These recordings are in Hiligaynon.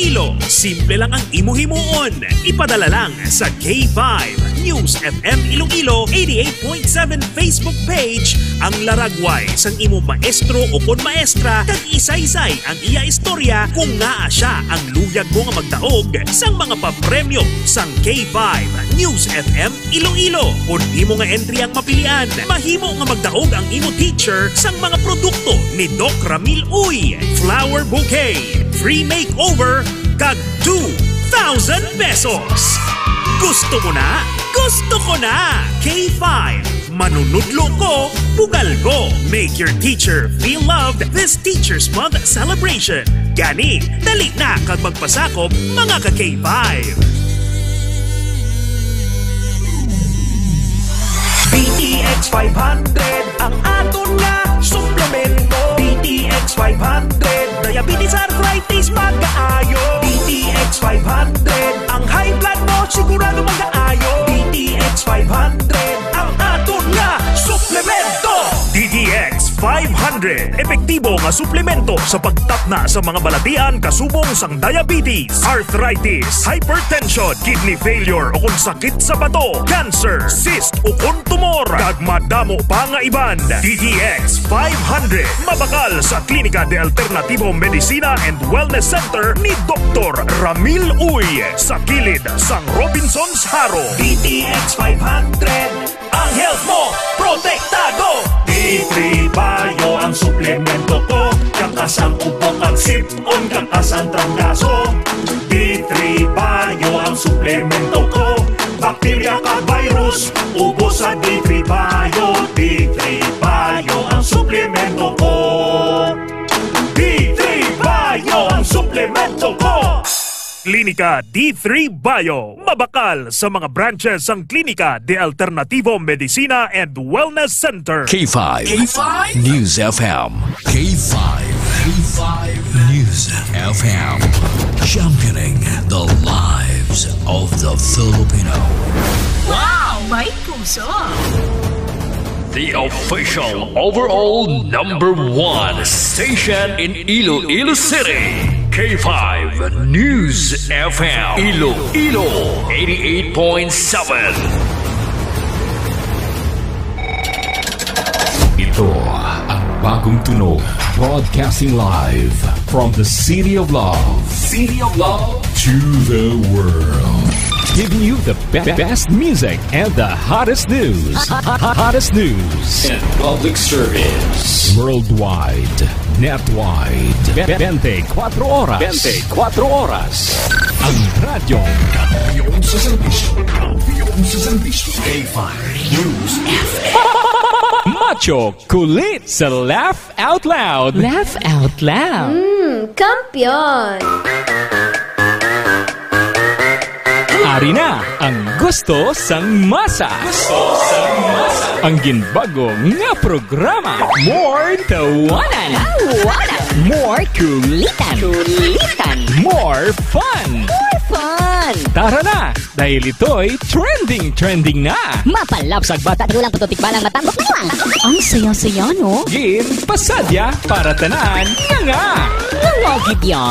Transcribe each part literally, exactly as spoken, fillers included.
Iloilo. Simple lang ang imo himuon. Ipadala lang sa K five News F M Iloilo eighty-eight point seven Facebook page ang laragway sang imo maestro o kon maestra kag isaysay ang iya istorya kung ngaa sia ang luyag mo nga magdaog sang mga papremyo sang K five News F M Iloilo. Kon imo nga entry ang mapilian, mahimo nga magdaog ang imo teacher sang mga produkto ni Doc Ramil Uy. Flower bouquet, free makeover, kag two thousand pesos. Gusto mo na? Gusto ko na! K five, manunudlo ko, bugal ko. Make your teacher feel loved this Teachers Month celebration. Gani, dali na kag magpasakop, mga ka K five. D T X five hundred ang aton nga suplemento. D T X five hundred, diabetes, arthritis, magkaayo. D T X five hundred, ang high blood mo sigurado magkaayo. D T X five hundred ang aton nga suplemento. D T X five hundred, epektibo nga suplemento sa pagtapna sa mga balatian kasubong sang diabetes, arthritis, hypertension, kidney failure o kon sakit sa bato, cancer, cyst o kon tumor, kag madamo pa nga iban. D T X five hundred, mabakal sa Klinika de Alternativo Medicina and Wellness Center ni Doktor Ramil Uy, sa kilid sang Robinsons Jaro. D T X five hundred, ang health mo protektado. D three Bio ang suplemento ko, kakas ang ubo kag sip-on, kakas ang trangkaso. D three Bio ang suplemento ko, bakterya kag virus, ubos sa D three Bio. D three Bio ang suplemento ko. D three Bio ang suplemento ko. Klinika D three Bio, mabakal sa mga branches sang Klinika de Alternativo Medicina and Wellness Center. K five K five News F M. K five K five News F M. Championing the lives of the Filipino. Wow! May puso! The official overall number one station in Iloilo City, K five News F M, Iloilo eighty-eight point seven. Ito ang bagong tunog, broadcasting live from the City of Love. City of Love to the world. Giving you the be- best music and the hottest news. Hottest news and public service. Worldwide, netwide. Twenty-four oras. Twenty-four oras. Ang radyo. Kampiyon sa serbisyo. Kampiyon sa serbisyo. K five News F M. Macho Kulit sa Laugh Out Loud. Laugh out loud. Mm, kampiyon! Ari na ang gusto sang masa. Gusto sang masa. Ang ginbago nga programa. More tawanan. Tawanan. More kulitan. Kulitan. More fun. More fun. Tara na, dahil ito'y trending, trending na. Mapalabsag bata, di ko lang tututik balang matambok na lang. Ang saya-saya, no? Gin pasadya para tanan nga nga. Nga nga gid ya.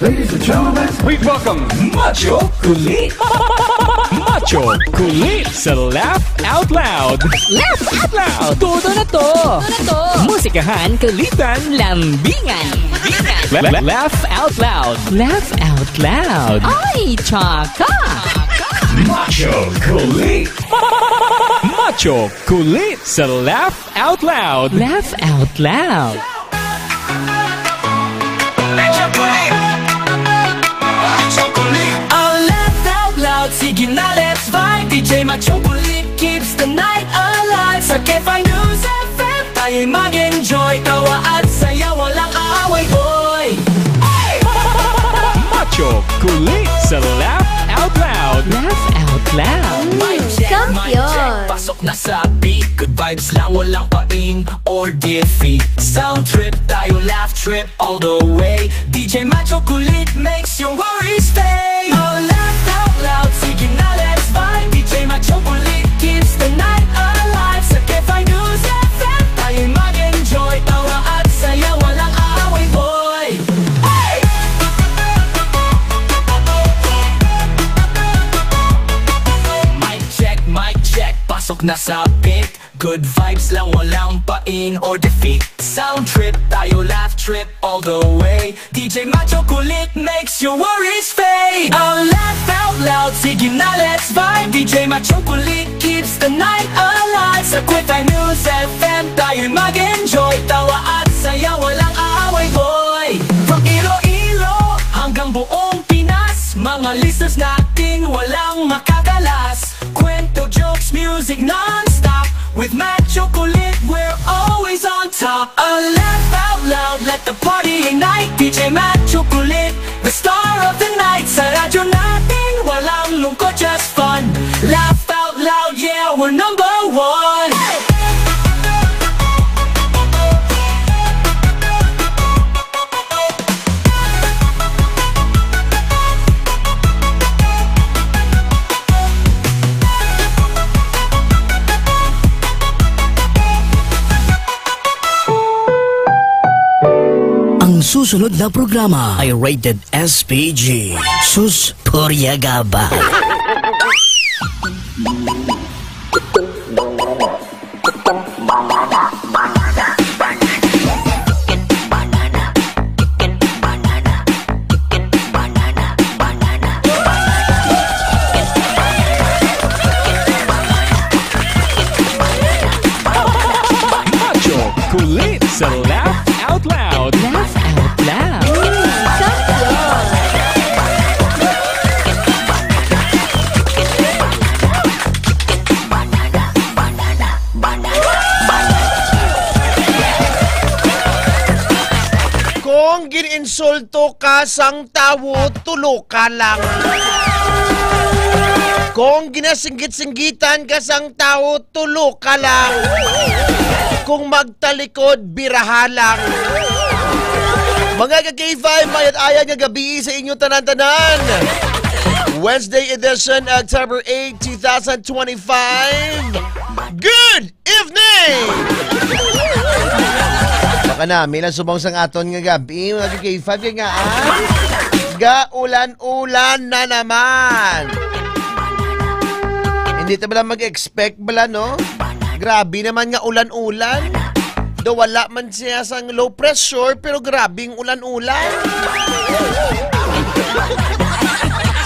Ladies and gentlemen, please welcome Macho Kulit. Macho Kulit sa Laugh Out Loud. Laugh Out Loud. Todo na to. Todo na to. Musikahan, kulitan, lambingan. La- la- laugh Out Loud. Laugh Out Loud. Ay, tsaka. Macho Kulit. Macho Kulit sa Laugh Out Loud. Laugh Out Loud. Ang Laugh Out Loud, sige na, let's vibe. D J Macho Kulit keeps the night alive. Sa K five News F M, tayo'y mag-enjoy. Tawa at saya, walang kaaway, boy. Macho Kulit sa Laugh Out Loud. Laugh Out Loud. Mic check, mic check. Kampiyon. Pasok na sa beat. Good vibes lang, walang pain or defeat. Sound trip tayo, laugh trip all the way. D J Macho Kulit makes your worries fade. All laugh out loud, sige na, let's vibe. D J Macho Kulit keeps the night alive. Sa K five News F M, tayo'y mag-enjoy. Tawa at saya, walang away, boy. Hey! Nasapit, good vibes lang, walang pain or defeat. Sound trip tayo, laugh trip all the way. D J Macho Kulit makes your worries fade. I'll laugh out loud, sige na, let's vibe. D J Macho Kulit keeps the night alive. Sa Quick Time News F M tayo'y mag-enjoy. Tawa at saya, walang aaway, boy. From Iloilo hanggang buong Pinas, mga listeners natin walang makakalas. Kwento, jokes, music non-stop. With Macho Kulit, we're always on top. A laugh out loud, let the party ignite. D J Macho Kulit, the star of the night. Sa radyo natin, walang lungkot, just fun. Laugh out loud, yeah, we're number one. Ang susunod na programa ay rated S P G. Sus, purya gaba. Macho Kulit sa Laugh Out Loud. Laugh out loud. Kung gin-insulto ka sang tawo, tulo ka lang. Kung ginasinggit-singgitan ka sang tawo, tulo ka lang. Kung magtalikod, biraha lang. Mga ka-K five, mayat-ayat nga gabi sa inyo tanan-tanan. Wednesday edition, October eight, two thousand twenty-five. Good evening! Baka nami lang subong sang aton nga gabi, mga ka-K five, kay nga, ah, gaulan-ulan na naman. Hindi ta bala mag-expect bala, no? Grabe naman nga ulan-ulan. Do wala man siya sang low pressure, pero grabing ulan-ulan.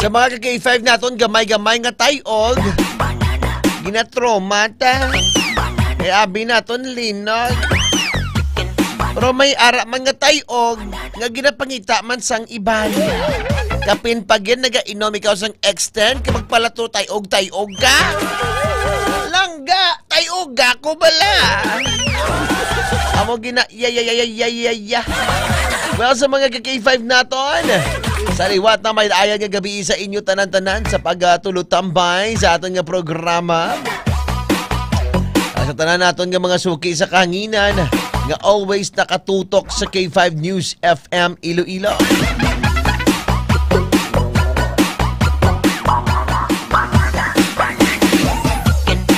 Sa mga ka-K five naton, gamay-gamay nga tayog. Ginatrauma ta. Kay abi naton linog. Pero may ara man nga tayog nga ginapangita man sang iban. Kapin pa gid nagainom ikaw sang extend kay magpalato tayog-tayog ka. Langga, tayog ako bala. Amo gina, ya, ya, ya, ya, ya, ya, ya. Well, sa mga ka-K five naton, sa liwat na may ayat nga gabi sa inyo tanan-tanan sa pagtulutambay sa aton nga programa. Sa tanan naton nga mga suki sa kahanginan nga always nakatutok sa K five News F M Iloilo.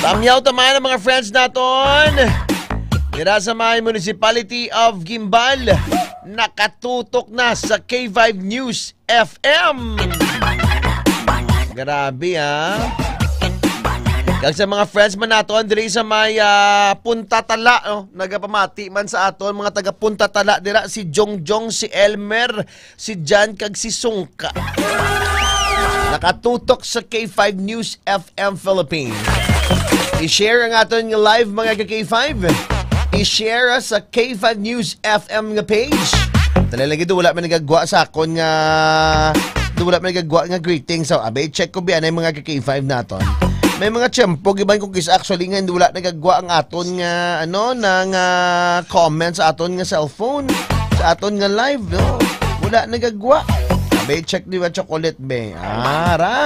Tamyaw ta man ang mga friends naton dira sa may Municipality of Guimbal. Nakatutok na sa K five News F M. Grabe, ah. Kag sa mga friends man naton diri sa may, ah, Punta Tala, no? Nagapamati man sa aton mga taga Punta Tala dira, si Jongjong, si Elmer, si Jan, kag si Sungka. Nakatutok sa K five News F M Philippines. I-share ang aton nga live, mga ka-K five. I-share sa K five News F M nga page. Dali lagi, do wala man nagagwa sa akon nga, do wala man nagagwa nga greeting. So, abe, check ko biya na yung mga ka-K five naton. May mga tiyempo, giban ko kis actually nga hindi wala nagagwa ang aton nga, ano, na nga comment sa aton nga cellphone, sa aton nga live, no? Wala nagagwa. Abe, check di ba, chocolate, be? Ara.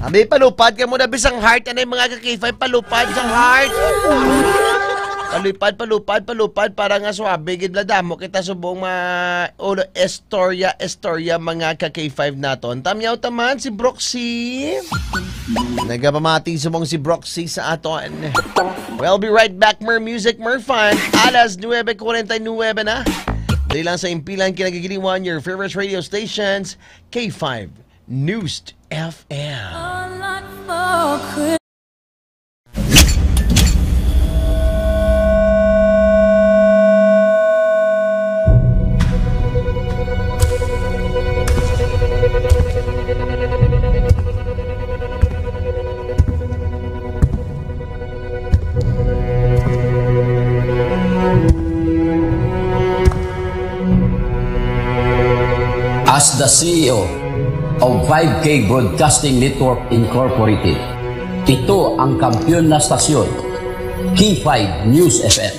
Abi, palupad ka muna, bisang heart. Anay, mga ka-K five, palupad sang heart. Palupad, palupad, palupad, para nga suabe gid la, damo kita subong ma-, ulo, istorya, istorya, mga ka-K five naton. Tamyaw taman si Broxy. Nagapamati subong si Broxy sa aton. We'll be right back. More music, more fun. Alas nuebe kuwarenta y nuebe na. Dili lang sa Impilan, Kinagigiliwan, your favorite radio stations, K five News F M. As the C E O of five K Broadcasting Network Incorporated, ito ang kampiyon na stasyon, K five News F M.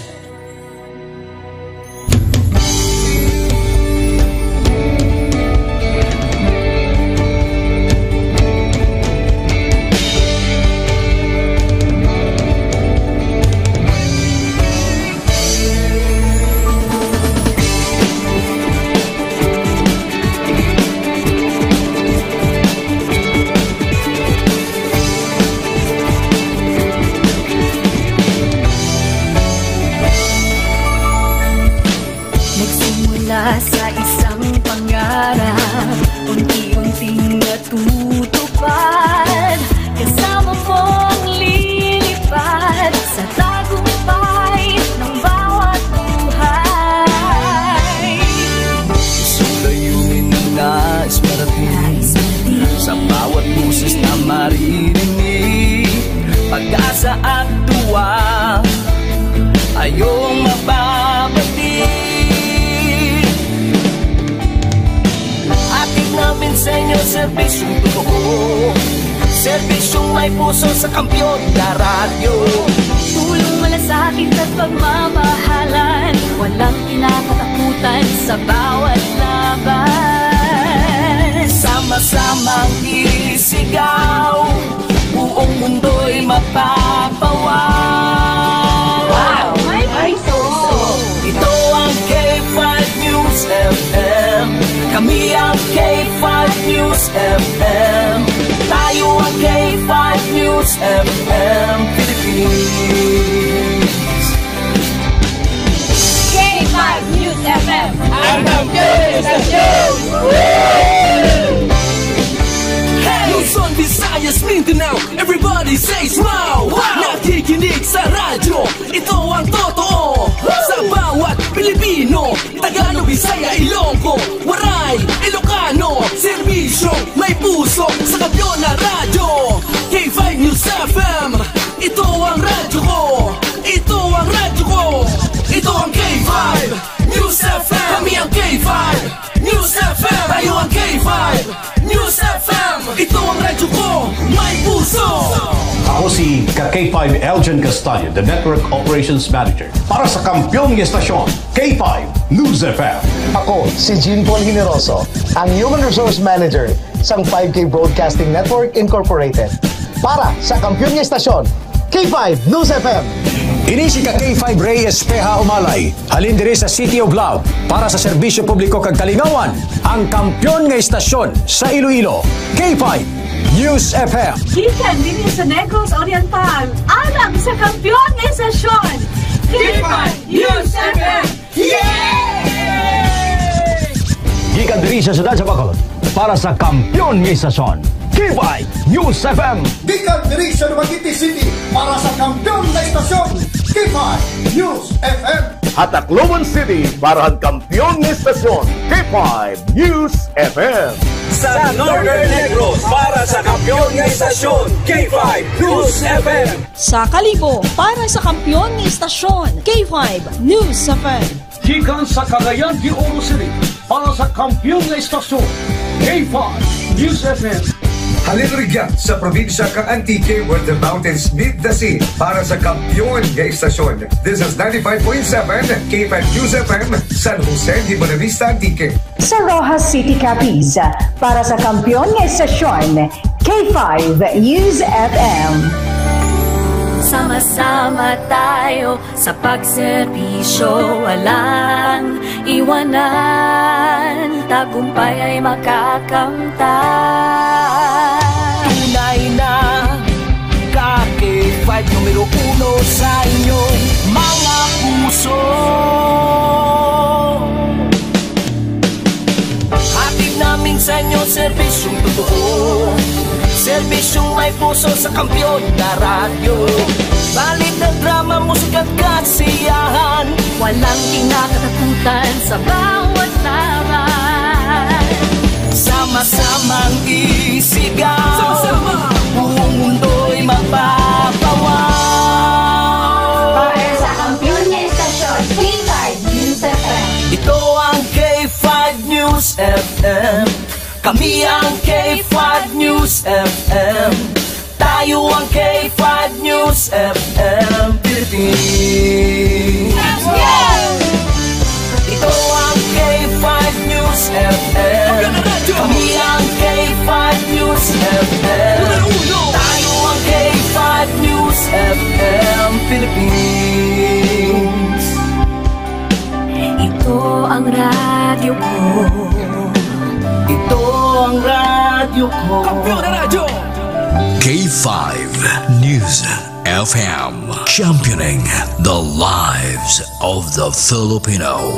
Nagsimula sa isang pangarap, unti-unting natutupad. Kasama mong lilipad sa tagumpay ng bawat buhay. Isang layunin na nais marating. Nais marating. Sa bawat boses na maririnig, pag-asa at tuwa ay iyong mababati. Hatid namin sa inyo serbisyong totoo, serbisyong may puso sa kampiyon na radyo. Tulong, malasakit at pagmamahalan, walang kinakatakutan sa bawat laban. Sama-samang isigaw, buong mundo'y mapapawaw. Wow! May puso! Ito ang K five News F M. Kami ang K five News F M. Tayo ang K five News F M Philippines. K five News F M. Ang kampiyon na istasyon! Hey! Luzon, Visayas, Mindanao, everybody says wow! Wow! Nakikinig sa radyo, ito ang totoo. Sa bawat Pilipino, Tagalog, Bisaya, Ilonggo, Waray, Ilocano, serbisyo, may puso, sa kampiyon na radyo. K five News F M, ito ang radyo ko. Ito ang radyo ko. Ito ang K five News F M. Kami ang K five News F M. Tayo ang K five News F M. Ito ang radyo ko. May puso. Ako si ka K five Elgin Castaño, the Network Operations Manager. Para sa kampiyon nga estasyon, K five News F M. Ako si Jean Paul Generoso, ang Human Resource Manager sang five K Broadcasting Network Incorporated. Para sa kampiyon nga estasyon, K five News F M. Ini si ka K five Rey Espeha Umalay, halin diri sa City of Love, para sa serbisyo publiko kag kalingawan, ang kampiyon nga estasyon sa Iloilo, K five News F M. Gikan dinhi sa Negros Oriental, alang sa kampiyon nga estasyon, K five News F M. Yay! Gikan diri sa siyudad sa Bacolod, para sa kampiyon nga estasyon, K five News F M. Gikan diri sa Dumaguete City, para sa kampiyon nga estasyon, K five News F M. Ha Tacloban City, para sa kampiyon nga estasyon, K five News F M. Sa Northern Negros, para sa kampiyon nga estasyon, K five News F M. Sa Kalibo, para sa kampiyon nga istasyon, K five News F M. Gikan sa Cagayan de Oro City, para sa kampiyon nga istasyon, K five News F M. Halin rugya sa probinsya kang Antique, where the mountains meet the sea, para sa kampiyon nga istasyon. This is ninety-five point seven K five News F M, San Jose de Buenavista, Antique. Sa Roxas City, Capiz, para sa kampiyon nga estasyon, K five News F M. Sama-sama tayo sa pagserbisyo, walang iwanan, tagumpay ay makakamtan. Tunay na ka K five, numero uno sa inyong mga puso. Hatid na Amin sa inyo, serbisyong totoo. Serbisyong may puso sa Kampiyon na Radyo. Balita, drama, musika at kasiyahan. Walang kinakatakutan sa bawat laban. Sama-samang isigaw. Sama-sama. Buong mundo'y mapapawaw. Para sa kampiyon nga istasyon, K five News F M. Ito ang K five News F M. Kami ang K five News F M. Tayo ang K five News F M Philippines. Ito ang K five News F M. Kami ang K five News F M. Tayo ang K five News F M Philippines. Ito ang radyo ko. Ito ang radyo ko. Kampiyon na Radyo. K five News F M, championing the lives of the Filipino.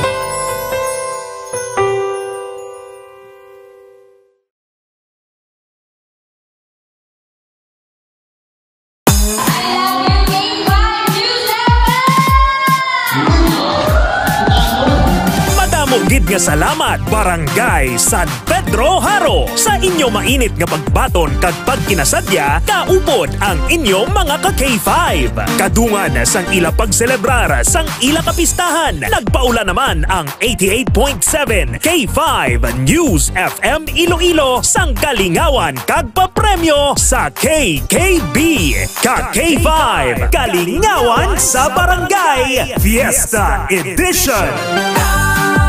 Madamo gid nga salamat, Barangay San Pedro Jaro, sa inyo mainit nga pagbaton kag pagkinasadya kaupod ang inyo mga ka K five. Kadungan sang ila pagselebrar sang ila kapistahan, nagpaula naman ang eighty-eight point seven K five News F M Iloilo sang kalingawan kag papremyo sa K K B. Ka K five, Kalingawan sa Barangay, Fiesta Edition.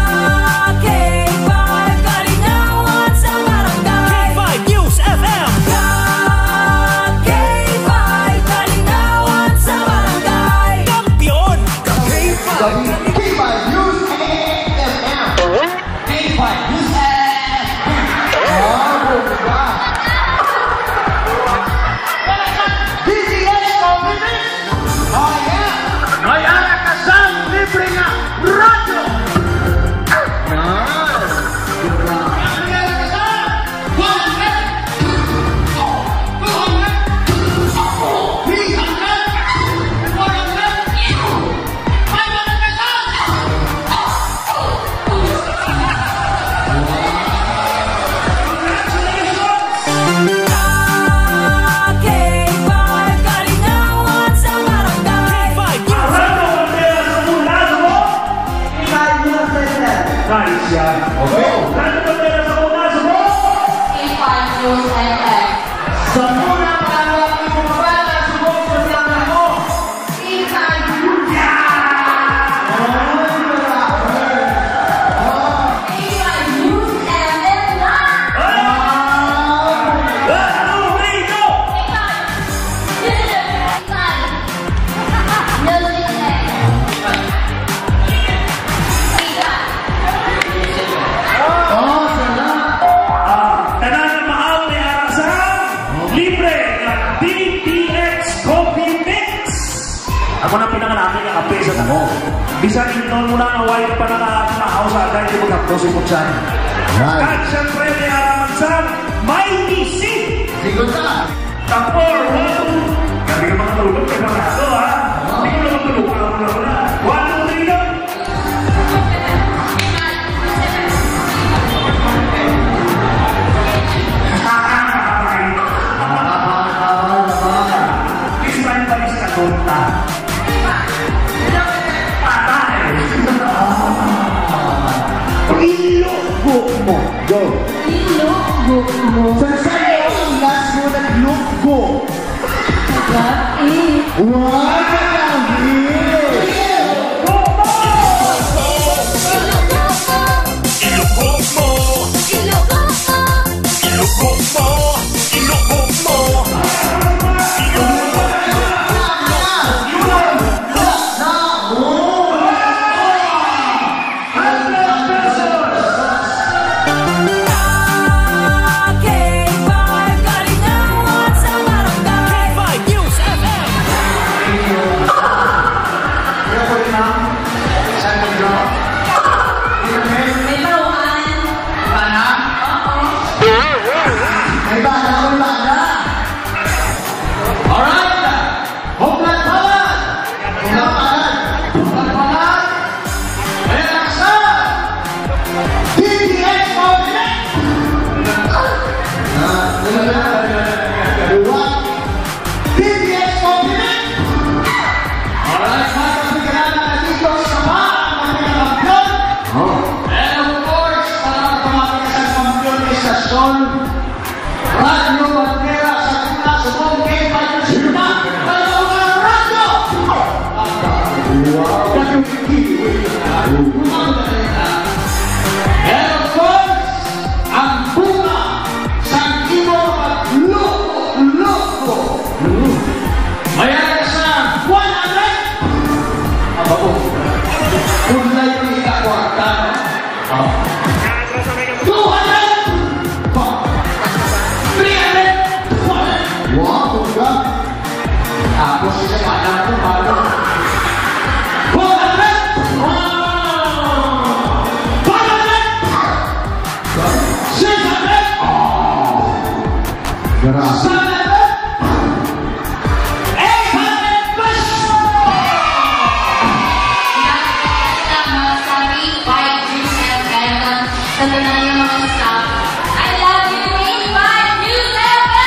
Ka K five, Kalingawan sa Barangay. K five News F M. Ka K five, Kalingawan sa Barangay. Kampiyon. Ka K five. K five News F M. K five News F M. Ah, bongga. D T H Community. Oh, yeah. May ara ka sang libre nga radyo. Nice. Good job. May ara ka sang one hundred, two hundred, three hundred, four hundred, five hundred pesos. Congratulations! K five, Kalingawan sa Barangay. K five, Arado Bandera sa Bulago. K five News F M. Nice yan. Okay. Arado Bandera sa Bulago. K five News F M. Sa muna para ang mga bata, subok sa mga mo. Ah, tanan nga maaw may ara sa libre nga D T X Coffee Mix. Ako na pinangalaki nga kape sa tamo. Bisan ingnon mo na nga way pa nakakamahaw sa agay, di magkapos si Putsan. Right. Kag syempre, may araman sa may misi. Sigot ka. Tapor, one, two. Kami nga mga tulog, kay Barato, ha? Hindi ko naman tulog, wala, wala, wala. One, two, three, go. Bisan pa ni sa tonta. Patay! Iluggo mo. Go. Iluggo mo. Sa sayo, ang last mo, nagluggo. Diba? Eh. Wow! Iluggo mo. Iluggo mo. Iluggo mo. Iluggo mo. Dua. B T S compliment. Alright, mga kapitan, nandito sa pa ang mga kampiyon. Oh. And of course, para pamati sa kampiyon ni Sasol, Radyo Bandera sa Gitna, sa Bong K five News Gitna. Ano ang mga radyo? Wow. And of course, ang bunga sang imo pagloko-loko. Mayara ka sa one hundred. Aba, oh. Kung layo ni ka kwarta, no? Ah. Two hundred. Three hundred. Wow, tungga. Tapos, isa pa lang, ano? Four hundred. Wow. Five hundred. Six hundred. Grabe. Seven hundred. Eight hundred pesos. Tama sa K five News F M. Sa tanan nga mga staff, I love you, K five News F M!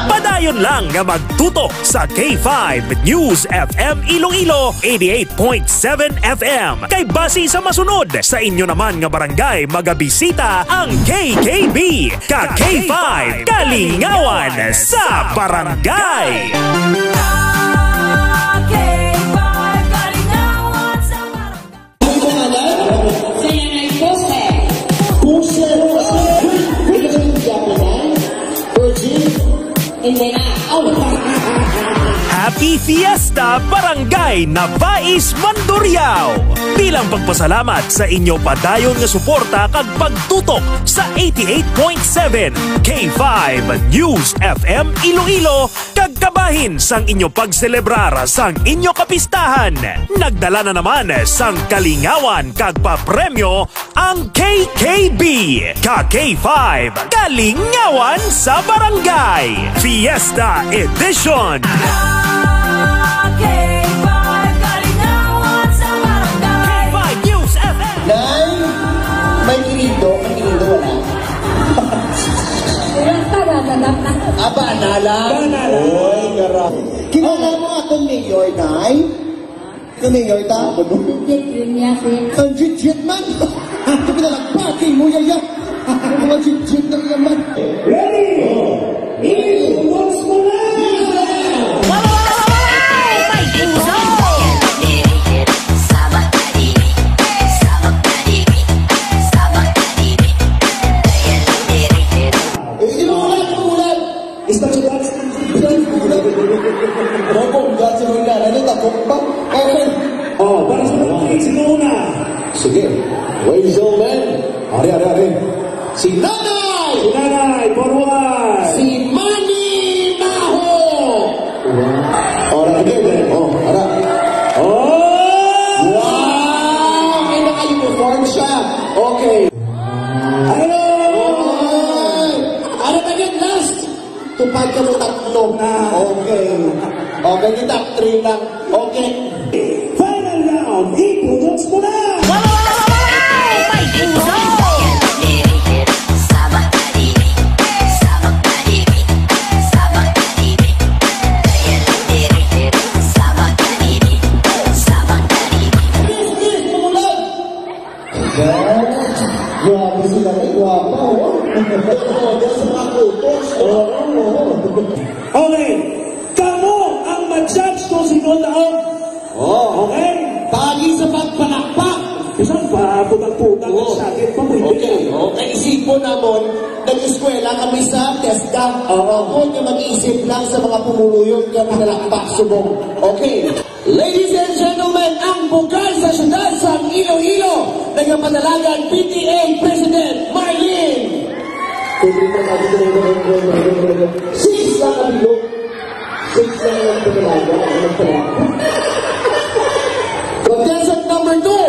Padayon lang nga magtutok sa K five News F M Iloilo, eighty-eight point seven F M. Kay basi sa masunod, sa inyo naman nga barangay magabisita ang K K B, ka K five Kalingawan sa Barangay. K five Kalingawan sa Barangay. Ang pangalan? Sa yan ay Jose. Jose, Jose. Virgin, Virgin, Japan, Virgin. Hindi na. Oh. Happy Fiesta, Barangay Nabais, Mandurriao! Bilang pagpasalamat sa inyo padayon nga suporta kag pagtutok sa eighty-eight point seven K five News F M Iloilo, kag kabahin sang inyo pagselebrar sang inyo kapistahan, nagdala na naman sang kalingawan kag papremyo ang K K B, ka K five Kalingawan sa Barangay Fiesta Edition. K five Kalingawan sa Barangay. K five News F M. Nay, may kinindo, may kinindo, wala. Wala pa, naganap na. Ah, bana lang. Bana lang. Oy, gara. Kilala mo akong mayor, Nay? Kini nga ita? Legit rin niya, sir. Ang legit man! Ito pinalagpakin mo, yaya! Mga legit na naman! Ready? Ilis, once mo na! Eh, sinulat, sinulat! Istorya ba? Mabongga si Roy Lala, ano, takot pa? Okay. Oh, para sa mga kids, sino una? Sige. Ladies and gentlemen. Ari, ari, ari. Si Nanay! Si Nanay, forward! Si Manny Maho! Oh, ara, again, eh. Oh, ara. Oh! Wow! May naka-uniform siya. Okay. Hello! Oy! Ano ka yun, last? Tupad ka mo tatlo. Ah. Okay. Okay, kita three lang. Okay. Final round, ipudot mo na! Grabe sila, may gwapa, oh. Order sa mga kutos. Oo, oo. Okay. Kamo ang ma-judge kung sino daog. Oh. Okay? Pagi sa pagpalakpak. Bisan pa, putang-putang ang sakit pa, pwede. Okay. Okay, isipon namon, nag-eskwela kami sa TESDA. Oo. Ako nga mag-iisip lang sa mga pumuluyon nga pinalakpak subong. Okay. Ladies and gentlemen, ang bugal sa siyudad sang Iloilo, nagapanalagan P T A President Marlene. Six lang ang bilog. Six lang ang panalaga. Ang panalaga. Contestant number two,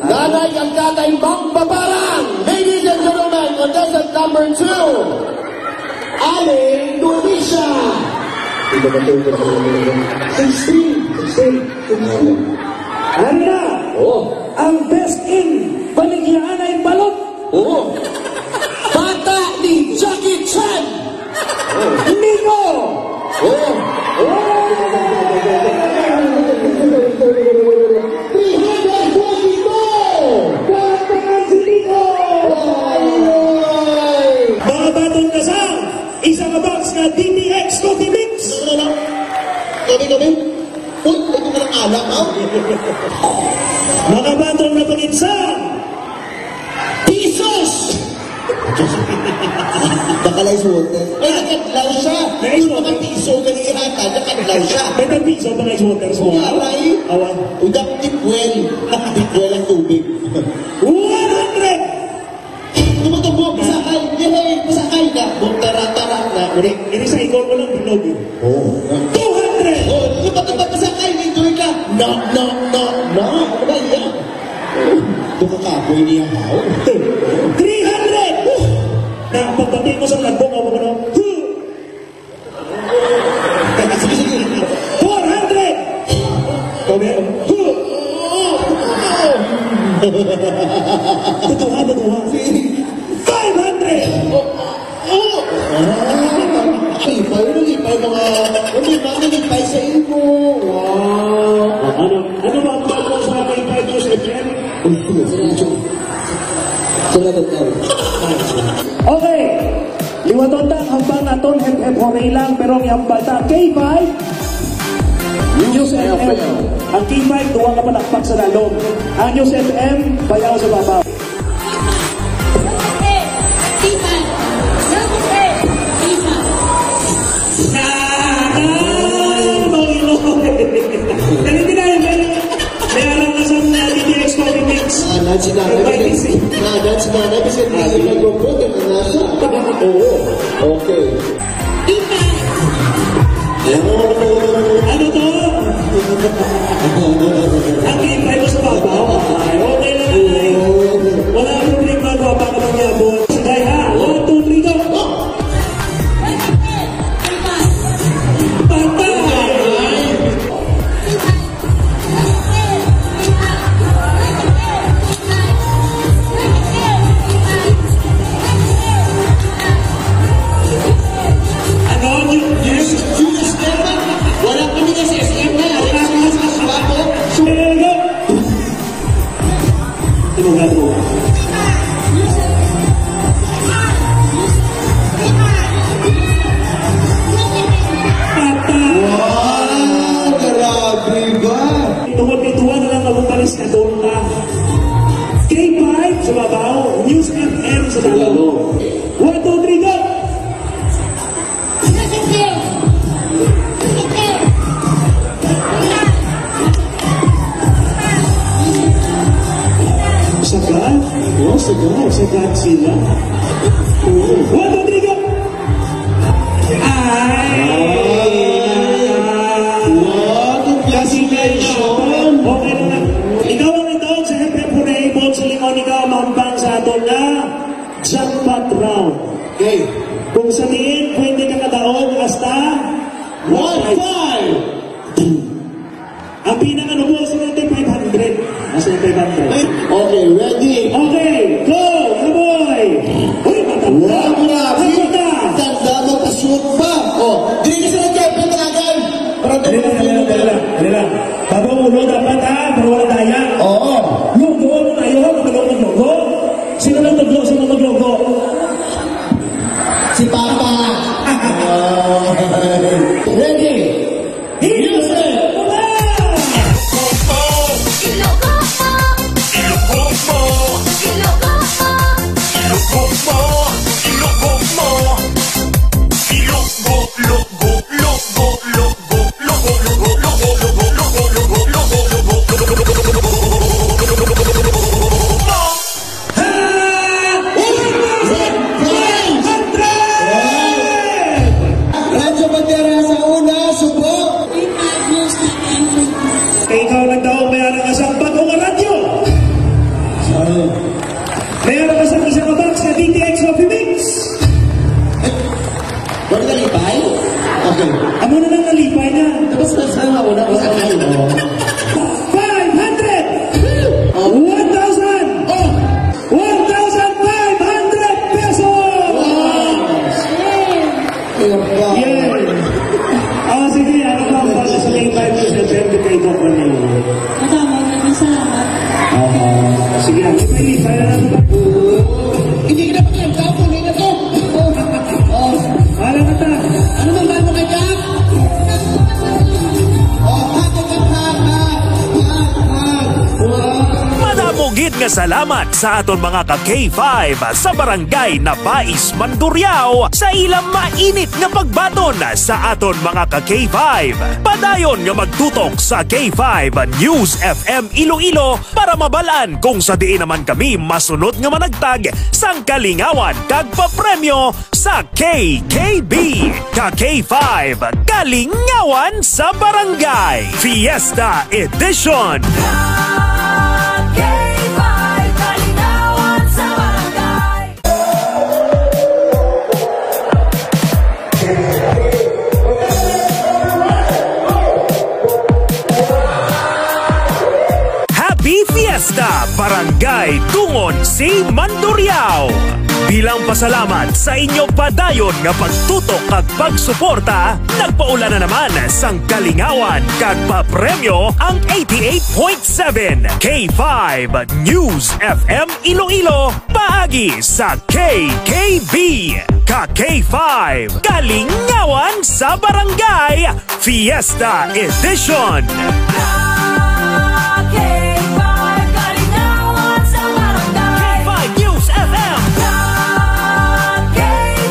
Nanay kag Tatay Mangbabarang. Ladies and gentlemen, contestant number two, Aling Donisha. Sixteen. Sixteen. Sixteen. Ano na? Oh. Ang best in Baligyaanay Balot. Oh. Bad Nico! Oh! Oh! Three hundred twenty-two! Kwartahan si Nico! Ay! Mga baton ka sa isa ka box nga D T X Coffee Mix. Kami, kami. Uy, ito na lang alak, ha? Mga baton na pangitsa. Pisos! Baka lang ice water. Ay, nakadlaw siya. May ice water. Baka piso, gali ihata, nakadlaw siya. May tag piso, baka ice water sa mga. Wala, eh. Awan. Uy, dapat deep well. Deep well ang tubig. One hundred! Tumutubo, pasakay. Yay! Pasakay na. Butara-tara na. Iri, iri sa ikon mo lang, bilog, eh. Oh. Two hundred! Oh, tumutubo, pasakay. Enjoy ka. No, no, no, no. Ano ba yan? Ito ka kapoy niya, haw? Three hundred! Woo! Na, pagbati mo sa kadbong, ako na, huh! Sige, sige. Four hundred! Ikaw, meron. Huh! Totoo, totoo. Five hundred! Oh, oh. Ah, lipay, lipay, mga, ano, mga lipay sa imo. Wow. Ano, ano ba ang bago sa K five News F M? Salamat, salamat. Okay. Liwaton ta ang hambal naton, hep, hep, hooray lang, pero ang hambal ta, K five News F M. Ang K five, duwa ka palakpak sa lalom. Ang News F M, bayaw sa babaw. Dali, dali, dali. May alam na sa mga D T X Coffee Mix. Ah, dance na. May May D C. Ah, dance na. May D C. Ah, may robot. Ano na siya? Oo. Okay. Ano to? Ang K five sa babaw. Ay, okay lang, ay. Wala ang problema, gwapa ka mangyabot. Sige, ha? One, two, three, go. Patay! Ano? Yung, yung, yung S M na? Wala kami na sa S M na. Wala kami sa S M na. Tulog na, tulog. Patay! Wow! Grabe ba? Tungod kay duwa na lang mabupalis ka doon ka. K five sa babaw, News F M sa lalo. One, two, three, go! Sagad? Oh, sagad. Sagad sila. Oo. One, two, three, go! Ay! Wow, congratulations! Okay na. Ikaw ang itaon sa F F Hooray Board sa Limon. Ikaw ang mahambal sa aton nga jackpot round. Okay. Kung sa diin, pwede ka kadaog hasta one five. Ang pinakanubo sa natin, five hundred. Nasa yung five hundred. Okay, ready? Okay, go! Ano, boy? Uy, matanda! Wow, grabe! Matanda! Tanda mo, pa-shoot pa! Oh, dili ka sa nagkapit na agad! Para Dali lang, dali lang, dali lang, dali lang. Bago ang ulo, dapat, ha? Para wala daya. Oo. Lugo mo kayo, ha? Kapag ako maglugo. Sino nang tuglo? Sino maglugo? Si Papa. Ready? Music! Radyo Bandera sa una, subo. Kay ikaw nagdaog, may ara ka sa bagong radyo. May ara ka sa isa ka box sa D T X Coffee Mix. Wala nalipay? Okay. Amo na lang nalipay na. Tapos na sa una, wala kayo. Five hundred! Oh. One thousand! Oh. One thousand five hundred pesos! Wow! Hindi ka na pakiramdam kung hindi na to. Oh, oh, wala na ta. Ano nang daan mo kay Jack? Oh, hag, hag, hag, hag, hag, hag. Wow. Madamo gid nga salamat sa aton mga ka K five sa Barangay Nabais, Mandurriao, sa ilang mainit nga pagbaton sa aton mga ka K five. Padayon nga magtutok sa K five News F M Iloilo para mabal-an kung sa diin naman kami masunod nga managtag sang kalingawan kag papremyo sa K K B, ka K five, Kalingawan sa Barangay, Fiesta Edition. K five, Kalingawan sa Barangay. Happy Fiesta, Barangay Tungon si Mandurriao! Bilang pasalamat sa inyo padayon nga pagtutok kag pagsuporta, nagpaula na naman sang kalingawan kag papremyo ang eighty-eight point seven K five News F M Iloilo paagi sa K K B, ka K five, Kalingawan sa Barangay, Fiesta Edition. Ka K five, Kalingawan sa Barangay. K five News F M. Ka K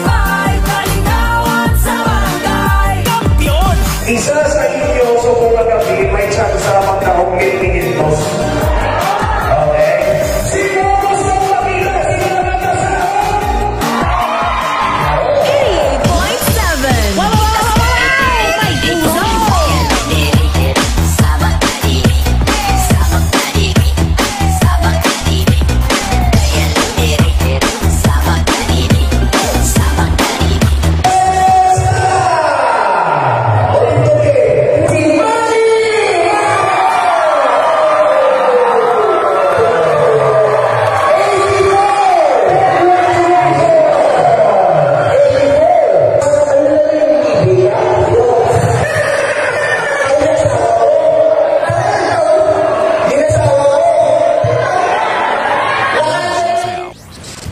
five, Kalingawan sa Barangay. Kampiyon. Isa sa inyo, subong nga gabi, may tsansa magdahom kay quinientos. Okay? Sino gusto makita? Sino nagkasama? Eighty-eight point seven. Wow, wow, wow, wow, wow, wow! May puso!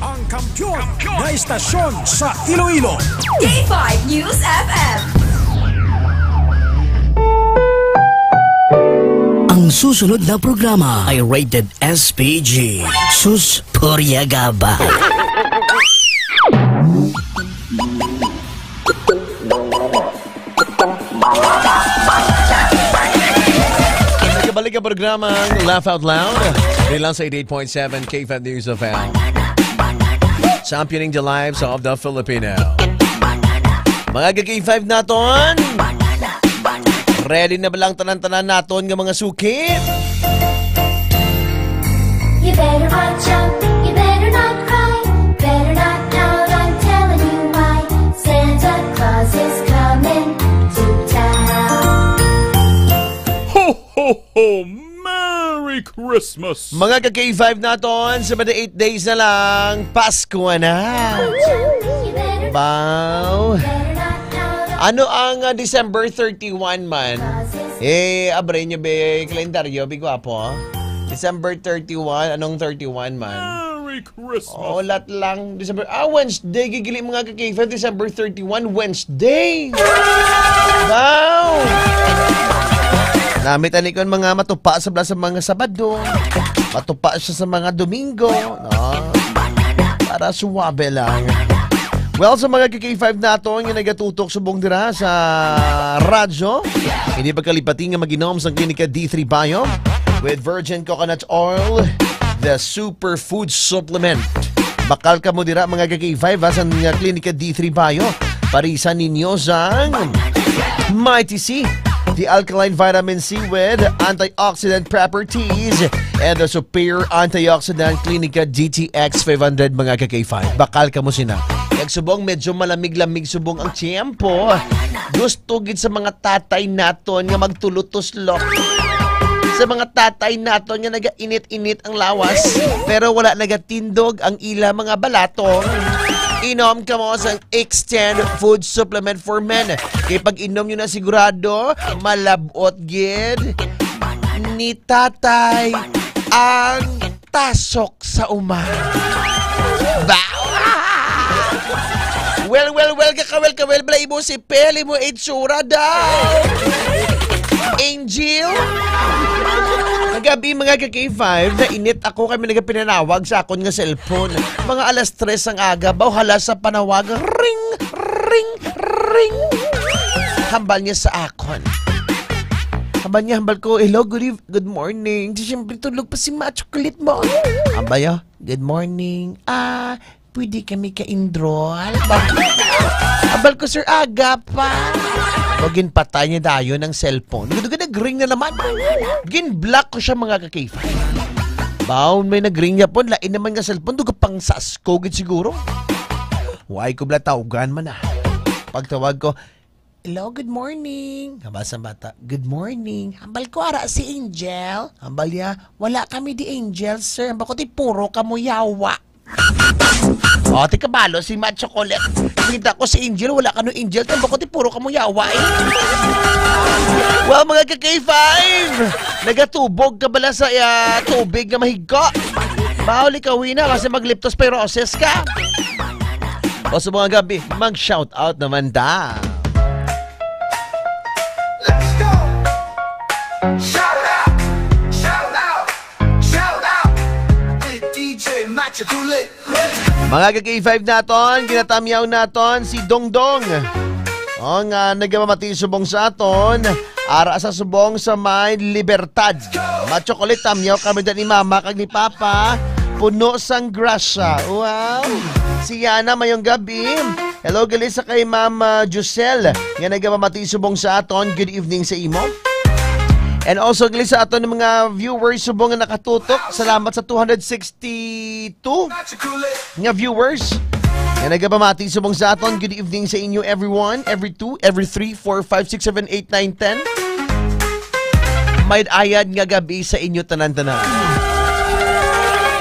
Ang kampiyon na istasyon sa Iloilo. K five News F M. Ang susunod na programa ay rated S P G. Sus, purya gaba. Nagbabalik ang programang Laugh Out Loud. Diri lang sa eighty-eight point seven K five News F M. Championing the lives of the Filipino. Mga ka K five naton, ready na ba lang tanan-tanan naton nga mga suki? You better watch out, you better not cry, better not pout, I'm telling you why. Santa Claus is coming to town. Ho, ho, ho! Merry Christmas! Mga ka K five naton, seventy-eight days na lang, Pasko na! Wow! Ano ang, ah, December thirty-one man? Eh, abre nyo, be, kalendaryo, be, gwapo, ah. December thirty-one, anong thirty-one man? Merry Christmas. Oo, lat lang. December, ah, Wednesday, gigili, mga ka-K five, December thirty-one, Wednesday. Wow! Namit ani kon mga matupa sa bala sa mga Sabado. Matupa siya sa mga Domingo, no? Para suwabe lang. Well, sa mga ka-K five naton nga nagatutok subong dira sa radyo, hindi pagkalipati nga mag-inom sang Klinika D three Bio with virgin coconut oil, the superfood supplement. Bakal kamo dira, mga ka-K five, ha, sang, uh, Klinika D three Bio. Parisan ninyo sang Mighty C, the alkaline vitamin C with antioxidant properties, and the superior antioxidant Klinika D T X five hundred, mga ka-K five. Bakal kamo sina. Kag subong medyo malamig-lamig subong ang tiyempo. Gusto gid sa mga tatay naton nga magtulotuslok. Sa mga tatay naton nga nagainit-init ang lawas, pero wala nagatindog ang ila mga balatong. Inom kamo sang Extend Food Supplement for Men. Kay pag inom nyo na, sigurado malab-ot gid ni tatay ang tasok sa uma. Ba? Well, well, well, kakawel, kawel, bala imo si Pel, imo itsura daw. Angel? Kagabi, mga ka-K five, nainit ako kay may nagapinanawag sa akon nga cellphone. Mga alas tres ang aga, baw hala sa panawag, ring, ring, ring. Hambal niya sa akon. Hambal niya, hambal ko, "Hello, good eve-, good morning." Di siyempre, tulog pa si Macho Kulit mo. Hambal niya, "Good morning. Ah, pwede kami ka-enroll?" Hambal ko, "Sir, aga pa." Pag ginpatay niya dayon ang cellphone. Gud-, gud-, nag-ring na naman. Gin-block ko siya, mga ka-K five. Baon may nag-ring niya po. Lain naman nga cellphone. Duga pang sasko gid siguro. Why ko bala tawgan man, ah? Pagtawag ko, "Hello, good morning." Hambal sa bata, "Good morning." Hambal ko, "Ara si Angel?" Hambal niya, "Wala kami di Angel, sir." Hambal ko, "Ti puro kamo yawa." O, ti kabalo si Macho Colette. Kita ko si Angel, wala kano Angel. Hambal ko, "Ti puro kamo yawa, eh." Well, mga ka-K five, nagatubog ka bala sa, ah, tubig nga mahigko? Baw, likawin na kasi mag-leptospirosis ka. O sa mga gabi, mag-shout out naman ta. Let's go! Shout out! Shout out! Shout out! Kay D J Macho Kulit. Mga ka-K five naton, ginatamyaw naton si Dongdong. O, nga nagapamati subong sa aton, ara sa subong sa may Libertad. Macho Kulit, tamyaw kami dyan ni Mama kag ni Papa. Puno sang grasya. Wow! Si Yana, mayong gabi. Hello, gali sa kay Ma'am, ah, Giselle, nga nagapamati subong sa aton. Good evening sa imo. And also, gali sa aton mga viewers subong nga nakatutok. Salamat sa two hundred sixty-two nga viewers nga nagapamati subong sa aton. Good evening sa inyo, everyone. Every two, every three, four, five, six, seven, eight, nine, ten. May ayad nga gabi sa inyo tanan-tanan.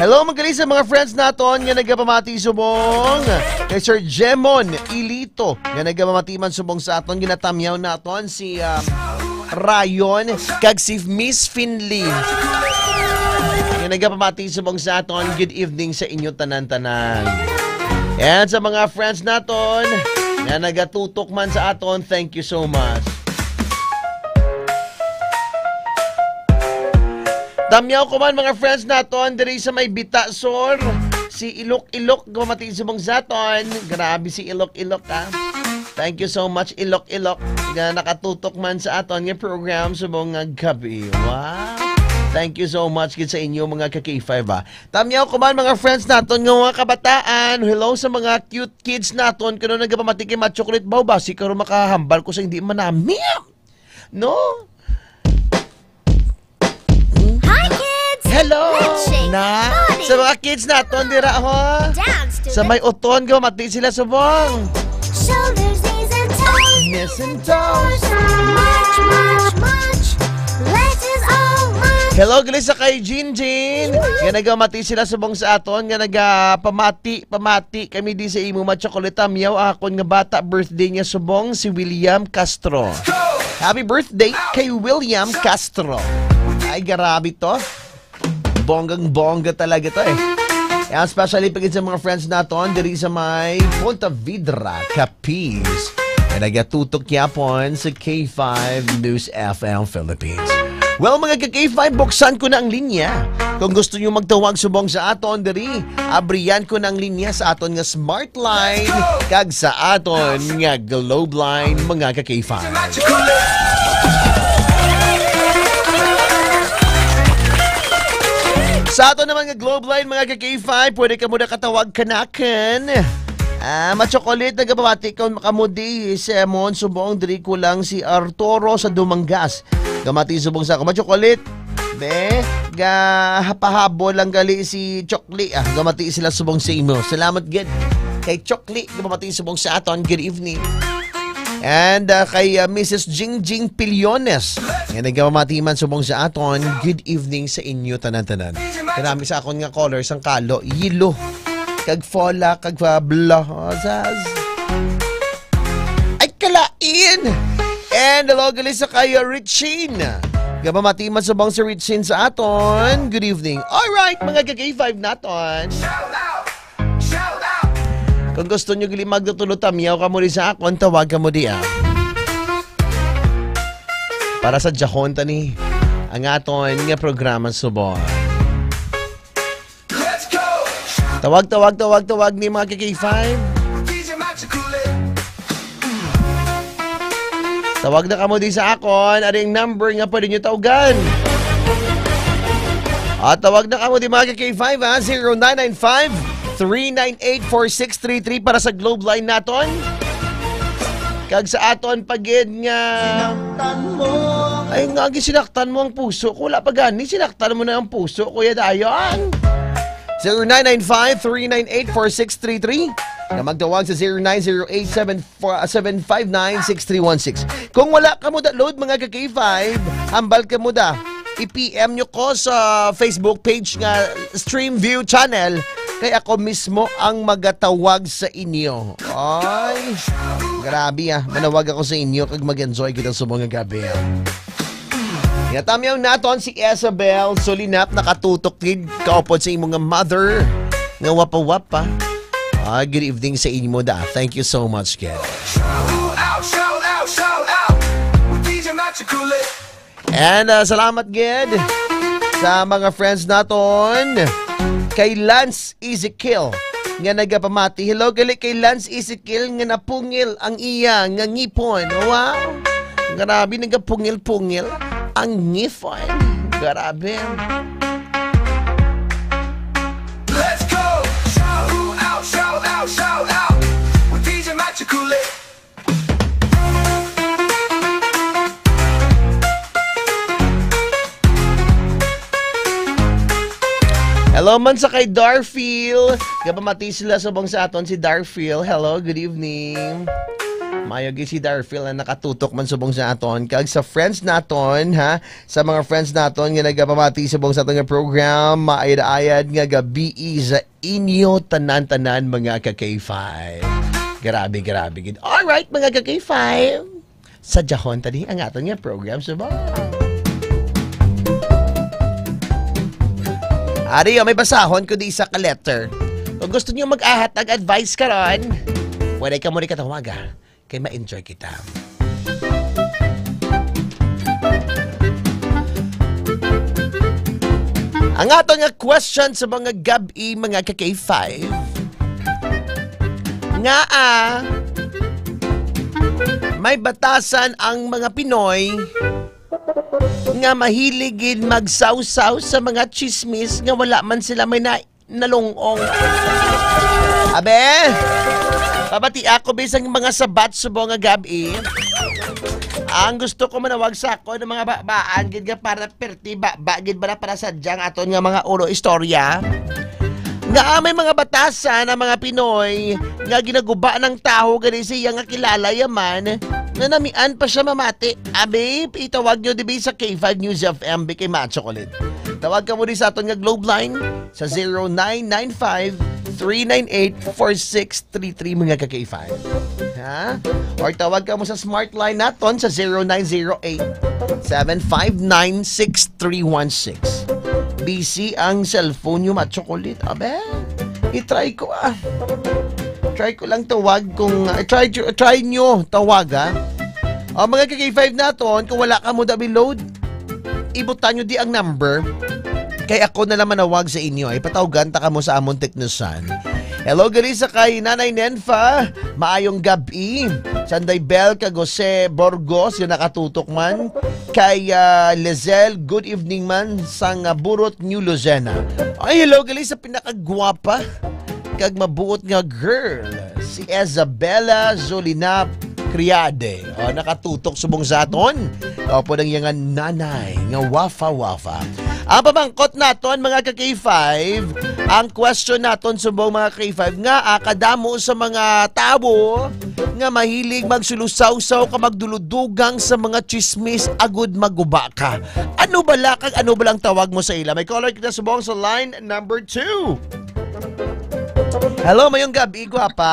Hello, mga gali sa mga friends naton nga nagapamati subong kay Sir Jemon Ilito, nga nagapamati man subong sa aton. Ginatamyaw naton si, ah, Rayon kag si Miss Finley, nga nagapamati subong sa aton. Good evening sa inyo tanan-tanan. And sa mga friends naton nga nagatutok man sa aton, thank you so much. Tamyaw ko man, mga friends naton diri sa may Bita Sur, si Ilok-Ilok, gumati subong sa aton. Grabe si Ilok-Ilok, ah. Thank you so much, Ilok-Ilok, nga nakatutok man sa aton nga program subong nga gabi. Wow! Thank you so much gid sa inyo, mga ka-K five, ah. Tamyaw ko man, mga friends naton nga mga kabataan. Hello sa mga cute kids naton. Kuno nagapamati kay Macho Kulit, baw, basi karon makahambal ko sa hindi manami. No? Hi, kids! Hello! Let's shake, na, body, sa mga kids naton dira, ho? Dance to sa the may uton, gapamati sila subong. Shoulders, knees, and toes. Knees and toes. March, march, march. Let us all march. Hello, gali sa kay Jinjin. Nga nagamati sila subong sa aton, nga nagapamati, pamati kami di sa imo, Macho Kulit, tamyaw akon nga bata, birthday niya subong si William Castro. Happy birthday kay William Castro. Ay, grabe to. Bonggang-bongga talaga to, eh. Yan, especially pa gid sa mga friends naton diri sa may Ponte Vedra, Capiz. Nga nagatutok yapon sa K five News F M Philippines. Well, mga ka-K five, buksan ko na ang linya. Kung gusto nyo magtawag subong sa aton diri, abrihan ko na ang linya sa aton nga Smart Line kag sa aton nga Globe Line, mga ka-K five. Sa aton naman nga Globe Line, mga ka-K five, pwede kamo nakatawag kanakun. Ah, Macho Kulit, nagapamati ko kamo di, Simon, subong diri ko lang si Arturo sa Dumangas. Gamati subong sa ako, Macho Kulit. Be, ga, pahabol lang gali si Chokli, ah. Gamati sila subong sa imo. Salamat gid kay Chokli, gamati subong sa aton. Good evening. And, ah, kay, ah, Missus Jingjing Pillones, nga nagamati man subong sa aton. Good evening sa inyo tanan-tanan. Kanami sa akon nga caller sang kalo, Yilo, kag Fola, kag, ah, Blo. Oh, sas. Ay, kalain! And hello, gali sa kay, ah, Richine. Gapamati man subong si Richin sa aton. Good evening. Alright, mga ka-K five naton. Shout out! Shout out! Kung gusto nyo gali magtutulo, tamyaw kamo di sa akon, tawag kamo di, ah. Para sa jahon tani ang aton nga programa subong. Let's go! Tawag, tawag, tawag, tawag ni mga ka-K five. Tawag na kamo di sa akon. Ano yung number nga pwede nyo tawagan? At tawag na kamo di mga ka-K five, ha? Zero nine nine five, three nine eight, four six three three para sa Globe Line naton. Kag sa aton pagid nga Sinaktan mo. Ay, nga, gisinaktan mo ang puso ko. Wala pa gani, sinaktan mo na ang puso, Kuya Dayan. Zero nine nine five, three nine eight, four six three three. Na magtawag sa zero nine zero eight seven four, seven five nine, six three one six. Kung wala kamo download, mga ka-K five, hambal kamo da. I-P M nyo ko sa Facebook page nga Stream View Channel. Kay ako mismo ang magatawag sa inyo. Ay, grabe, ah. Manawag ako sa inyo kag mag-enjoy kita sa mga gabi, ah. Nga tamyaw naton si Isabel Solinap, nakatutok gid kaupod sa imo nga mother nga wapa-wapa. Ah, good evening sa inyo da. Thank you so much, kid. Shout out, shout out, shout out. With D J Macho Cool. And, ah, salamat gid sa mga friends naton. Kay Lance Ezekiel nga nagapamati. Hello gali kay Lance Ezekiel nga napungil ang iya nga ngipon. Wow! Grabe, nagapungil-pungil ang ngipon. Grabe. Let's go! Shout out, shout out, shout out. With D J Macho Cool. Hello man sa kay Darfield. Gapamati sila subong sa aton si Darfield. Hello, good evening. Mayo gid si Darfield na nakatutok man subong sa aton. Kag sa friends naton, ha? Sa mga friends naton nga nagapamati subong sa aton nga program, maayad-ayad nga gabi sa inyo tanan-tanan, mga ka-K five. Grabe, grabe gid. Alright, mga ka-K five. Sa jahon tani ang aton nga program subong. Ari, oh, may basahon ko di isa ka letter. Kung gusto niyo mag-ahat ang advice karon, pwede kamo ni katawaga. Kay ma-enjoy kita. Ang ato nga question sa mga gab-i, mga ka-K five. Nga, ah, may batasan ang mga Pinoy nga mahilig gid magsawsaw sa mga chismis nga wala man sila may na nalung-ong. Abe, pabati ako bisang mga sabat subong nga gab-i. Ang gusto ko manawag sa ako ng mga babaan gid nga para perti baba gid ba na para sa dyang aton nga mga ulo istorya. Nga may mga batasan ang mga Pinoy nga ginaguba ng taho gani siya nga kilala yaman nga namian pa siya mamati. Abi, itawag nyo dibi sa K five News F M, bi kay Macho Kulit. Tawag ka mo di sa aton nga Globe Line sa zero nine nine five, three nine eight, four six three three, mga ka-K five. Ha? Or tawag ka mo sa Smart Line naton sa zero nine zero eight, seven five nine, six three one six. Busy ang cellphone nyo, Macho Kulit. Abe, i-try ko, ah. Try ko lang tawag kung, ah, try, try nyo tawag, ah. O, mga ka-K five naton, kung wala ka mo da load, ibutan nyo di ang number. Kay ako na lang manawag sa inyo. Ipatawgan ta kamo sa amon teknisan. Hello, gali sa kay Nanay Nenfa. Maayong gab-i. Sanday Bel kag Jose Burgos, yung nakatutok man. Kay, ah, Lizelle, good evening man sang, ah, Burot, New Lucena. Ay, hello, gali sa pinakagwapa kag mabuot nga girl, si Isabella Zolina Criade. O, nakatutok subong sa aton. Opo, ang iyang nanay nga wafa-wafa. Ang pamangkot naton, mga ka-K five, ang question naton subong, mga ka-K five, nga, ah, kadamo sa mga tawo nga mahilig magsulusawsaw ka magduludugang sa mga chismis agud maguba ka. Ano bala kag ano balang tawag mo sa ila? May caller kita subong sa line number two. Hello, mayong gabi, gwapa.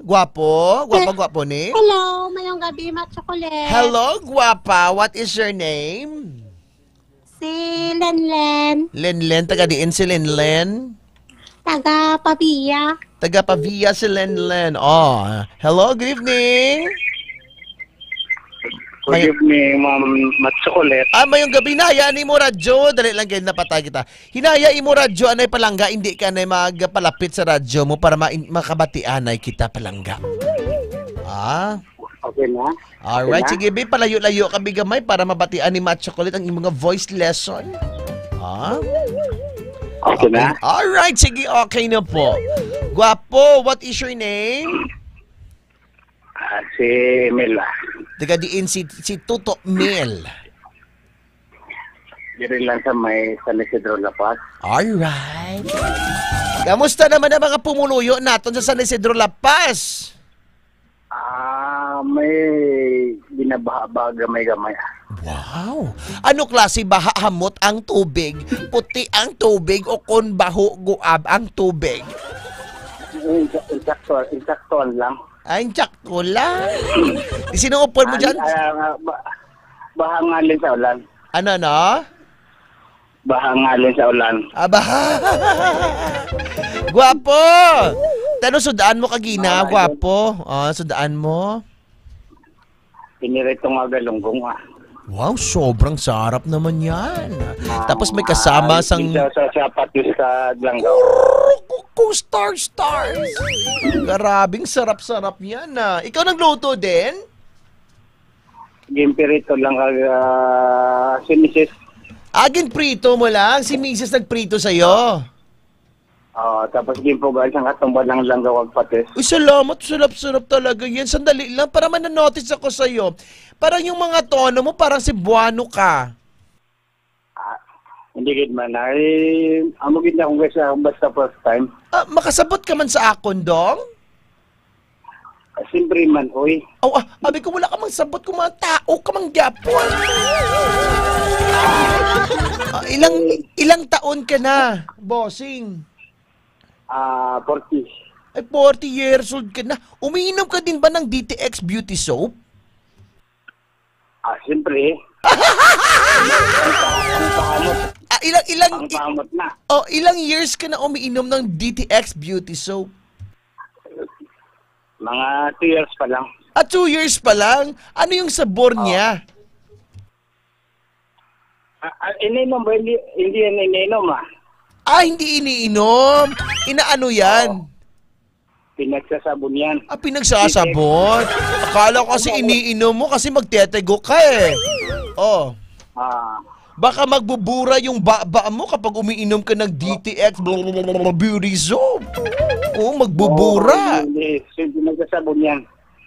Gwapo, gwapa, gwapo ni. Hello, mayong gabi, Macho Kulit. Hello, gwapa. What is your name? Si Lenlen. Lenlen, taga diin si Lenlen? Taga Pavia. Taga Pavia si Lenlen. Oh, hello, good evening. Good May- evening, Ma'am Matsukulit. Ah, mayong gabi na. Yan imo radyo. Dali lang kayo, napatay kita. Hinaya imo radyo, anay palangga, hindi ka anay magpalapit sa radyo mo para ma- makabatianay kita palangga. Ah? Okay na? Alright, Okay na? Sige, be, palayo-layo ka, be, gamay para mabatian ni Matsukulit ang imong voice lesson. Ah? Okay na? Alright, sige, okay na po. Gwapo, what is your name? Ah, si Mel, ah. Taga diin si, si Tuto Mel? Diri lang sa may San Isidro, La Paz. Alright. Kamusta naman ang mga pumuluyo naton sa San Isidro, La Paz? Ah, may binabaha ba gamay-gamay, ah. Wow! Ano klase baha, hamot ang tubig, puti ang tubig, o kon baho guab ang tubig? Insa-, insakto, insaktuan lang. Ay, insakto lang. Di, sino upuan mo dyan? Ah, ah, ba-, baha ngalin sa ulan. Ano, no? Baha ngalin sa ulan. Aba. Gwapo! Tano, sudaan mo kagina, Ah, gwapo. Ah, sudaan mo. Pinirito nga galunggong, ah. Wow, sobrang sarap naman yan. Ah, Tapos may kasama ah, sang sa, sa, sa patis sa langgaw. Kurk, ku-, ku-, star, stars. Grabing sarap-sarap yan, ah. Ikaw nagluto din? Gimpirito lang kag, ah, si misis. Ah, ginprito mo lang? Si misis nagprito sa'yo? Oo, tapos ginpugaan sang katumbal ng langgaw kag patis. Uy, salamat. Sarap-sarap talaga yan. Sandali lang, para mananotice ako sa'yo. Parang yung mga tono mo, parang Cebuano ka. Ah, hindi gid man. Ay, amo gid na akong guys, ah, basta first time. Ah, makasabot ka man sa akon, Dong? Ah, siyempre man, oy. Aw, ah, abi ko, wala ka mang sabot kung mga tao ka mang gyapon. Ah, ilang, ilang taon ka na, bossing? Ah, forty. Ay, forty years old ka na. Umiinom ka din ba ng D T X Beauty Soap? Ah, siyempre. Ang pa-, ang pahamot. Ah, ilang, ilang, Ang pahamot na. Oh, ilang years ka na umiinom ng D T X Beauty Soap? Mga two years pa lang. Ah, two years pa lang? Ano yung sabor Oh. niya? Ah, ah, ininom ba? Hindi, hindi yan ininom, ah. Ah, hindi iniinom? Inaano yan? Oo. Pinagsasabon yan. Ah, pinagsasabon? Akala ko kasi Oo. iniinom mo kasi magtetego ka eh. Oh. Ah. Baka magbubura yung baba mo kapag umiinom ka ng D T X, blah, blah, blah, blah, beauty soap. Oo, magbubura. Oo, hindi. Hindi, pinagsasabon yan.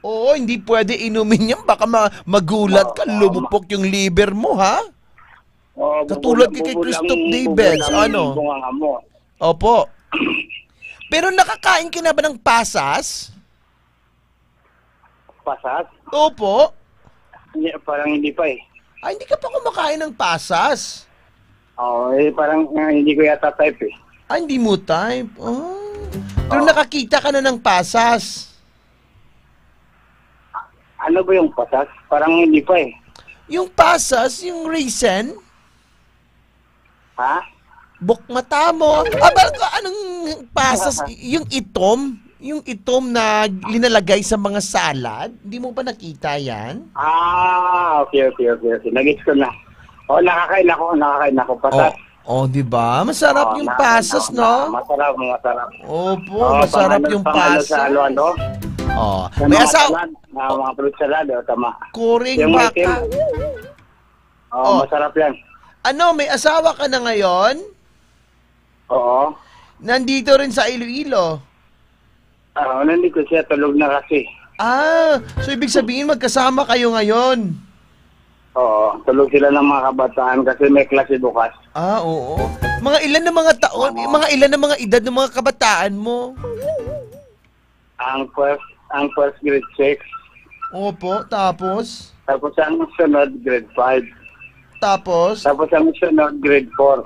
Oo, hindi pwede inumin yan. Baka ma-, magulat ka, Oo, lumupok yung liver mo, ha? Oo, Katulad bubula-, kay, kay bubula Christoph ang, Davids, bubula ang ano? bunganga mo. Opo. Pero nakakain ka na ba ng pasas? Pasas? Opo. Hindi, parang hindi pa eh. Ah, hindi ka pa kumakain ng pasas? Oo, eh, parang, ah, hindi ko yata type eh. Ah, hindi mo type? Oh. Pero Oo. nakakita ka na ng pasas? Ano ba yung pasas? Parang hindi pa eh. Yung pasas, yung raisin? Ha? Bukmata mo. Ah, ba, anong pasas? Y-, yung itom? Yung itom na linalagay sa mga salad? Hindi mo ba nakita yan? Ah, okay, okay, okay, okay. Nag-gets ko na. Oh, nakakain ako, nakakain ako. Pasas. Oh, oh, di ba? Masarap Oh, yung na-, pasas, na-, no? na-, masarap, masarap. Opo, Oh, masarap pang-ano, yung pang-ano sa pasas. halo-halo. Oh, Sa may mga asaw-, salad, na mga fruit salad, oh, tama. Kuring Yung may baka. itim. Oh, Oh. masarap yan. Ano, may asawa ka na ngayon? Oo. Nandito rin sa Iloilo? Ah, nandito siya, tulog na kasi. Ah, so ibig sabihin magkasama kayo ngayon? Oo, tulog sila ng mga kabataan kasi may klase bukas. Ah, oo. Mga ilan na mga taon, Oo. mga ilan na mga edad ng mga kabataan mo? Ang first, ang first grade six. Opo, tapos? Tapos ang sunod, grade five. Tapos? Tapos ang sunod, grade four.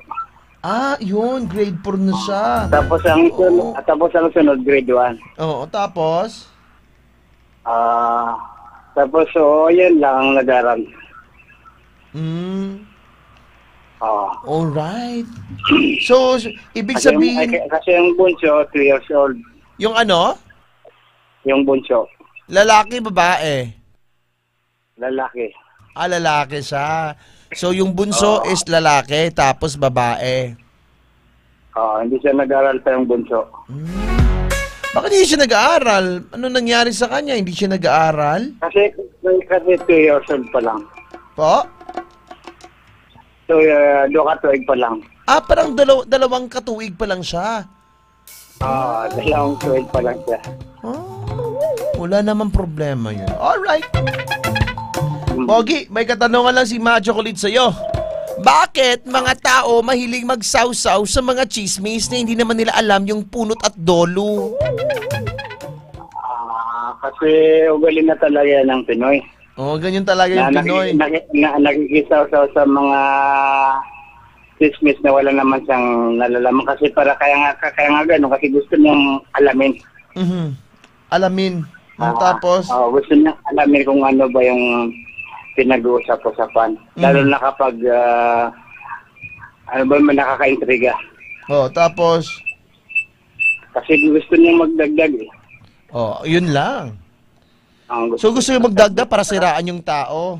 Ah, yun, grade four na siya. Tapos ang sun-, Oo. tapos ang sunod, grade one. Oo, tapos? Ah, tapos, so, yan lang ang nag-aral. Mm. Oo. Alright. So, s- ibig Kasi yung, sabihin, ay, kasi yung bunso, two years old. Yung ano? Yung bunso. Lalaki, babae? Lalaki. Ah, lalaki siya. So, yung bunso Oo. is lalaki, tapos babae. Oo, hindi siya nag-aral pa yung bunso. Hmm. Bakit hindi siya nag-aaral? Ano nangyari sa kanya? Hindi siya nag-aaral? Kasi, kasi two years old pa lang. Po? So, uh, doon ka tuig pa lang. Ah, parang dalaw- dalawang katuig pa lang siya. Ah, dalawang tuig pa lang siya. Ah, wala namang problema yun. Alright. Hmm. Pogi, may katanungan lang si Ma Chocolate sa'yo. Bakit mga tao mahilig magsawsaw sa mga chismis na hindi naman nila alam yung punot at dolo? Ah, kasi ugali na talaga yan ng Pinoy. Oh, ganyan talaga yung Na naki- Pinoy. naki- na- nakikisaw-saw sa mga chismis na wala naman siyang nalalaman. Kasi para kaya nga, kaya nga gano'n, kasi gusto niyang alamin. Mhm. Alamin. Mm, Ah, tapos? oh, gusto niyang alamin kung ano ba yung pinag-uusap-usapan. Lalo Mhm. na kapag, ah, ano ba, may nakakaintriga. Oh, tapos? Kasi gusto niyang magdagdag eh. Oh, yun lang. Ang So, gusto niyo magdagdag para siraan yung tao?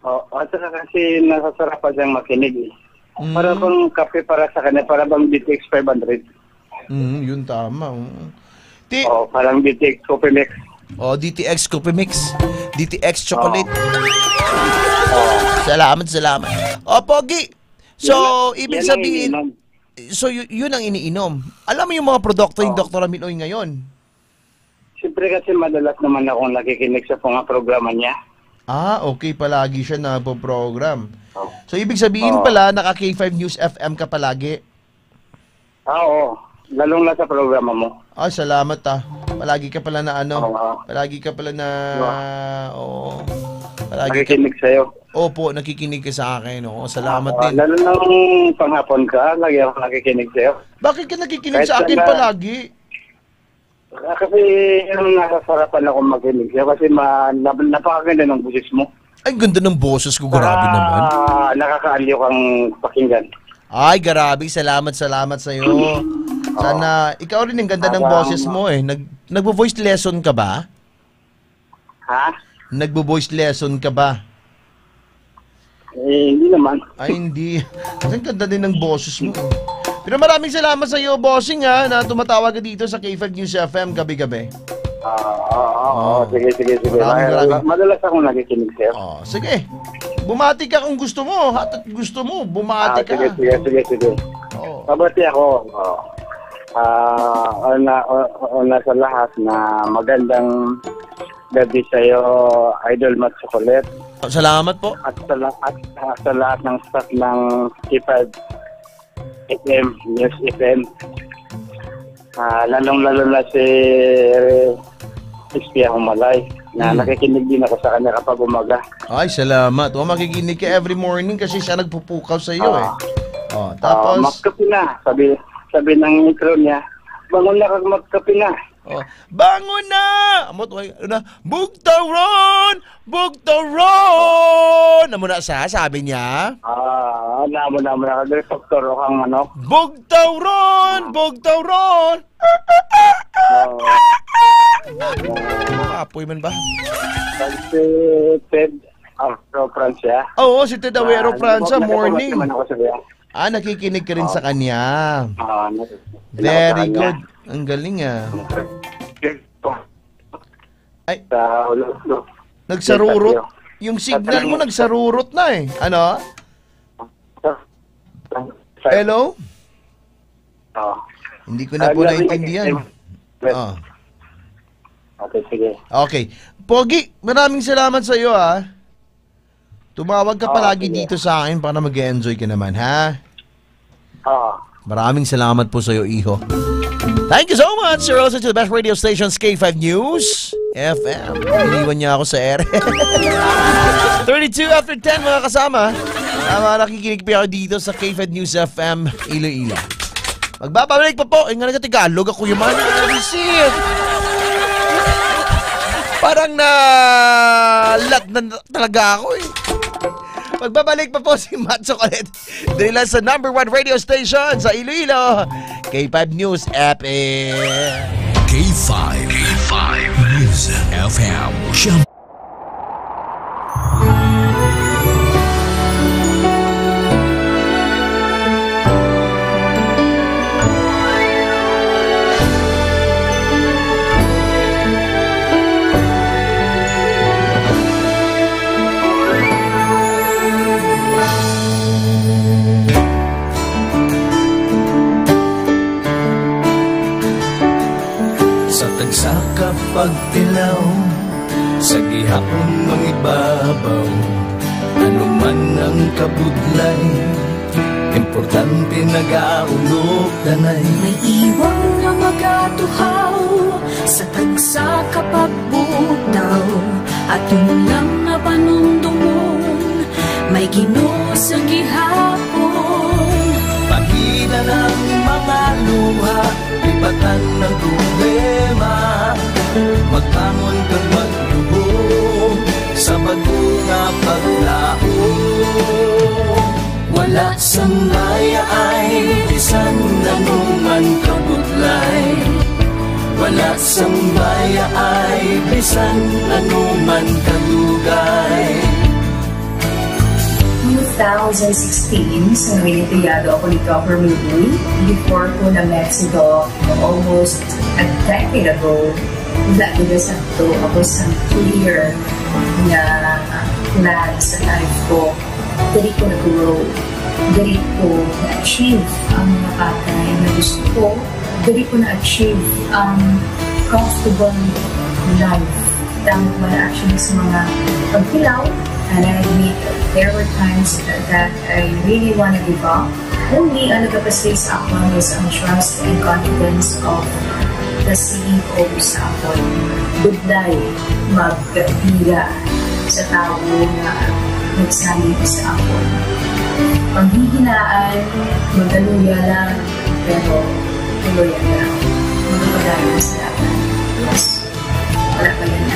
Oh, at saka kasi nasasarapan siyang makinig eh. Mm. Para bang kape para sa kanya, para bang D T X five hundred. Mm, yun tama. Mm. Ti- Oh, parang D T X Coffee Mix. Oh, D T X Coffee Mix. D T X Chocolate. Oh. Oh. Salamat, salamat. Oh, Pogi. So, Yan ang- ibig yan ang sabihin, iniinom. so y- yun ang iniinom. Alam mo yung mga produkto yung Oh. Doktor Aminoy ngayon? Siyempre kasi madalas naman akong nakikinig sa mga programa niya. Ah, okay. Palagi siya napoprogram. Oh. So, ibig sabihin Oh. pala, naka K five News F M ka palagi? Ah, oo. Lalong na sa programa mo. Ah, salamat ah. Palagi ka pala na ano, Oo. palagi ka pala na, Oo. oo. Palagi ka Nakikinig sa'yo. Opo, nakikinig ka sa akin. Oo, salamat Ah, din. lalo nang panghapon ka, lagi ako nakikinig sa'yo. Bakit ka nakikinig Kahit sa akin saan na- palagi? Ah, kasi yung nasasarapan ako makinig sa'yo kasi ma- nap- napakaganda ng boses mo. Ay, ganda ng boses ko. Grabe naman. Ah, nakakaaliw kang pakinggan. Ay, grabe. Salamat, salamat sa'yo. Sana, ikaw rin, ang ganda ng Habang boses mo eh. Nag, nagvo-voice lesson ka ba? Ha? Nagvo-voice lesson ka ba? Eh, hindi naman. Ay, hindi. Ang ganda din ng boses mo. Pero maraming salamat sa iyo, bossing, ha, na tumatawag ka dito sa K five News F M gabi-gabi. Ah, oo, oo, Oo. oo. Sige, sige, sige. Maraming, Ay, maraming madalas akong nakikinig, sir. Oh, sige. Bumati ka kung gusto mo. At gusto mo, bumati Ah, ka. sige, sige, sige, sige. Oo. Mabati ako. Oh. Ah, una, una sa lahat na magandang gabi sa'yo, Idol Matt Chocolate. Salamat po. At sa la-, at, at sa lahat ng staff ng K five F M, News F M. Ah, lalong-lalo na si Espia Humalay, na Hmm. nakikinig din ako sa kanya kapag umaga. Ay, salamat. O, makikinig ka every morning kasi siya nagpupukaw sa iyo, eh. Ah. Oh, Ah, tapos? "Magkape na," sabi, sabi ng intro niya, "Bangon na kag magkape na." Oh, "Bangon na!" Amo to, ay, ano na? "Bugtawron! Bugtawron!" Amo na sa, sabi niya. Ah, ano, amo na, amo na. Kag doktor, o kang ano? "Bugtawron! Ah. Bugtawron!" Oo. Kapoy man ba? Kag si Ted Awero Francia. Oo, si Ted Awero Na, Francia, nagpa-, nagpa-, morning. naman ako sa kanya. Ah, nakikinig ka rin Oo. sa kanya. Oo, nag-, Very nag-, good. Ang galing, ah. Ay. Sa ulo, no? Nagsarurot. Sa Yung signal mo, Sa nagsarurot na eh. Ano? Sa Hello? Oo. Hindi ko na Ah, po lagi naintindihan. nag-, Ah. Okay, sige. Okay. Pogi, maraming salamat sa iyo, ah. Tumawag ka Ah, palagi sige. dito sa akin para mag-enjoy ka naman, ha? Ah. Maraming salamat po sa iyo, iho. Thank you so much, Sir Rosa, to the best radio stations, K five News F M. Iniwan niya ako sa ere. Thirty-two after ten, mga kasama. Tama, nakikinig pa ako dito sa K five News F M, Iloilo. Magbabalik pa po. Eh, nga nagtagalog ako yung mga naisip. Parang na lat na talaga ako eh. Magbabalik pa po si Macho Colette. Diri lang sa number one radio station sa Iloilo, K five News F M. K five, K five News F M. Siyam- Sa tagsa ka pagtilaw, sa gihapon mangibabaw, ano man ang kabudlay, importante nagaulog tanay. May iwang nga magatuhaw sa tagsa ka pagbutaw, aton lang nga panumdumon, may Ginoo sa gihapon. Pahina ng mga luha, lipatan ng problema, magbangon kag magluhom sa bag-o nga paglaom. Wala sang mayaay bisan ano man kabudlay. Wala sang mayaay bisan ano man kadugay. Two thousand sixteen, sa Noel Criado ako ni Governor Louie. Before ko na Mexico, almost a decade ago, wala ko na sakto ako sa clear nga plan sa life ko. Diri ko nag-grow. Diri ko na-achieve ang mga bagay na gusto ko. Diri ko na-achieve ang comfortable life. Tama man actually sa mga pagkilaw, and I admit there were times that I really wanna give up. Only ang nagapasay sa akon was ang trust and confidence of the C E O sa akon. Budlay magpila sa tawo nga nagsalig sa akon. Panghihinaan, magaluya lang, pero tuloy lang. Magpadayon sa dalan. Yes. Wala pa yan.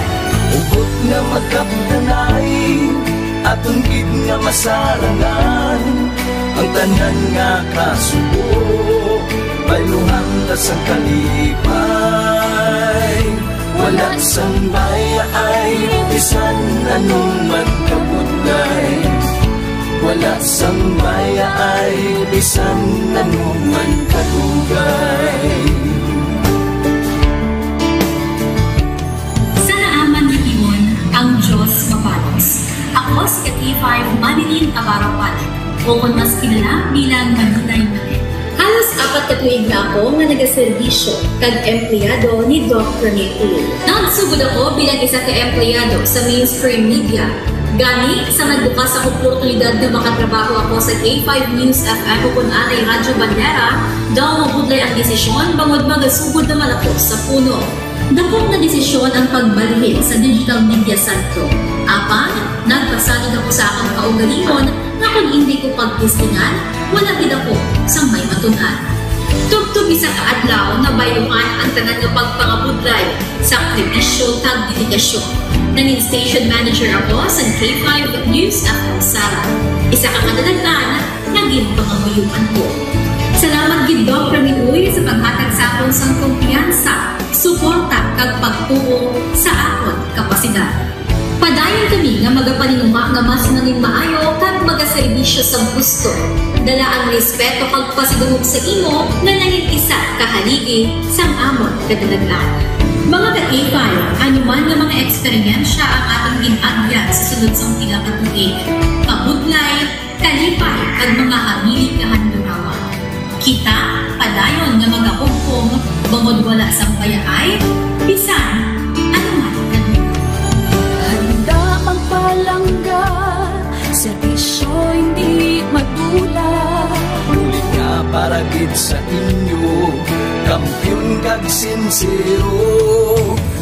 Hugot nga magkabtanay, aton gid nga masarangan ang tanan nga kasubo, bayluhan ta sang kalipay. Wala sang mayaay bisan ano man kabudlay. Wala sang mayaay bisan ano man kadugay. Sa naaman nga timon, ang Dios mabalos. Ako si ka K five Manilyn Abarapan, o kon mas kilala bilang Manilay Manilyn. Halos apat ka tuig na ako nga nagaserbisyo kag empleyado ni Doc Rene Uy. Nagsugod ako bilang isa ka empleyado sa mainstream media. Gani, sa nagbukas ang oportunidad nga makatrabaho ako sa K five News F M o kon anay Radyo Bandera, daw mabudlay ang desisyon bangod magasugod naman ako sa puno. Dakop nga desisyon ang pagbalhin sa digital media sector. Apan, nagpasalig ako sa akon kaugalingon nga kon indi ko pagtistingan, wala gid ako sang may matun-an. Tubtob isa ka adlaw, nabayluhan ang tanan nga pagpangabudlay, sakripisyo, kag dedikasyon. Nangin station manager ako sa K five News F M Sara, isa ka kadalagan nga ginpangamuyoan ko. Salamat gid, Doc Rene Uy, sa paghatag sa akon sang kumpiyansa, suporta, kag pagtuo sa akon kapasidad. Padayon kami nga magapaninguha nga mas manginmaayo kag magaserbisyo sa gusto. Dala ang respeto kag pasidungog sa imo nga nangin isa ka haligi sang amon kadalagan. Mga ka-K five, ano man nga mga eksperyensya ang aton gin-agyan sa sulod sang pila ka tuig, kabudlay, kalipay, kag mga hamili kahandurawan. Kita padayon nga magahugpong bangod wala sang bayaay bisan ano man nga lugar. Handa magpalangga, serbisyo hindi madula. Bulig nga para gid sa inyo, kampiyon kag sinsero.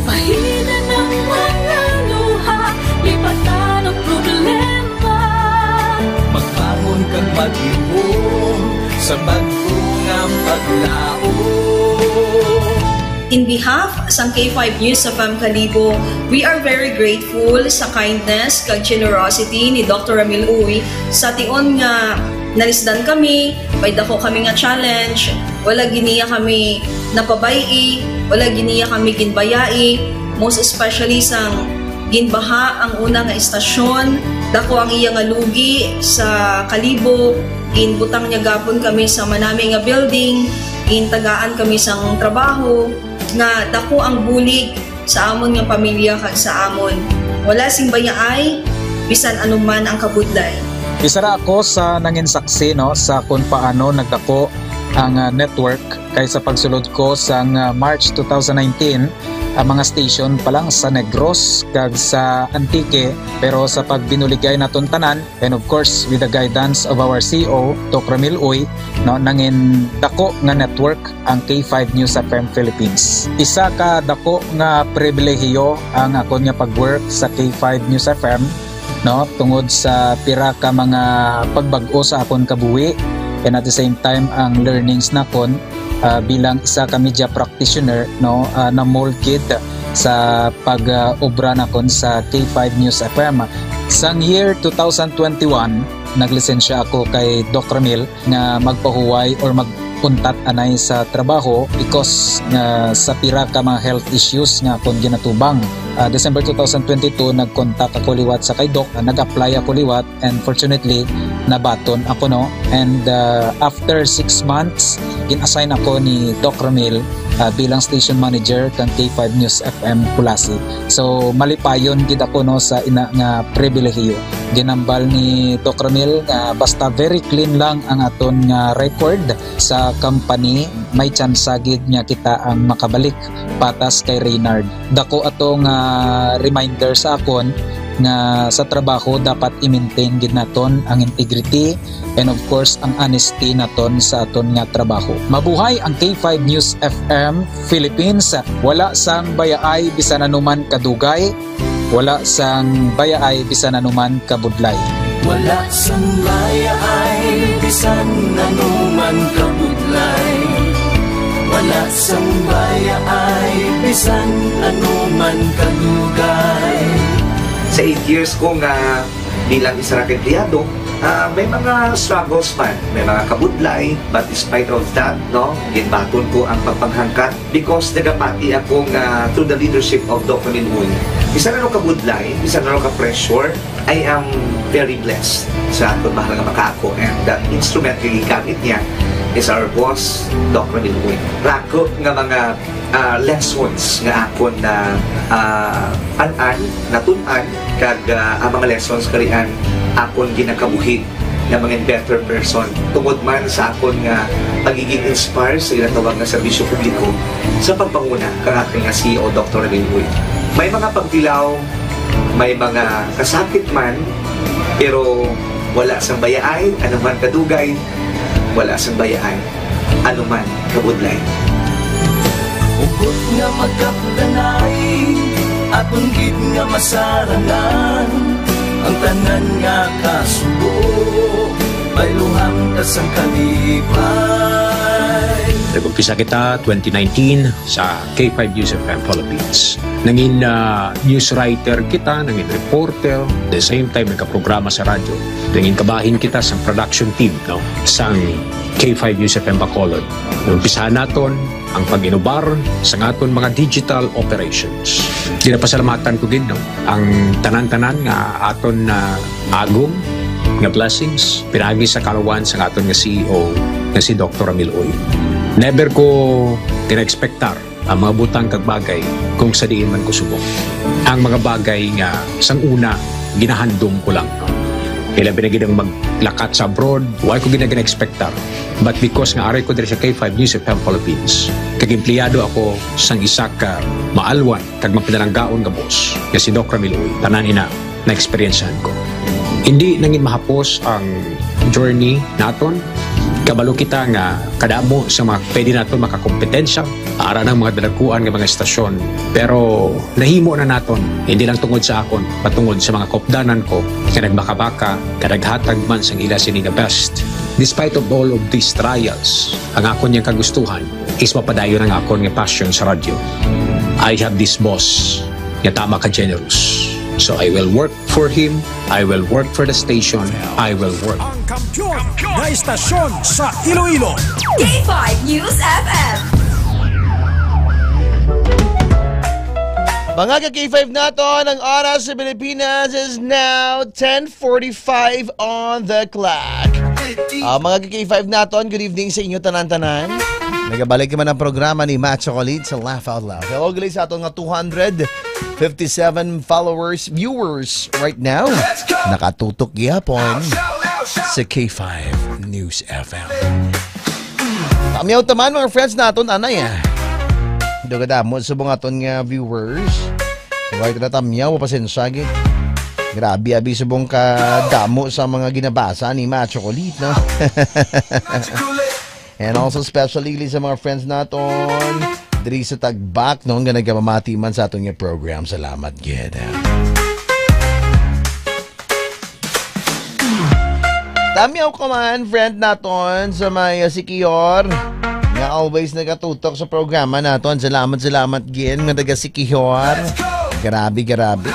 Pahina ng mga luha, lipatan ang problema. Magbangon kag magluhom sa bag-o nga paglaom. In behalf sang K five News F M Kalibo, we are very grateful sa kindness kag generosity ni Doctor Ramil Uy sa tion nga nalisdan kami, may dako kami nga challenge, wala gid niya kami napabay-i, wala gid niya kami ginbayai, most especially sang ginbaha ang una nga estasyon, dako ang iya nga lugi sa Kalibo, ginbutang niya gapon kami sa manami nga building, gintagaan kami sang trabaho, nga dako ang bulig sa amon nga pamilya kag sa amon. Wala sing bayaay, bisan anuman ang kabudlay. Isa ra ako sa nanginsaksi, no, sa kung paano nagdako ang, ah, network, kay sa pagsulod ko sang, ah, March two thousand nineteen, ang mga station pa lang sa Negros kag sa Antique, pero sa pagbinuligay naton tanan, and of course, with the guidance of our C E O, Doc Ramil Uy, no, nangin dako nga network ang K five News F M Philippines. Isa ka dako nga pribilehiyo ang akon nga pag-work sa K five News F M, no, tungod sa pira ka mga pagbag-o sa akon kabuhi, and at the same time ang learnings nakon, ah, bilang isa ka media practitioner, no, ah, na-mold gid sa pag, ah, obra nakon sa K five News F M. Sang year two thousand twenty-one, naglisensya ako kay Doc Ramil nga magpahuway or mag-untat anay sa trabaho because nga sa pira ka mga health issues nga akon ginatubang. Ah, December two thousand twenty-two, nag-contact ako liwat sa kay Doc, ah, nag-apply ako liwat, and fortunately, nabaton ako, no? And, ah, after six months, gin-assign ako ni Doc Ramil, ah, bilang station manager kang K five News F M Culasi. So, malipayon gid ako, no, sa ina nga pribilehiyo. Ginambal ni Doc Ramil nga basta very clean lang ang aton nga record sa company, may tsansa gid nga kita ang makabalik patas kay Reynard. Dako ato nga reminder sa akon nga sa trabaho dapat i-maintain gid naton ang integrity and of course ang honesty naton sa aton nga trabaho. Mabuhay ang K five News F M Philippines. Wala sang bayaay bisan anuman kadugay, wala sang bayaay bisan anuman kabudlay. Wala sang bayaay bisan anuman kabudlay. Wala sang bayaay bisan anuman kadugay. Sa eight years ko nga bilang isa ra ka empleyado, ah, may mga struggles man, may mga kabudlay, but despite of that, no, ginbaton ko ang pagpanghangkat because nagapati ako nga through the leadership of Doc Ramil Uy, bisan ano kabudlay, bisan ano ka pressure, I am very blessed sa akon mahal nga makaako, and the instrument nga gigamit niya is our boss, Doc Ramil Uy. Rako nga mga, ah, lessons nga akon na, ah, an-an, natun-an, kag, ah, ang mga lessons karian akon ginakabuhi nga mga better person tungod man sa akon nga pagiging inspire sa ginatawag nga serbisyo publiko sa pagpanguna kang aton nga C E O, Doctor Ramil Uy. May mga pagtilaw, may mga kasakit man, pero wala sang bayaay, ano man kadugay, wala sang bayaay, ano man kabudlay. Hugot nga magkapdanay, aton gid nga masarangan, ang tanan nga kasubo, bayluhan ta sang kalipay. Nag-umpisa kita twenty nineteen sa K five News F M Philippines. Nangin, ah, news writer kita, nangin reporter, the same time nagkaprograma sa radyo. Nangin kabahin kita sa production team, no, sang K five News F M Bacolod. Umpisahan naton ang pag-inubar sa aton mga digital operations. Ginapasalamatan ko gid, no, ang tanan-tanan nga aton na agom nga blessings pinaagi sa kalawan sa aton nga C E O nga si Doctor Ramil Uy. Never ko gina-expectar ang mga butang kag bagay kung sa diin man ko subong. Ang mga bagay nga sang una ginahandom ko lang. Ilabi na gid ang maglakat sa abroad, wa ko gid na gina-expectar. But because nga ari ko diri sa K five News F M Philippines, kag empleyado ako sang isa ka maalwan kag mapinalanggaon nga boss nga si Doc Ramil Uy, tanan ina na-eksperyensyahan ko. Hindi nangin mahapos ang journey naton. Kabalo kita nga kadamo sa mga pwede naton makakompetensya ara ng mga dalakuan nga mga estasyon. Pero nahimo na naton, hindi lang tungod sa akon, patungod sa mga kopdanan ko nga nagmakabaka, nga naghatag man sang ila sini nga best. Despite of all of these trials, ang akon niyang kagustuhan is mapadayon ang akon nga passion sa radyo. I have this boss nga tama ka generous. So I will work for him, I will work for the station, I will work. Ang kampiyon na istasyon sa Iloilo. K five News F M. Mga ka K five naton, ang oras sa Pilipinas is now ten forty-five on the clock. Ah, mga ka K five naton, good evening sa inyo tanan-tanan. Nagabalik naman ang programa ni Matt Chocolate sa Laugh Out Loud. Hello, gali sa aton nga two hundred fifty-seven followers, viewers right now. Nakatutok gyapon sa K five News F M. Tamyaw taman, mga friends naton, anay, ah. Daw kadamo subong aton nga viewers. Wala kita tamyaw, pasensya, gid. Grabe, abi, subong kadamo sa mga ginabasa ni Matt Chocolate, no? And also, especially sa mga friends naton diri sa Tagbak, no, nga nagapamati man sa aton nga program. Salamat, gid. Tamyaw ka man, friend naton, sa may, uh, Siquijor, nga always nagatutok sa programa naton. Salamat, salamat, gid, nga taga Siquijor. Grabe, grabe.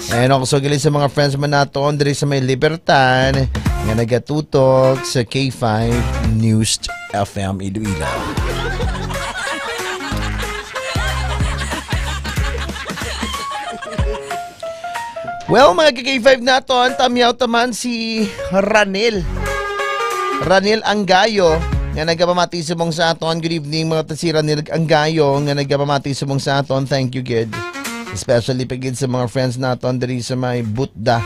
And also, gali sa mga friends man naton diri sa may Libertan, nga nagatutok sa K five News F M Iloilo. Well, mga ka K five naton, tamyaw taman si Ranil. Ranil Anggayo, nga nagapamati subong sa aton. Good evening, mga ta-, si Ranil Anggayo, nga nagapamati subong sa aton. Thank you, gid. Especially pa gid sa mga friends naton diri sa may Butda,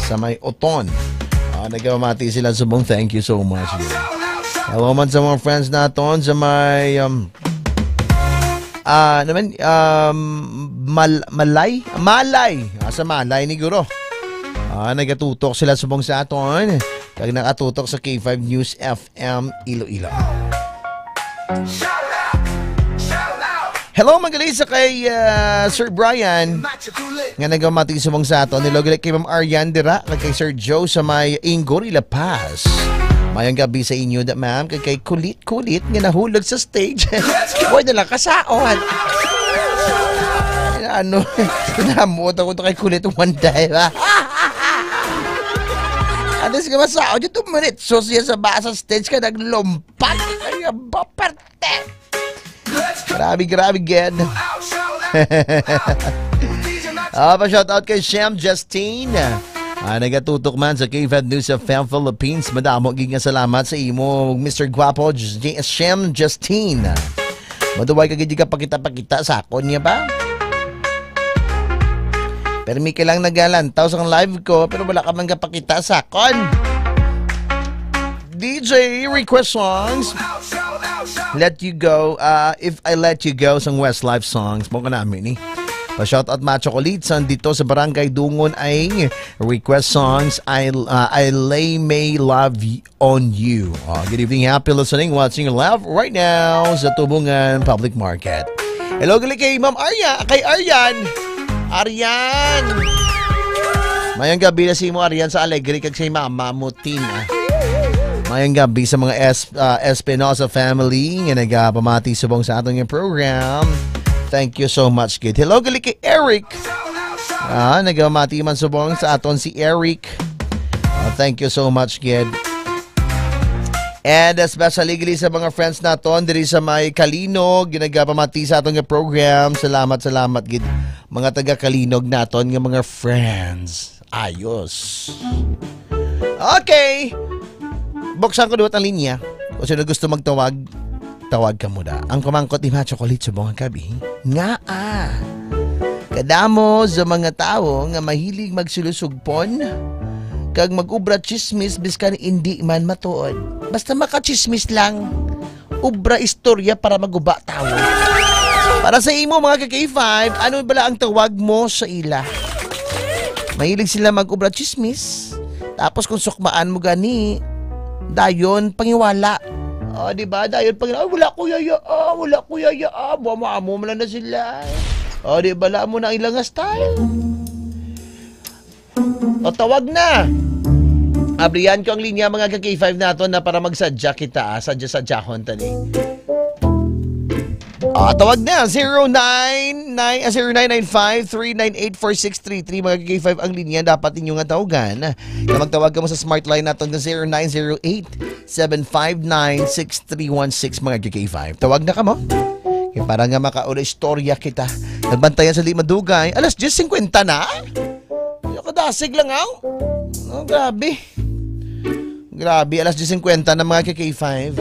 sa may Oton. Ah, nagapamati sila subong. Thank you so much, gid. Hello man sa mga friends naton sa may, um, Ah, naman, um, Mal-, Malay? Malay. Ah, sa Malay ni Guro. Ah, nagatutok sila subong sa aton. Kag nakatutok sa K five News F M Iloilo. Hello, mga gali sa kay, ah, Sir Brian. Nga nagpamati subong sa aton. Hello, gali kay Ma'am Arian dira, kag kay Sir Joe sa may Ingory, La Paz. Mayong gabi sa inyo, da, ma'am, kag kay Kulit-Kulit nga nahulog sa stage. Boy, na lang kasaon. Ano, namuot ako to kay Kulit one day, ba? At least nga masaon, yung tumiritso siya sa ba-, sa stage ka naglumpat. Ay, ba, parte? Grabe, grabe, gid. Ah, pa-shout out kay Shem Justine. Ah, nagatutok man sa K five News F M Philippines. Madamo gid nga salamat sa imo, Mister Guapo, J-, Shem Justine. Maduway ka gid ka pakita-pakita sa akon niya ba? Pero may kailang nagalantaw sa live ko, pero wala ka man kapakita sa akon. D J request songs. Let You Go, uh, If I Let You Go sang Westlife Songs. Mo ka namin, eh. Pa-shoutout, mga chocolates, dito sa Barangay Dungon ay request songs, I, uh, I Lay My Love Y-, On You. Uh, good evening, happy listening, watching live right now sa Tubungan Public Market. Hello, gali kay Ma'am Arya, kay Aryan. Aryan! Mayang gabi na si mo, Aryan, sa Alegre, kag si Mama mo, Tin, ah. Mayang gabi sa mga S-, ah, Espinosa family nga nagapamati subong sa aton nga program. Thank you so much, kid. Hello, gali kay Eric. Ah, nagapamati man subong sa aton si Eric. Ah, thank you so much, kid. And especially, gali sa mga friends naton diri sa may Kalinog, ginagapamati sa aton nga program. Salamat, salamat, gid. Mga taga Kalinog naton nga mga friends. Ayos. Okay. Buksan ko duwat ang linya. Kung sino gusto magtawag, tawag ka muna. Ang kumangkot ni Macho Kulit sa mga gabi, nga, ah, kadamo sa mga tawo nga mahilig magsulusugpon kag mag-ubra chismis biskan indi man matuod. Basta makachismis lang. Ubra istorya para maguba tawo. Para sa imo, mga ka K five, ano bala ang tawag mo sa ila? Mahilig sila mag-ubra chismis. Tapos kung sukmaan mo gani, dayon pangiwala. Oh, di ba? Dayon pangiwala. "Ay, wala ko yaya, ah, wala ko yaya, ah. Buwa mo, amo man lang na sila." Oh, di ba? Wala mo na ilang style. O, tawag na. Abrihan ko ang linya, mga ka-K five naton, na para magsadya kita, ah, sadya-sadyahon tani. Ah, tawag na, zero nine nine, ah, zero nine nine five, three nine eight, four six three three, mga ka-K five, ang linya dapat ninyo nga tawagan. Na magtawag kamo sa smart line naton nga zero nine zero eight, seven five nine, six three one six, mga ka-K five. Tawag na kamo. Kay para nga makaula istorya kita. Nagbantayan sa di madugay. Alas diyes singkwenta na? Ano kadasig lang, aw? Oh, grabe. Grabe, alas diyes singkwenta na, mga ka-K five.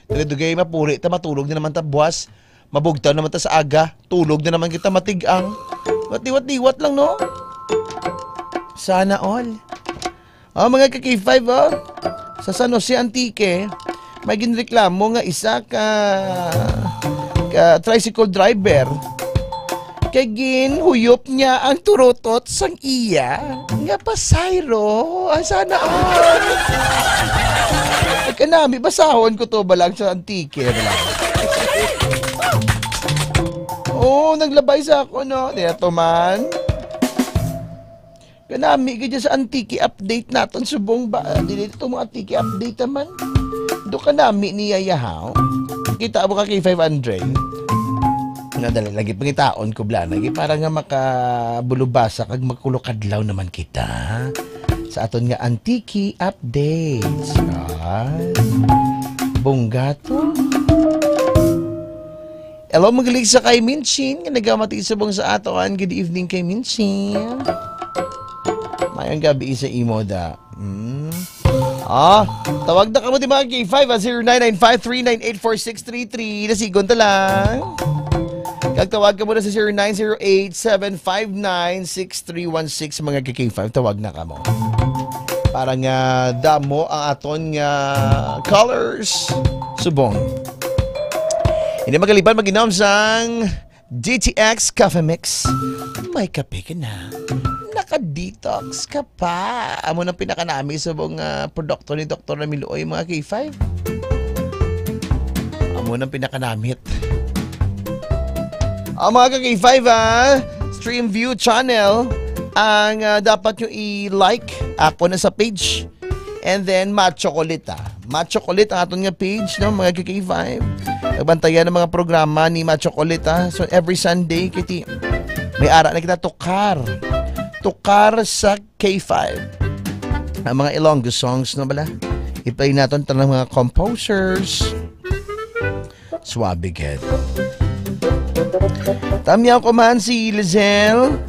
Dugay-dugay mapuri ta, matulog na naman ta buwas. Mabugtaw naman ta sa aga, tulog na naman kita, matig-ang. Liwat-liwat lang, no? Sana all. Oh, mga ka-K five, oh. Sa San Jose, Antique, may ginreklamo nga isa ka, ka tricycle driver kay ginhuyop niya ang turutot sang iya nga pasayro. Ah, sana all. Kanami, basahon ko to, balang sa Antique, balang. Oh, naglabay sa ako, no? Di ato man. Kanami gid sa Antique update naton subong ba? Dili to mga Antique update naman. Do kanami ni Yayahaw. Kita mo ka kay five hundred. Nadali lagi pangitaon ko, bla, lagi para nga makabulubasa kag makulokadlaw naman kita sa aton nga Antique updates. Ah, bungga to. Hello, magaling sa kay Minchin nga nagamati subong sa aton. Good evening kay Minchin. Mayang gabi sa imo da. Hmm. Ah, tawag na kamo di mga K five, ah, zero nine nine five three nine eight four six three three. Nasigon ta lang. Kag tawag ka muna sa zero nine zero eight seven five nine six three one six, mga ka-K five. Tawag na kamo. Para nga damo ang aton nga colors. Subong. Hindi magaliban mag-inom sang D T X Coffee Mix. May kape ka na. Naka-detox ka pa. Amo nang pinakanami subong, ah, produkto ni Doktor Ramil Uy, mga K five. Amo nang pinakanamit. Ang mga ka-K five, ah, Stream View Channel ang, ah, dapat nyo i-like. Ako na sa page. And then, Machocolita. Machocolita ang aton nga page, no, mga ka-K five. Nagbantayan ang mga programa ni Machocolita. So, every Sunday, kiti, may ara na kita tukar. Tukar sa K five. Ang mga Ilonggo songs, no, bala? I-play naton tanang mga composers. Suabe gid. Tamyaw ko man si Lizelle.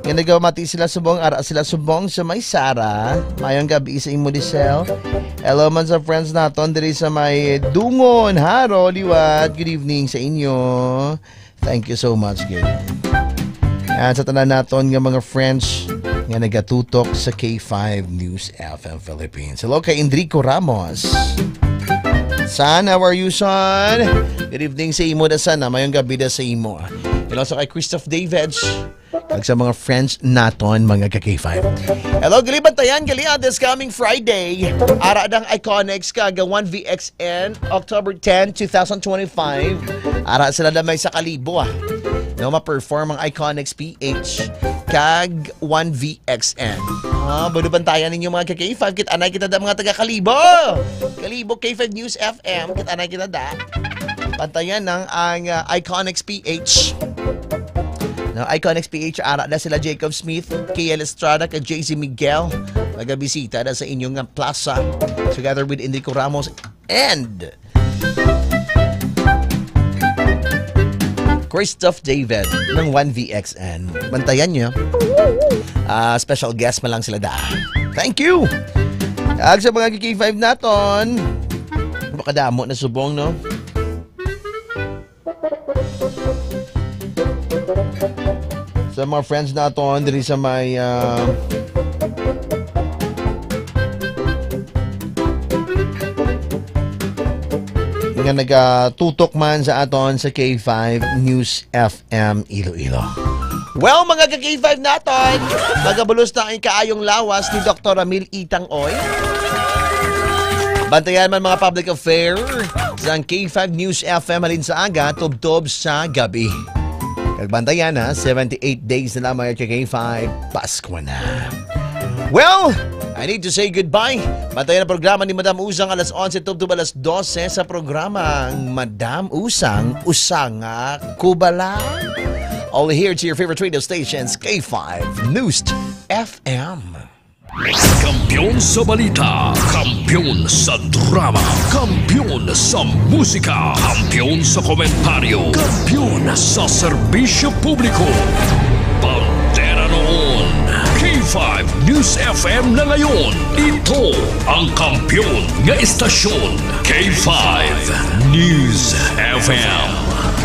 Nga nagamati sila subong, ara sila subong sa may Sara. Mayong gabi sa imo, Lizelle. Hello man sa friends naton diri sa may Dungon, Jaro, liwat. Good evening sa inyo. Thank you so much, good. At sa tanan naton nga mga friends nga nagatutok sa K five News F M Philippines. Hello kay Enrico Ramos. Son, how are you, son? Good evening sa imo da, son, ah. Mayong gabi da sa imo, ah. Hello sa kay Christoph Davids. Kag sa mga friends naton, mga ka-K five. Hello, gali bantayan, gali, ah, this coming Friday. Ara dang Iconics kag one V X N, October ten, two thousand twenty-five. Ara sila na may sa Kalibo, ah. No, ma-perform ang Iconics P H kag one V X N. Ah, bado bantayan ninyo, mga ka-K five. Kit-anay kita da, mga taga Kalibo. Kalibo, K five News F M. Kit-anay kita da. Bantayan ng ang, ah, Iconics P H. No, Iconics P H, ara na sila Jacob Smith, K L Estrada, kag J C Miguel. Magabisita na sa inyong nga plaza together with Enrico Ramos and Christoph David ng one V X N. Bantayan nyo. Ah, special guest man lang sila da. Thank you! Kag sa mga K five naton, makadamo na subong, no? Sa mga friends naton diri sa may, ah, nga nagatutok man sa aton sa K five News F M Iloilo. Well, mga ka-K five naton, magabulos na ang kaayong lawas ni Doktor Ramil Itang Oy. Bantayan man mga public affair sang K five News F M halin sa aga, tubtob sa gabi. Kag bantayan, ha, seventy-eight days na lamang ang K five, Pasko na. Well, I need to say goodbye. Patayon ang programa ni Madam Usang alas onse tubtob alas dose sa programang Madam Usang, Usa nga Kubala. Only here to your favorite radio stations, K five News F M. Kampiyon sa balita, kampiyon sa drama, kampiyon sa musika, kampiyon sa komentaryo, kampiyon sa serbisyo publiko. Bandera noon, K five News F M na ngayon. Ito ang kampiyon nga estasyon, K five News F M.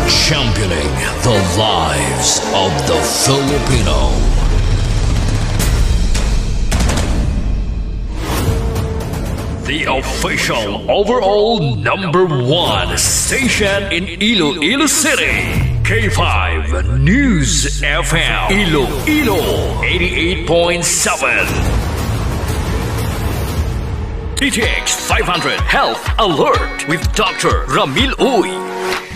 Championing the lives of the Filipino. The official overall number one station in Iloilo City, K five News F M, Iloilo eighty-eight point seven. D T X five hundred Health Alert with Doctor Ramil Uy.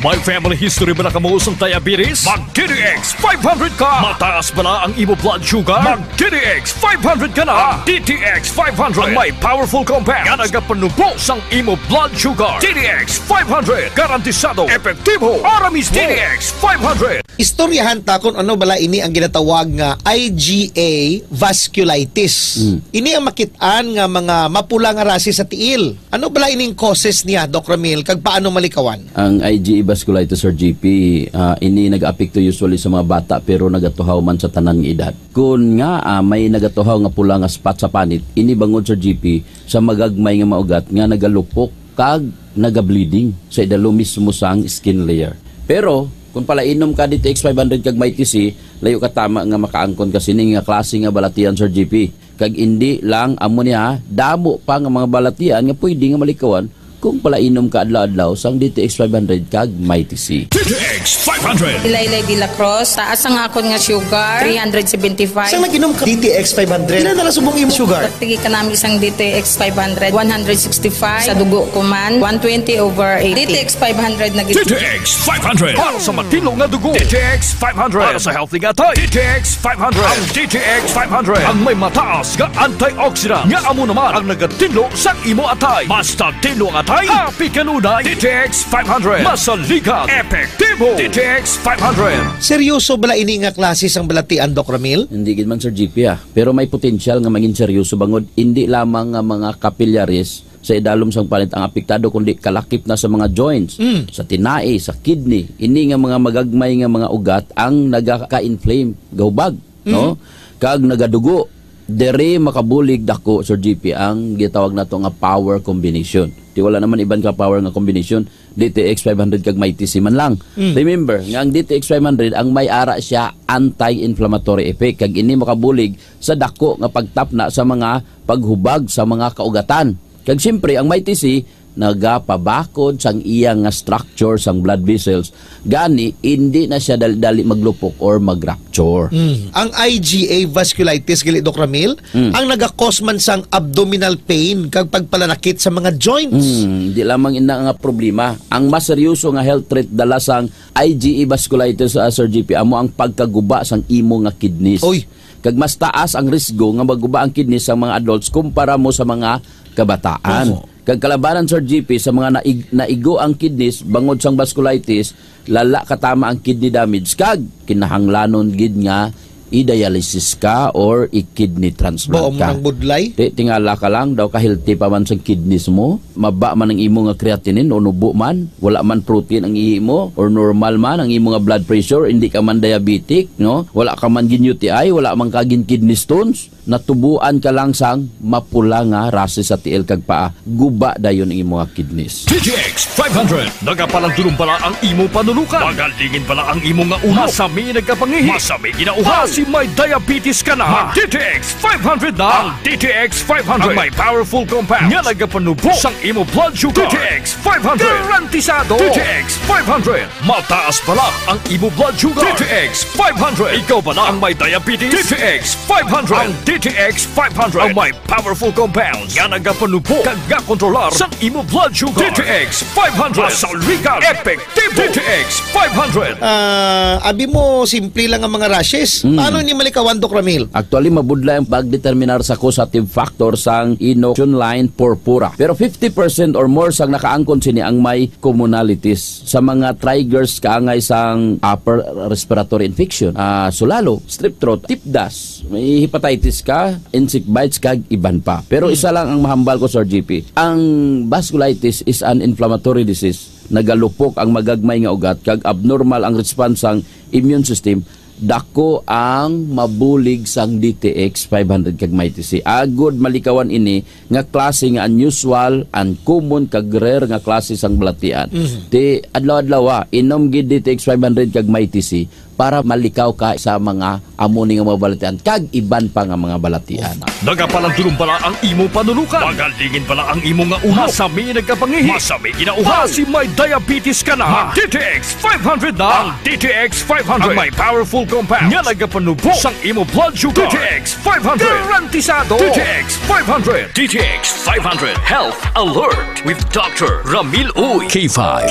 May family history ba na kamo sang diabetes? Mag D T X five hundred ka! Mataas bala ang imo blood sugar? Mag D T X five hundred ka na! Ang D T X five hundred ang may powerful compound nga nagapanubo sang imo blood sugar. D T X five hundred, garantisado, epektibo, para mismo. D T X five hundred. Istoryahan ta kung ano bala ini ang ginatawag nga I G A vasculitis. Mm. Ini ang makit-an nga mga mapula nga rashes sa tiil. Ano bala ining causes niya, Doc Ramil, kag paano malikawan? Ang I G A vasculitis or G P, ah, ini nag-aapekto usually sa mga bata pero nagatuhaw man sa tanan nga edad. Kun nga, ah, may nagatuhaw nga pula nga spot sa panit, ini bangod, Sir G P, sa magagmay nga mga ugat nga nagalupok kag nagableeding sa idalom mismo sang skin layer. Pero kung palainom ka D T X five hundred kag Mighty C, layo ka tama nga makaangkon ka sini nga klase nga balatian, Sir G P. Kag indi lang amo niya, damo pa nga mga balatian nga pwede nga malikawan kung palainom ka adlaw-adlaw sang D T X five hundred kag Mighty C. D T X five hundred. Ilaylay de la Cruz, taas ang akon nga sugar, three hundred seventy-five. Sang nag-inom ka D T X five hundred, pila na lang subong imong sugar? Pagtigi ka nami sang D T X five hundred, one hundred sixty-five. Sa dugo ko man, one twenty over eighty. D T X five hundred na gid. D T X five hundred. Para sa matinlo nga dugo. D T X five hundred. Para sa healthy nga atay. D T X five hundred. Ang D T X five hundred ang may mataas nga antioxidant nga amo naman ang nagatinlo sa imo atay. Basta tinlo ang atay, happy kanunay. D T X five hundred. Masaligan. Epektibo. D T X five hundred. Seryoso bala ini nga klase sang balatian, Doc Ramil? Hindi gid man, Sir G P, ah. Pero may potensyal nga mangin seryoso bangod hindi lamang nga mga capillaries sa idalom sang panit ang apektado, kundi kalakip na sa mga joints, Mm. sa tinai, sa kidney. Ini nga mga magagmay nga mga ugat ang nagaka-inflame, gahubag, no? Mhm. Kag nagadugo. Diri makabulig dako, Sir G P, ang gitawag nato nga power combination. Di wala naman iban ka power nga combination, D T X five hundred kag Mighty C man lang. Mm. Remember nga ang D T X five hundred ang may ara siya anti-inflammatory effect, kag ini makabulig sa dako nga pagtapna sa mga paghubag sa mga kaugatan. Kag siyempre, ang Mighty C nagapabakod sang iya nga structure sang blood vessels, gani indi na siya dali-dali maglupok or mag-rupture. Mm. Ang I G A vasculitis, gali, Doc Ramil, Mm. ang nagakos man sang abdominal pain kag pagpalanakit sa mga joints. Mm, di lamang ina nga problema. Ang mas seryoso nga health threat dala sang I G A vasculitis, ah, Sir G P, amo ang pagkaguba sang imo nga kidneys. Oy. Kag mas taas ang risgo nga maguba ang kidneys sang mga adults kumpara mo sa mga kabataan. Oho. Kag kalabanan, Sir G P, sa mga naig-, naigo ang kidneys bangod sang vasculitis, lala katama ang kidney damage, kag kinahanglanon gid nga i-dialysis ka or i-kidney transplant Bao mo ka. Nang budlay? Ti-, tingala ka lang, daw ka-healthy pa man sang kidneys mo, maba man ang imo nga creatinine o nubo man, wala man protein ang ihi mo, or normal man ang imo nga blood pressure, hindi ka man diabetic, no? Wala ka man gin U T I, wala man ka gin kidney stones. Natubuan ka lang sang mapula nga rashes sa tiil kag paa, guba dayon ang imo nga kidneys. D T X five hundred. Nagapalandulong bala ang imo panulukan? Magalingin bala ang imo nga ulo? Masami nagkapangihi? Masami ginauhaw? Basi may diabetes ka na? Mag D T X five hundred na. Ang D T X five hundred ang may powerful compound nga nagapanubo sang imo blood sugar. D T X five hundred. Garantisado. D T X five hundred. Mataas bala ang imo blood sugar. D T X five hundred. Ikaw bala ang may diabetes? D T X five hundred. Ang D T X five hundred ang may powerful compounds nga nagapanubo kag gakontrolar sa imo blood sugar. D T X five hundred. Masaligan. Epektibo. D T X five hundred. Ah, abi mo, simple lang ang mga rashes. Mm. Ano ni malikawan, Doc Ramil? Actually, mabudlay ang pagdeterminar sa causative factor sang inoculum purpura. Pero fifty percent or more sang nakaangkon sini ang may commonalities sa mga triggers kaangay sang upper respiratory infection. Ah, sulalo, strep throat, tip dust, may hepatitis ka, insect bites, kag iban pa. Pero isa lang ang mahambal ko, Sir G P. Ang vasculitis is an inflammatory disease. Nagalupok ang magagmay nga ugat kag abnormal ang response sang immune system. Dako ang mabulig sang D T X five hundred kag Mighty C. Agod malikawan ini nga klase nga unusual, uncommon, kag rare nga klase sang balatian. Mhm. Ti adlaw-adlaw, ah, inom gid D T X five hundred kag Mighty C para malikaw ka sa mga amo ni nga mga balatian kag iban pa nga mga balatian. Nagapalandulong bala ang imo panunukan? Magalingin bala ang imo nga ulo? Masami nagkapangihi? Masami ginauhaw? Basi may diabetes ka na? Mag D T X five hundred na. Ang D T X five hundred ang may powerful compound nga nagapanubo sang imo blood sugar. D T X five hundred. Garantisado. D T X five hundred. D T X five hundred Health Alert with Doctor Ramil Uy. K five.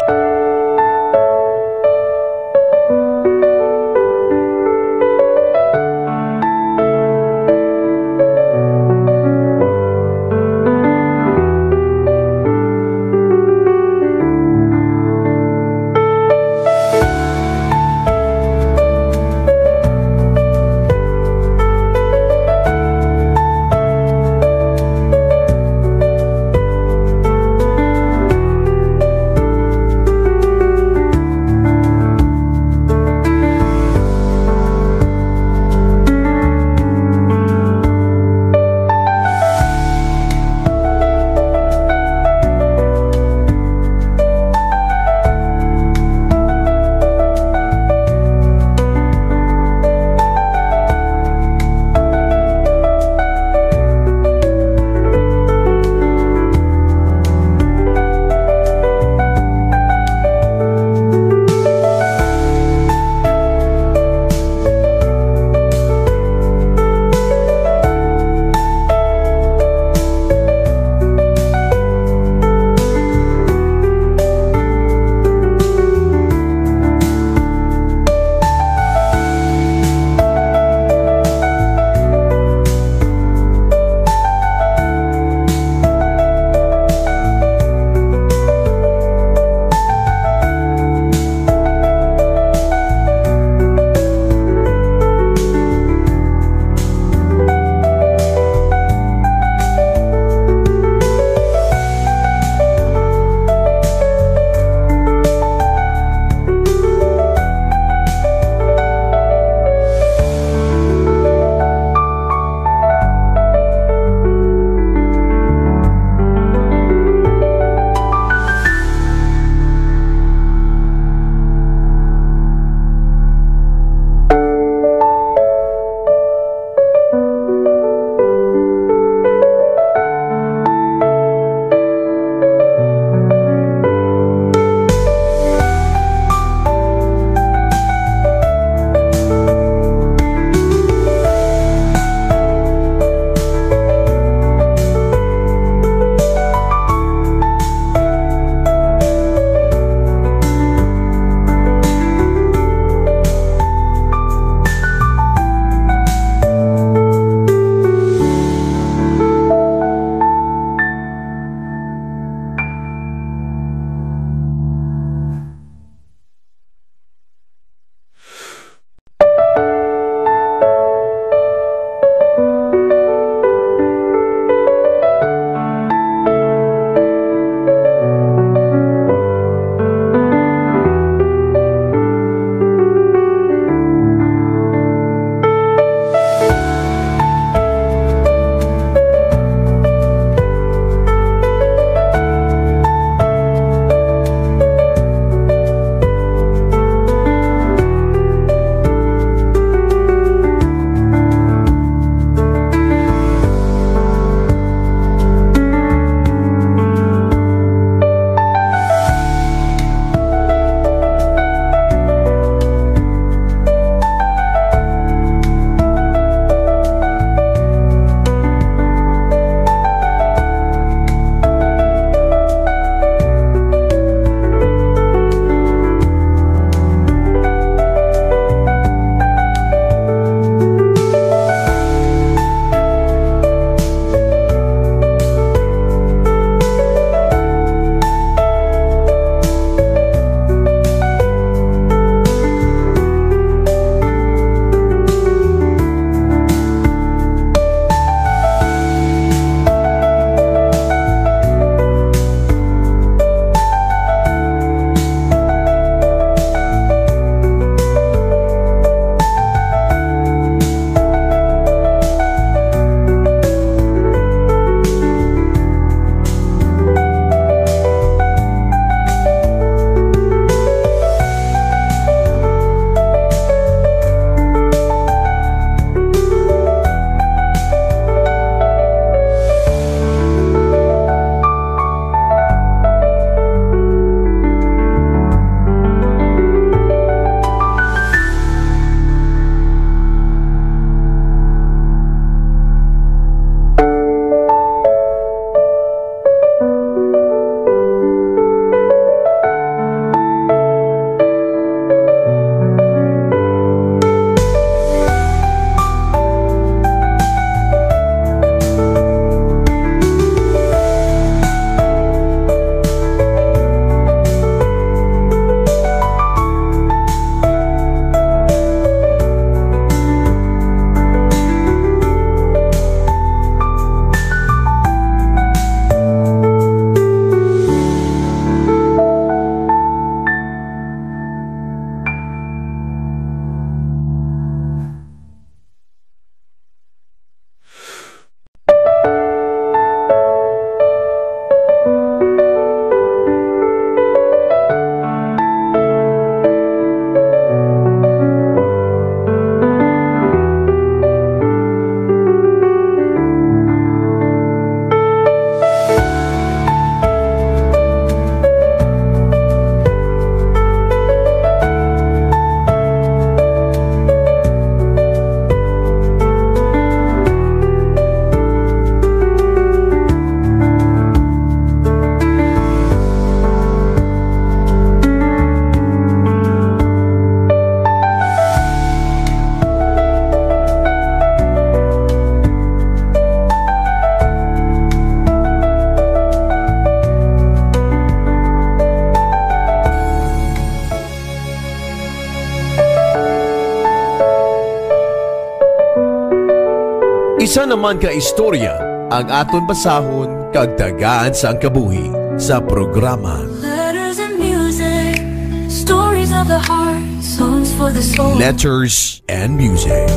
Sa naman ka istorya ang aton basahon kag tagaan sang kabuhi sa programa Letters and music, stories of the heart, songs for the soul. Letters and Music.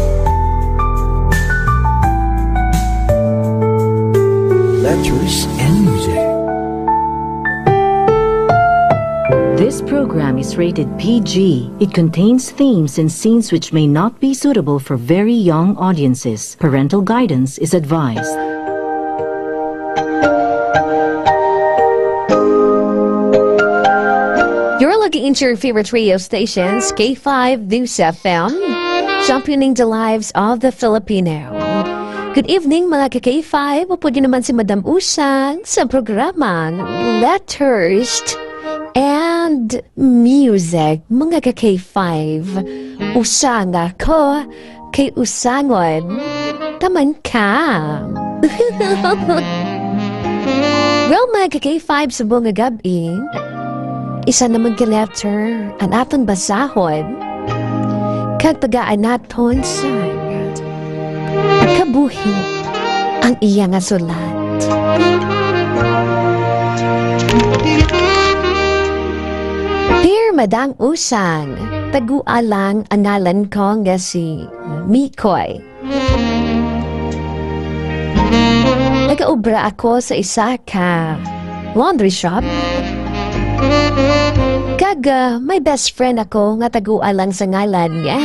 Letters and Music. This program is rated P G. It contains themes and scenes which may not be suitable for very young audiences. Parental guidance is advised. You're logging into your favorite radio stations, K five News F M, championing the lives of the Filipino. Good evening, mga ka-K five. Upod niyo naman si Madam Usang sa programang Letters and Music, mga ka-K five. Usang ako, kay usangon taman ka. Well, mga ka-K five, subong nga gab-i, isa naman ka letter ang aton basahon, kag tagaan naton sa kabuhi ang iya nga sulat. Dear Madam Usang, tagua lang ang ngalan ko nga si Mikoy. Nagaobra ako sa isa ka laundry shop. Kag, ah, may best friend ako nga tagua lang sa ngalan niya,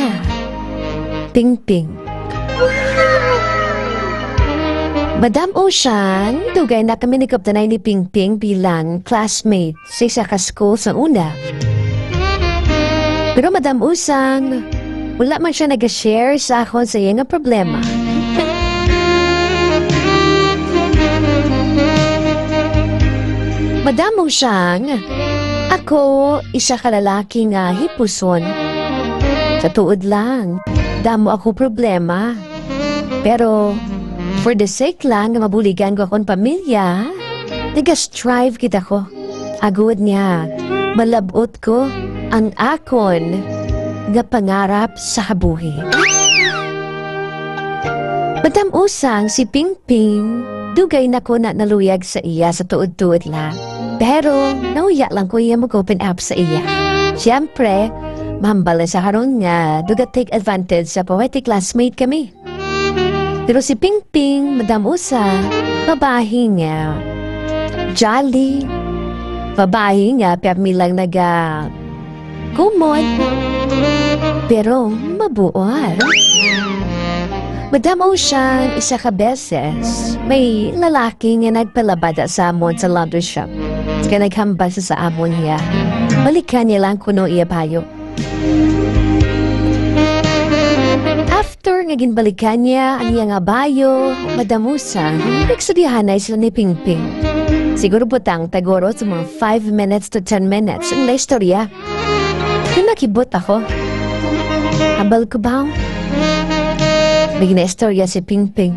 Pingping. Madam Usang, dugay na kami nagkabtanay ni Pingping bilang classmate sa isa ka school sa una. Pero, Madam Usang, wala man siya nag-share sa akon sa iya nga problema. Madam Usang, ako isa ka lalaki nga hipuson. Sa tuod lang, damo ako problema. Pero for the sake lang nga mabuligan ko akon pamilya, nag-strive kita ko. Agod niya, malab-ot ko ang akon nga pangarap sa kabuhi. Madam Usang, si Pingping, dugay na ko na naluyag sa iya sa tuod-tuod lang. Pero nauya lang ko iya mag-open up sa iya. Siyempre, mahambal na sa karon nga duga take advantage sa poetic classmate kami. Pero si Pingping, Madam Usang, babayi nga jolly, babayi nga pirmi lang naga kumot, pero mabuot. Madam Usang, isa ka beses, may lalaki nga nagpalabada sa amon sa laundry shop. Kaya naghambal sa, sa amon niya. Balikan niya lang kuno iya bayo. After nga ginbalikan niya ang iya nga bayo, Madam Usang, nagsugyahanay sila ni Pingping. Siguro butang taguro sa mga five minutes to ten minutes ang istorya. Nakibot ako. Hambal ko ba? May ginaistorya si Pingping.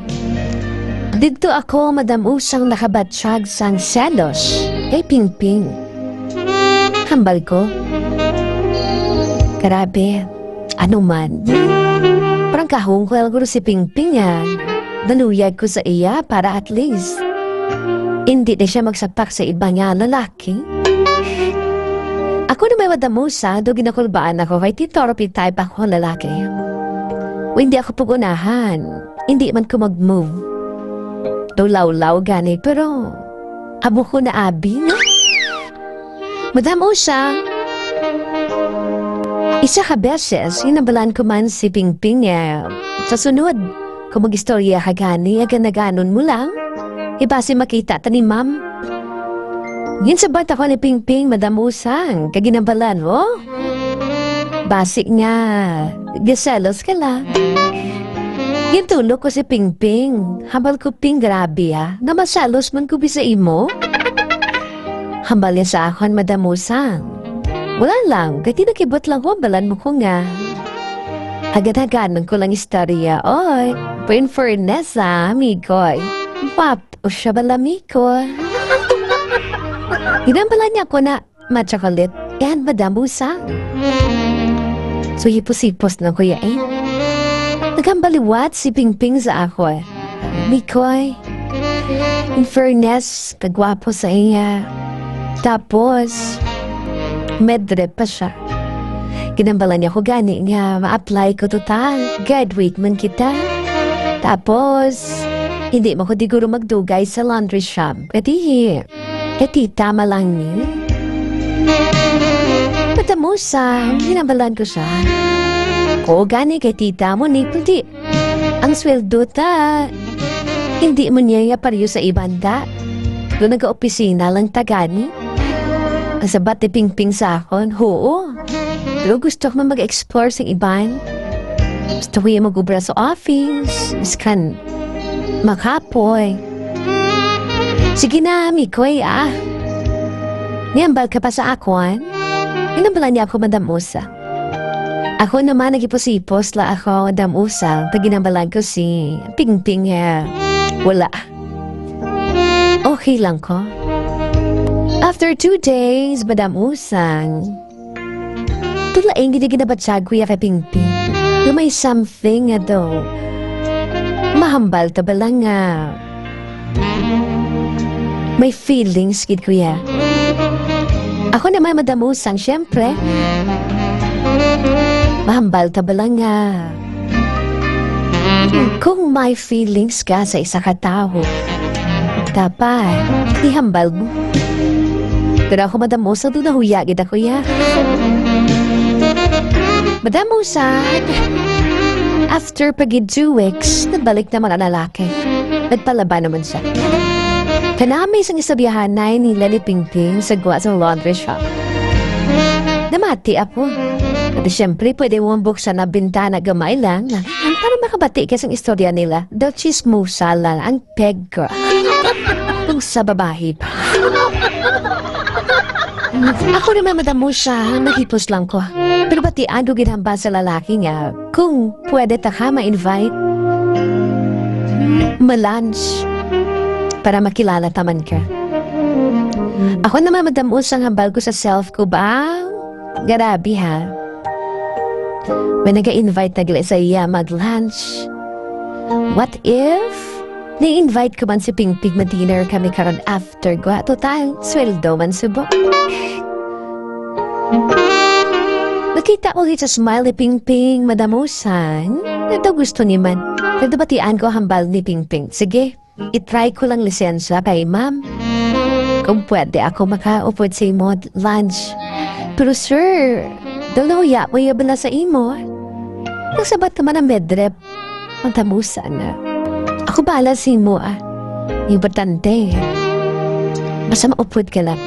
Didto ako, Madam Usang, nakabatyag sang selos kay Pingping. Hambal ko. Grabe. Ano man. Parang kahungkol ko si Pingping, ah. Naluyag ko sa iya para at least hindi na siya magsapak sa iba nga lalaki. Ako na may madamusa, do ginakulbaan ako kay titoropi type ako ang lalaki. O hindi ako pugunahan. Hindi man ko mag-move. Daw lawlaw gani, pero amo ko na abi, no? Madam Usa, isa ka beses, hinabalan ko man si Pingping niya. Sa sunod, kung mag-istorya ka gani, aganaganon mo lang. Ibasi makita ta ni ma'am. Ginsabat ako ni Pingping, Madam Usang, kag ginabalan mo. Basi nga, gaselos ka lang. Gintulok ko si Pingping. Hambal ko, Ping, grabe, ah. Namaselos man ko bisa imo. Hambal niya sa akon, Madam Usang. Wala lang, kay tinakibot lang ko, balan mo ko nga. Agad-aganon ko lang istorya, oy. Pero in fairness, ah, amigoy. Guwapo siya bala, amigo. Ginambalan niya ako na, ma-chocolate and Madam Usang. So, hipos-hipos na, kuya, eh. Nagambaliwat si Pingping sa ako, eh. Mikoy, in fairness, kagwapo sa iya. Tapos, medrep pa siya. Ginhambalan niya ko gani nga ma-apply ko, total graduate man kita. Tapos, hindi man ko siguro magdugay sa laundry shop. Kadi, kay tita man lang ni. Patamusa, ginhambalan ko siya. Oo gani, kay tita mo ni, kundi ang sweldo ta, hindi mo niya nga pareho sa iban ta. Doon nag-opisina lang ta gani. Ang sabat ni Pingping sa akon, huo. Pero gusto ko man mag-explore sa iban. Gusto ko yung mag-ubra sa office, iskan makapoy. Sige na, Mikoy, ah. Nihambal ka pa sa akon? Ginhambalan niya ako, Madam Usa. Ako naman, nagipos-ipos la ako, Madam Usa, pag ginhambalan ko si Pingping, eh, wala. Okay lang ko. After two days, Madam Usang, tulaing gid ginabatyag ko ya kay Pingping. Nga may something nga daw. Mahambal ta bala nga may feelings gid ko ya. Ako naman, Madam Usang, syempre. Mahambal ta bala nga kung may feelings ka sa isa ka tawo, dapat ihambal mo. Pero ako, Madam Usa, do nahuya gid ako ya. Madam Usa, after pa gid two weeks, nagbalik naman ang lalaki. Nagpalaba naman siya. Kanami sang istoryahanay nila ni Pingping sa gwa sa laundry shop. Namati ako. At siyempre, pwede mo buksan ang bintana gamay lang para makabati ka sang istorya nila. Daw chismosa lang ang peg ko. Kung sa babae pa. Ako naman, Madam Usa, nahipos lang ko. Pero batian ko gid hambal sa lalaki nga kung pwede ta ka ma-invite ma-lunch para makilala ta man ka. Ako naman, Madam Usa, ang hambal ko sa self ko ba? Grabe, ha? May naga-invite na gali sa iya mag-lunch. What if ni-invite ko man si Pingping ma-dinner kami karon after gwa? Total, sweldo man subok. Nakita ko gid sa smile ni Pingping, Madam Usa, nga daw gusto ni man. Pero batian ko hambal ni Pingping. Sige, i-try ko lang lisensya kay ma'am. Kung pwede ako makaupod sa imo lunch. Pero sir, daw nahuya ko iya bala sa imo. Nasabat naman ang medrep. Ang tabusan na. Ako bahala sa imo, ah. Importante, basta maupod ka lang.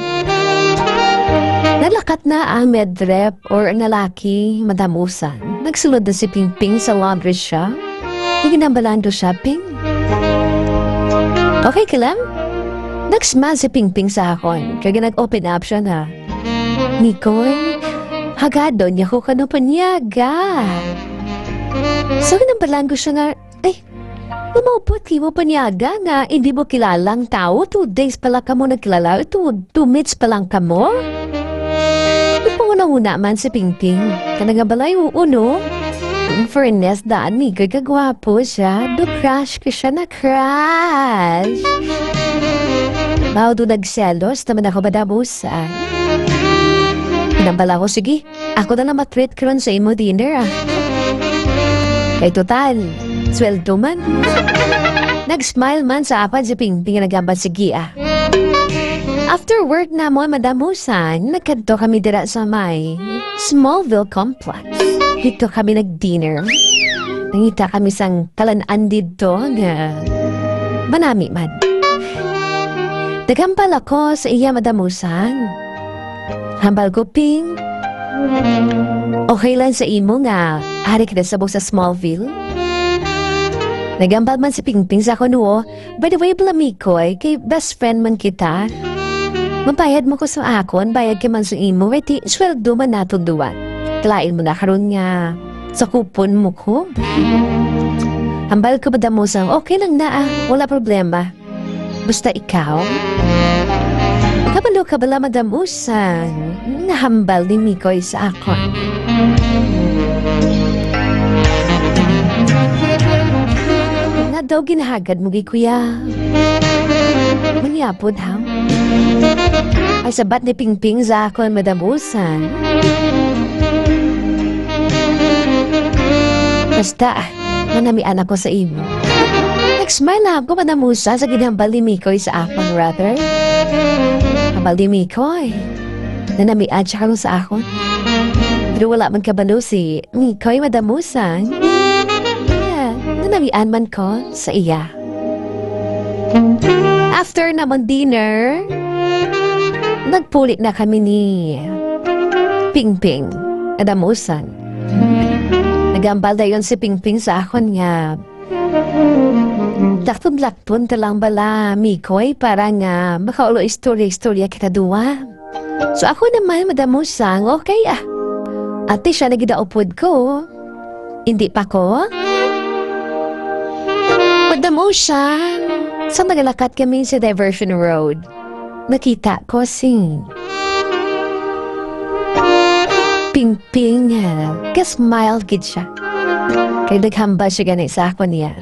Nalakat na ang medrep or ang lalaki, Madam Usa. Nagsulod na si Pingping sa laundry shop. Iginambalan do shopping. Okay ka lang? Nag-smile si Pingping sa akon, kag nag-open up siya na. Nikoy, hagadon niya ko kano panyaga. So, ginambalan ko siya nga, ay, lumawpot kimo panyaga nga hindi mo kilala ang tao. Two days pa lang kamo nagkilala. Two, two minutes pa lang kamo. Nagpanguna-una man si Pingping. Kanang nga balay, oo, no? In fairness, daan ni kay kagwapo siya. Do crush ko siya na crush. Mao do nagselos naman ako, Madam Usa. Nambala ko, sige, ako na lang matreat karon sa imo dinner, ah. Kay total, sweldo man. Nag-smile man sa akon si Pingping nga nagambal, sige, ah. After work namon, Madam Usa, nagkadto kami dira sa may Smallville Complex. Dito kami nag-dinner. Nangita kami sang kalan-an dito nga manami man. Nagambal ako sa iya, Madam Usa. Hambal ko, Ping, okay lang sa imo nga ari kita subong sa Smallville? Nagambal man si Pingping sa akon, oo. By the way, bala, Mikoy, kay best friend man kita. Mabayad mo ko sa akon, bayad ka man sa imo, kay ti sweldo man naton duwa. Kalain mo na karon nga sakupon mo ko. Hambal ko, Madam Usa, okay lang na, ah. Wala problema. Basta ikaw. Kabalo ka bala, Madam Usa, nga hambal ni Mikoy sa akon? daw ginhagad mo, gi kuya. Manyapod, ha? Ay, sabat ni Pingping sa akon, Madam Usan. Basta, nanamian ako sa imo. Nag-smile na ako, Madam Usan, sa ginhambal ni Mikoy sa akon, brother. Hambal ni Mikoy. Nanamian siya karon sa akon. Pero wala man kabalo si Mikoy, Madam Usan. Kaya, nanamian man ko sa iya. After namon dinner, nagpuli na kami ni Pingping, Madam Usan. Nagambal dayon si Pingping sa akon nga, laktod-laktod ta lang bala, Mikoy, para nga makaulo istorya-istorya kita duwa. So ako naman, Madam Usan, okay ah. Ate siya nagidaupod ko. Hindi pa ko? Madam Usan, sa nagalakat kami sa diversion road, nakita ko si Pingping, ah, ka-smile gid siya. Kay naghambal siya gani sa akon niya.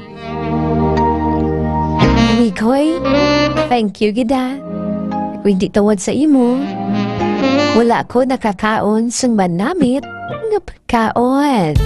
Mikoy, thank you gid, ah. Kung hindi tungod sa imo, wala ko nakakaon sang manamit nga pagkaon.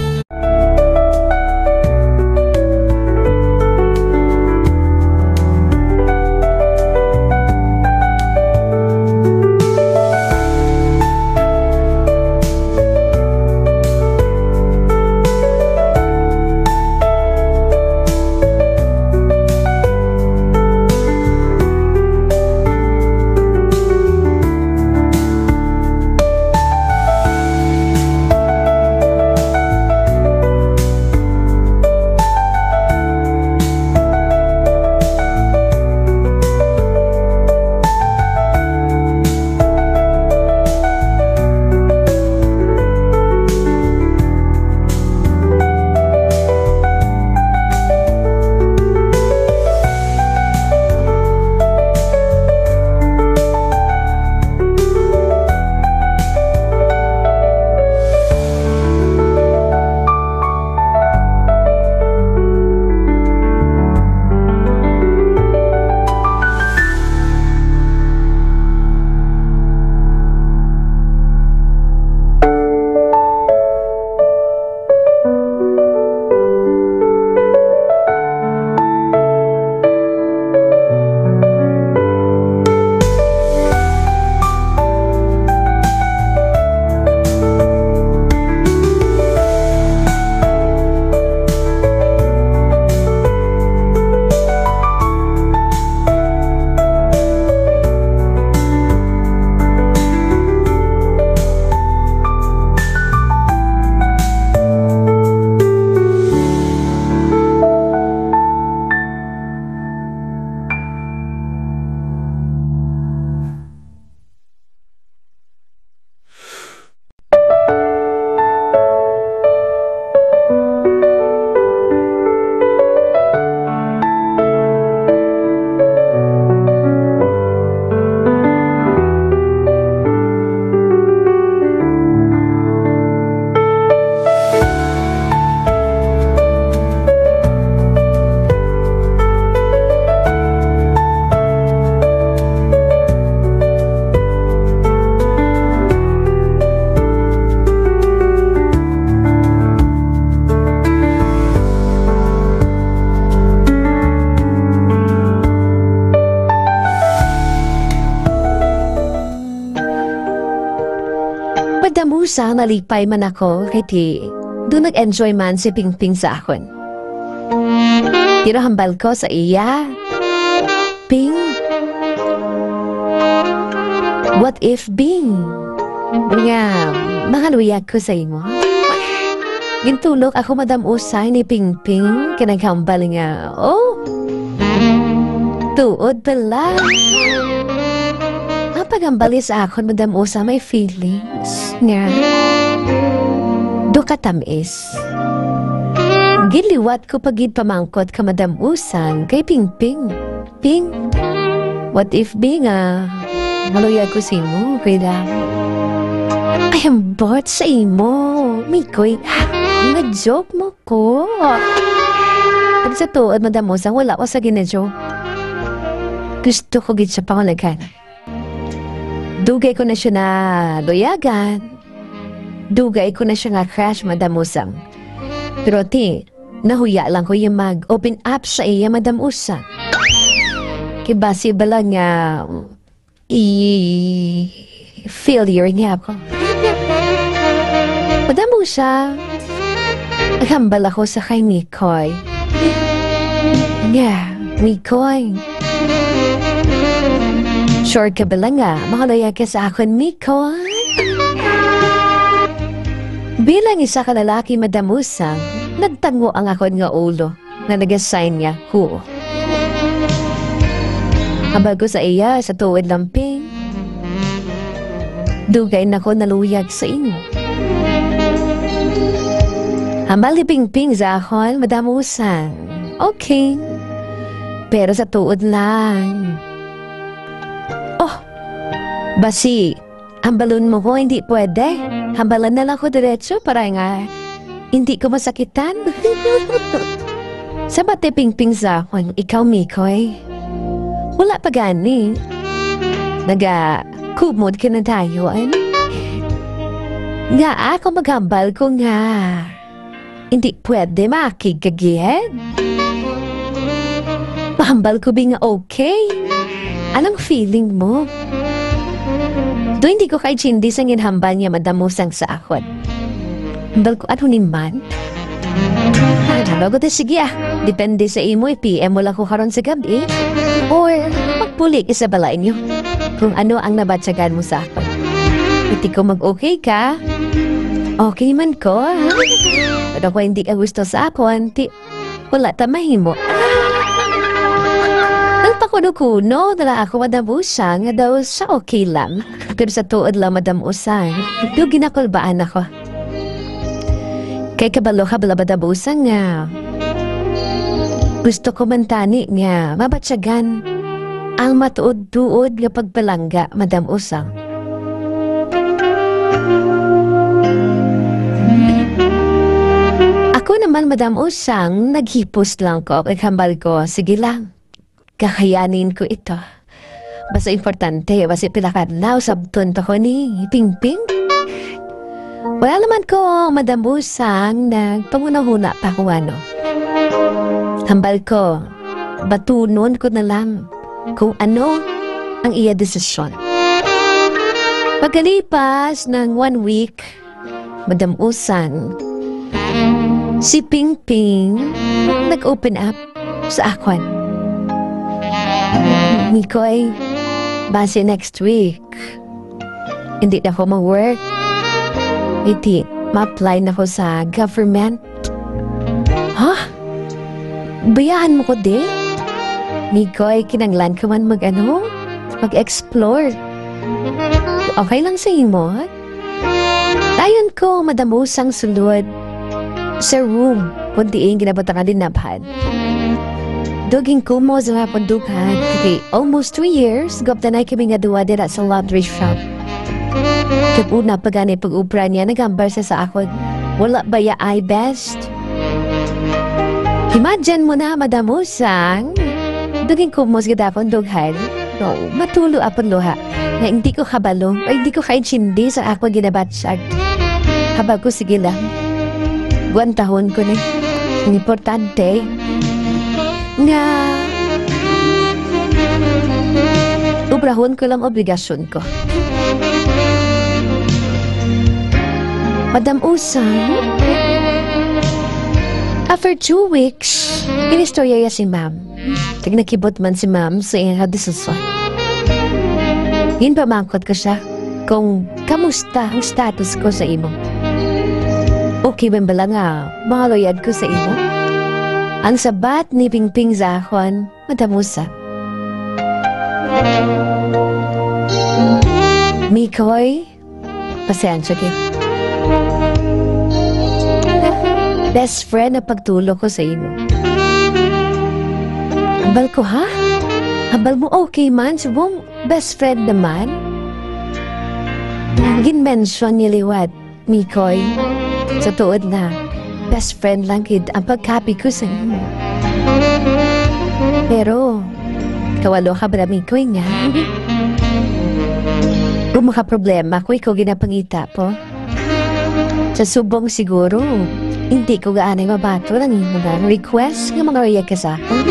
Madam Usan, nalipay man ako kay ti do nag-enjoy man si Pingping sa akon. Pero hambal ko sa iya, Ping, what if, Bing, nga makaluyag ko sa imo? Gintulok ako, Madam Usan, ni Pingping, kay naghambal nga, oh, tuod pala. Ang paghambal sa akon, Madam Usan, may feelings nga do katamis. Ginliwat ko pa gid pamangkot ka, Madam Usan, kay Pingping. Ping, what if, Bing, ah, maluyag ko sa imo, kay lang. Ay, ambot sa imo, Mikoy. Nag-joke mo ko. Sa tuod, Madam Usang, wala ko sa ginajo. Gusto ko gid siya pangulagan. Dugay ko na siya naluyagan. Dugay ko na siya nga crush, Madam Usang. Pero ti, nahuya lang ko yung mag-open up sa iya, Madam Usang. Kay basi bala nga i-failure niya ako. Madam Usang, naghambal ako sa kay Mikoy. Nga, Mikoy. Sure ka bala nga makaluyag ka sa akon, Mikoy? Bilang isa ka lalaki, Madam Usang, nagtango ang akon nga ulo nga nag-assign niya, huo. Hambal ko sa iya sa tuod, Lamping. Dugay na ko naluyag sa imo. Hambal ni Pingping sa akon, Madam Usang. Okay. Pero sa tuod lang. Oh, basi, hambalon mo ko, hindi pwede. Hambalan na lang ko diretso para nga hindi ko masakitan. Sa bati Pingping sa akon, ikaw, Mikoy. Wala pa gani. Naga-kumod ka na dayon. Nga ako maghambal ko nga. Hindi pwede makig ka gid. Mahambal ko bi nga okay. Anong feeling mo? Do hindi ko kay Chindi sa ginhambal niya, Madam Usang, sa akon. Hambal ko, ano ni man? Ano ko, sige ah. Depende sa imo, i-P M mo lang ko karon sa gabi. Or, magpuli ka sa balay niyo. Kung ano ang nabatyagan mo sa akon. Iti ko mag-okay ka, okay man ko, ha? Pero kung hindi ka gusto sa akon, ti, wala ta mahimo. Nagpakuno-kuno na lang ako, Madam Usang, nga daw sa okay lang. Pero sa tuod lang, Madam Usang, daw ginakulbaan ako. Kay kabalo ka bala, Madam Usang, nga gusto ko man tani nga mabatyagan ang matuod-tuod nga pagpalangga, Madam Usang. Ako naman, Madam Usang, naghipos lang ko, kay hambal ko, sige lang. Kakayanin ko ito. Basta importante, basta pila ka adlaw, sabton pa ko ni Pingping. Wala naman ko, Madam Usang, nagpanguna-huna pa ko ano. Hambal ko, batunon ko na lang kung ano ang iya desisyon. Pagkalipas ng one week, Madam Usang, si Pingping nag-open up sa akon. Mikoy, base next week, hindi na ako mag-work. Iti, ma-apply na ko sa government. Ha? Bayaan mo ko, di? Mikoy, kinanglan ka man mag-ano? Mag-explore. Okay lang sa imo? Dayon ko, Madam Usang, sulod sa room kung diin ginabutangan ni Nabhan. Duging kumo sa mga pundukan, kay almost three years, guptanay kami nga duwa dira sa laundry shop. Kag una pa gani pag-ubra niya, nagambal siya sa akon, "Wala ba ya ay best?" Imagine mo na, Madam Usang, duging kumos gid akong dughan. No, matulo apon luha. Nga hindi ko kabalo, ay hindi ko kaintindi sa ako ginabatyag. Haba ko, sige lang. Gwantahon ko ni. Ang importante, nga obrahon ko lang obligasyon ko. Madam Usang, after two weeks, inistorya ya si ma'am. Kag nakibot man si ma'am sa iyang desisyon. Ginpamangkot ko siya kung kamusta ang status ko sa imo. Okay man bala nga mga luyag ko sa imo? Ang sabat ni Pingping sa akon, Madam Usang. Mikoy, pasensya gid. Best friend ang pagtulo ko sa imo. Hambal ko, ha? Hambal mo okay man, subong best friend naman? Gin-mention ni liwat. Mikoy, sa tuod na, best friend lang gid ang pagkapi ko sa imo. Pero, kawalo ka ba, Mikoy, nga? Kung makaproblema ko, ikaw ginapangita po. Sa subong siguro, hindi ko gaanay mabaton ang imo nga request nga mga reyag ka sa akon.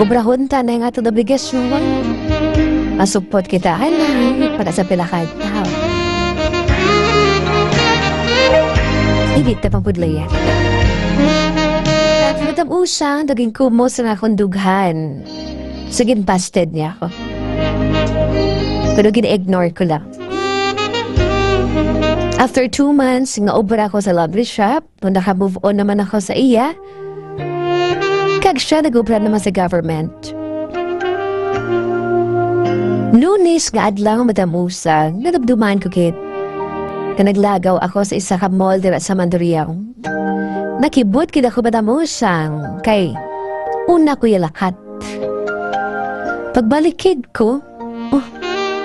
Obrahon ta na ang aton obligasyon. Masupot kita, anay, para sa pila ka adlaw. Hindi ta pagpudlayan. Madam Usang, naging kumos ang akong dughan. Sige, busted niya ako. Pero gina-ignore ko lang. After two months nga obra ko sa laundry shop, nung naka-move on naman ako sa iya, kag siya nag-obra naman sa government. Lunes nga adlaw, Madam Usang, nadumduman ko gid nga naglagaw ako sa isa ka mall dira sa Mandurriao. Nakibot gid ako, Madam Usang, kay una ko iya lakat. Pagbalikid ko, oh,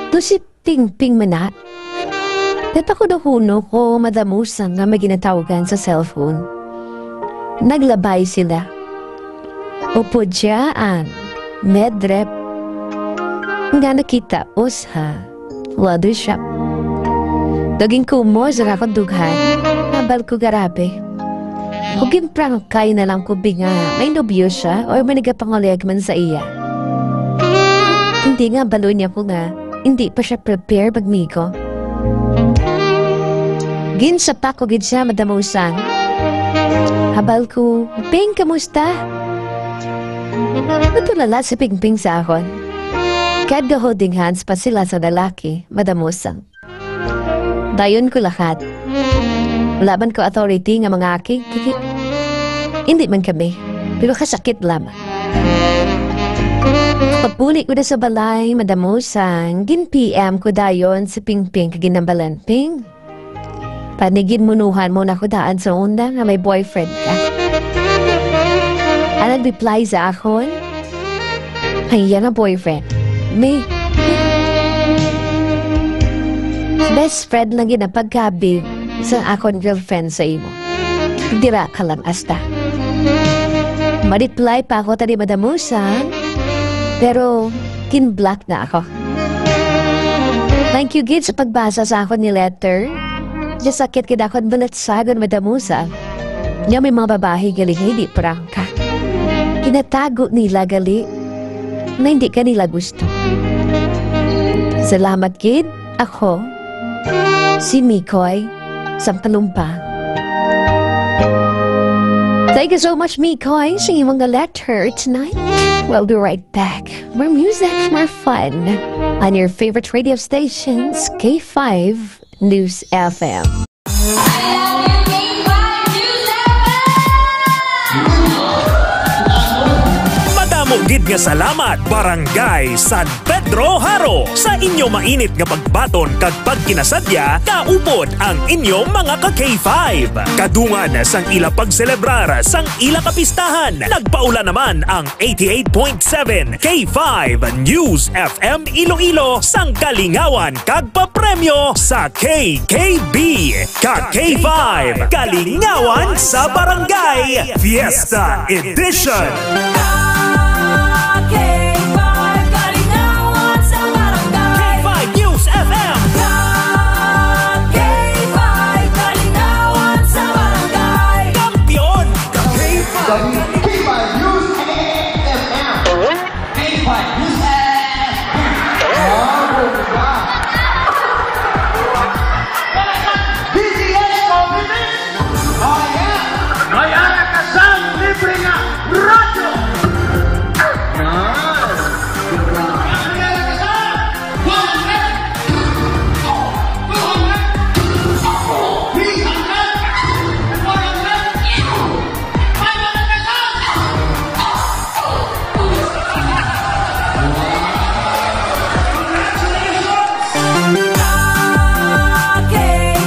to si Pingping man na. Natakudahuno ko, Madam Usang, nga may ginatawgan sa cellphone. Naglabay sila. Upod siya ang medrep nga nakita ko sa laundry shop. Naging kumos ang akong dughan. Nabal ko, grabe. Kung ginprangkay na lang ko, bi, nga may nobyo siya or may nagapangulag man sa iya. Hindi nga, balo niya ko nga hindi pa siya prepare magmigo. Ginsapak ko gid siya, Madam Usang. Habal ko, "Ping, kamusta?" Natulala si Pingping sa akon. Kag ga-holding hands pa sila sa lalaki, Madam Usang. Dayon ko lakat. Wala man ko authority nga mangakig, kiki-, hindi man kami. Pero kasakit lamang. Pagpuli ko na sa balay, Madam Usang, gin-P M ko dayon si Pingping kag ginhambalan, "Ping, panigin munuhan mo na ko daan sa una nga may boyfriend ka." Ang nag-reply sa akon, "Ang iya nga boyfriend, may best friend lang gid ang pagkabig sa akon girlfriend sa imo. Dira ka lang hasta." Ma-reply pa ako tani, Madam Usang, pero kin-block na ako. Thank you gid sa pagbasa sa akon ni letter. Just sakit gid akon balatsagon, Madam Usang. Nga may mga babayi gali nga hindi prangka. Ginatago nila gali na hindi ka nila gusto. Salamat gid. Ako, si Mikoy, sang Kalumpa. Thank you so much, Mikoy, sa imong nga letter tonight. We'll be right back. More music, more fun on your favorite radio stations, K five News F M. Madamo gid nga salamat, Barangay San Pedro Jaro, sa inyo mainit nga pagbaton kag pagkinasadya, kaupod ang inyo mga ka K five. Kadungan sang ila pagselebrar sang ila kapistahan, nagpaula naman ang eighty-eight point seven K five News F M Iloilo sang kalingawan kag papremyo sa K K B. Ka K five, Kalingawan sa Barangay, Fiesta Edition. Ka K five, Kalingawan sa Barangay. K five News F M. Ka K five, Kalingawan sa Barangay. Kampiyon. Ka K five. K five News F M. K five News F M. Oh, bongga. D T S compliment. Oh, yeah. May ara ka sang libre nga radyo. Nice. Good job. May ara ka sang one hundred, two hundred, three hundred, four hundred, five hundred pesos. K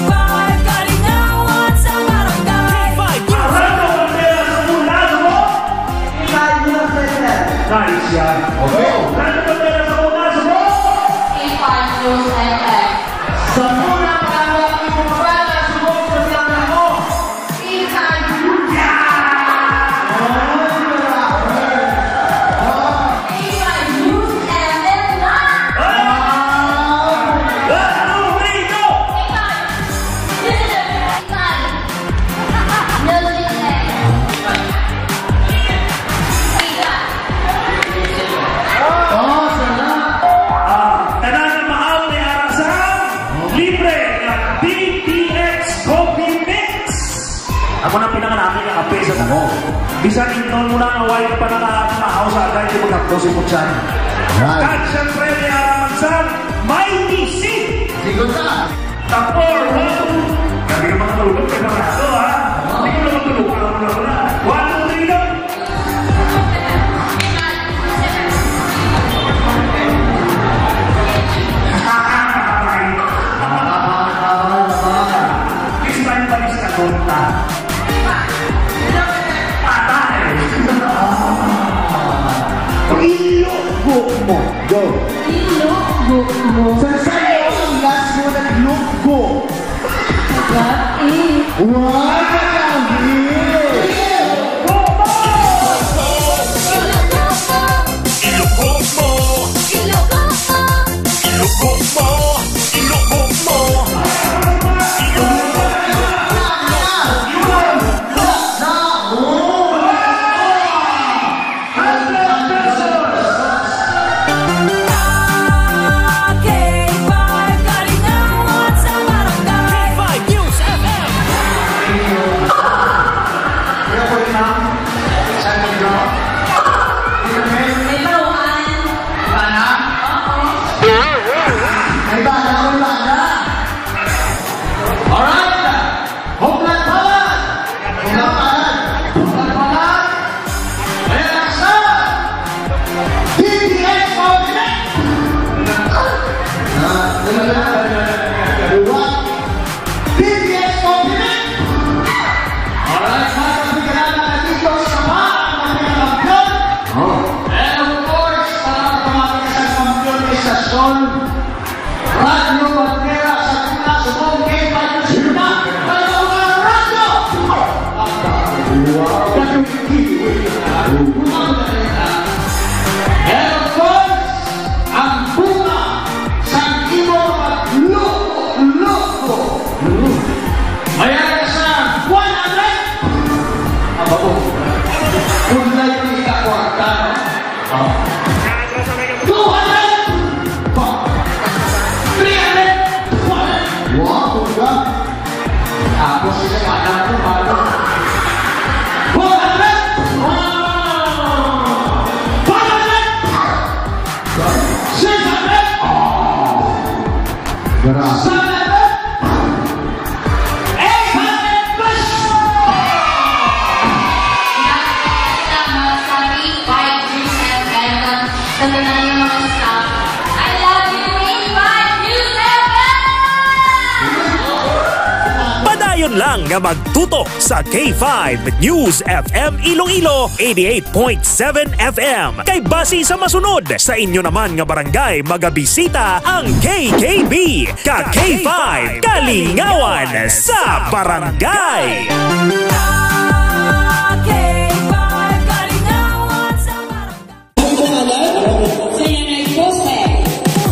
five, Kalingawan sa Barangay. K five News F M. Nice yan. Okay. K five News F M. Sa muna pa lang ang mga bata, subok sa mga ako. K five News. Yeah! Oh, grabe. Bisan ingnon mo na nga way ka pa nakakamahaw sa agay, di magkakdo si Putsan. Right. Kag siyempre, may araman sa may misi. Sigot ka. Tapor, one, two. Kami naman ang tulog, kay Barato, ha? Hindi ko naman tulog, alam mo naman na. One, two, three, go. Nakakamahaw. Nakakamahaw, nakakamahaw. Please, man, palis ka, tonta. Patay! Ilugbo mo. Go. Ilugbo mo. Sa sayo ang last mo naglugbo. What is? What is? Ilugbo mo. Ilugbo mo. Ilugbo mo. Ilugbo mo. K five, Kalingawan sa Barangay. K five News F M. May baruan. May bana, may bana. Alright. Huklat palad! Huklat palad! Huklat palad! Ayan ang sa D P S Pampilit! Ah, wala na. Diba? D P S Pampilit! Alright, mga kapigrana, nandito sa pa, ang mga kampiyon. Oh. And of course, sa mga kampiyon, istasyon, Radyo Bandera sa Tuna, subong kay Radyo Sina. Radyo! Wow! And of course, ang bunga sa imo pagluko-luko. Mayroon sa one hundred. Aba ko. Kung na yung kita kwarta, no? Oh. Two hundred! Three hundred! Wow, tungga! Tapos, isa pa lang po, bago. Four hundred! Wow! Five hundred! Six hundred! Oh! Grabe. Seven hundred! Eight hundred plus! Tama sa K five News F M, sa tanan nga mga staff. I love you, K five News F M! Padayon lang nga magtutok sa K five News F M Iloilo, eighty-eight point seven F M. Kay basi sa masunod, sa inyo naman nga barangay magabisita ang K K B. Ka K five, Kalingawan sa Barangay. K five, Kalingawan sa Barangay. Ang pangalan? Si Nanay Jose.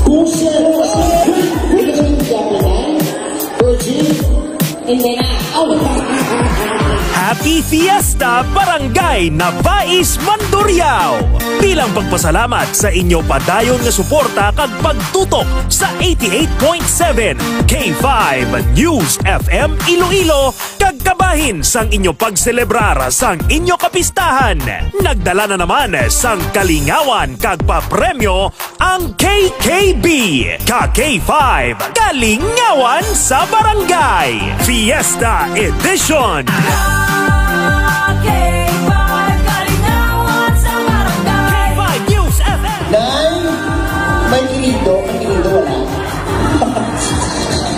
Jose. Jose. Virgin. Hindi na. Oh. Happy Fiesta, Barangay Nabais, Mandurriao! Bilang pagpasalamat sa inyo padayon nga suporta kag pagtutok sa eighty-eight point seven K five News F M Iloilo, kag kabahin sang inyo pagselebrar sang inyo kapistahan, nagdala na naman sang kalingawan kag papremyo ang K K B, ka K five, Kalingawan sa Barangay, Fiesta Edition. K five, Kalingawan sa Barangay. K five News F M. Nay, may kinindo, may kinindo, wala.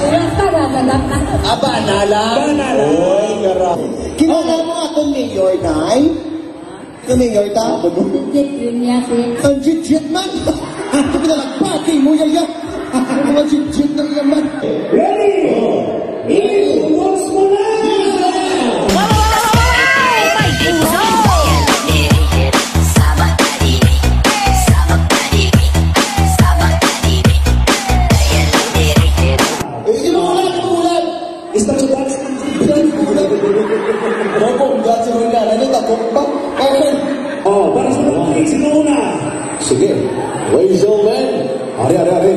Wala pa, wala pa. Ah, bana lang. Bana lang. Oy, gara. Kilala mo akong mayor, Nay? Kami nga ita. Legit yun niya, sir. Ang legit man. Ito pinalagpati mo, yaya. Ang mga legit na naman. Ready? Ready? Once more. Eh, sino ang anak ng ulan? Instruction box. Opo, ang gato rin na. Ano, takot pa? Okay. Oh, para sa mga kids, sino una? Sige. Ways open. Ari, ari, ari.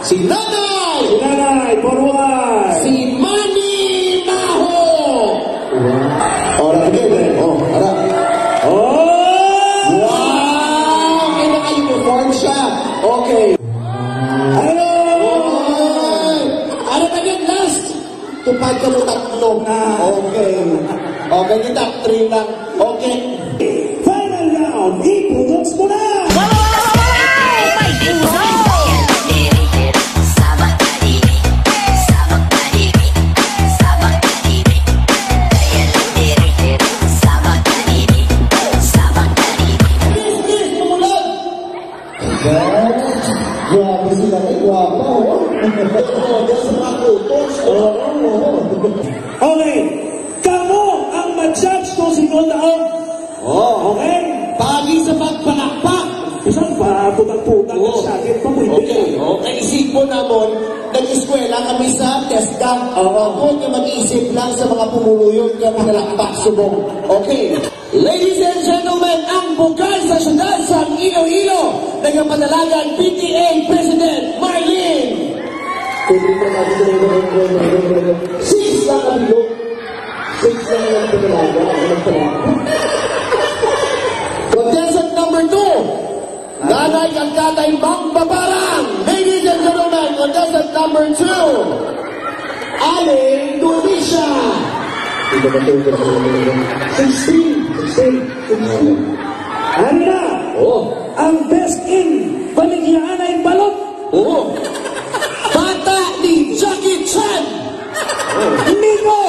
Si Nanay! Si Nanay, forward! Si Manny Maho! Oh, nag-game, eh. Oh. Top three lang. Okay. Final round, ipugots mo na! Grabe sila, may gwapa, oh. Oo, sa mga photos. Oo, oo. Okay. Kamo ang ma-judge kung sino ang daog. Oh. Okay? Pagi sa pagpalakpak. Isang pa, putang-putang Oo. Sa akin, pa pwede. Okay, okay. Isipon namon, nag-eskwela kami sa TESDA. Oo. Ako nga mag-isip lang sa mga pumuluyon nga pinalakpak subong. Okay. Ladies and gentlemen, ang bugay sa siyudad sa Iloilo, nagapadalagan P T A President Marlene. Six lang ang bilog. Six lang ang pinalaga. Contestant number two, Nanay kag Tatay Mangbabarang. Ladies and gentlemen, contestant number two, Aling Tunisia. Sixteen, sixteen, sixteen. Ano na? Oh. Ang best in Baligyaanay Balot. Oo. Bata ni Jackie Chan. Oh. Nico.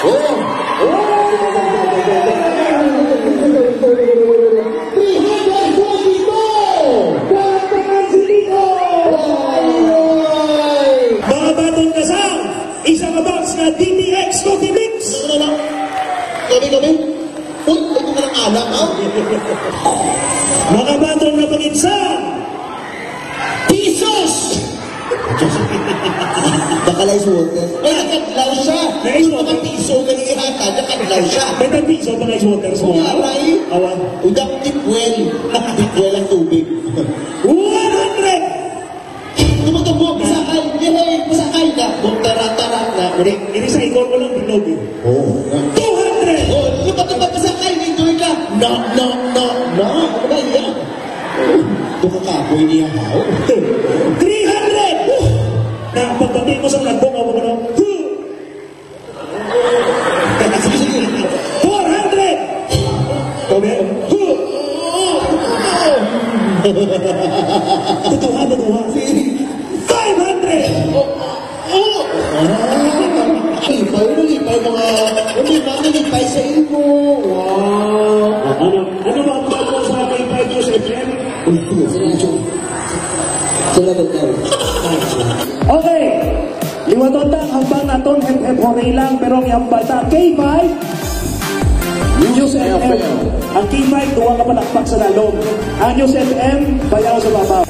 Oo. Three hundred forty-two. Bata si Nico. Ay, ay. Mga baton ka sa isa ka box nga D T X Coffee Mix. Ano, ano, ano? Kami, kami. Uy, ito ka ng anak, ha? Mga baton nga pangitsa. Pisos! Baka lang ice water. Ay, nakadlaw siya. Nice. Yung mga piso, ganun ihata, nakadlaw siya. May tag piso pa nga ice water sa Kung mga. Aray, Awan. Udang tipwel. Tipwel ang tubig. One hundred! Tumatabo, pasakay. Yay, pasakay na. Butara-tara na. Ini, ini sa ikon mo lang, bilog eh. Oh. Two hundred! Oh, yung pagkabagsak ay, enjoy ka. No, no, no, no. Ano ba yan? Ito ka kapoy niya, how? Three hundred! Na, pagbati mo sa nagbo, ako mo, no? Huh! Sige, sige. Four hundred! Kami? Huh! Tutuha, tutuha. Five hundred! Oh! Ah! Lipay, nalipay mga, hindi ba nalipay sa imo? Wow! Ano, ano ba ang bago sa ating five years F M? Salamat, Carl. Okay. Liwaton ta ang hambal naton, hep, hep, hooray lang, pero ang hambal ta, K five. News F M. Ang K five, duwa ka palakpak sa lalom. Ang News F M, bayaw sa babaw.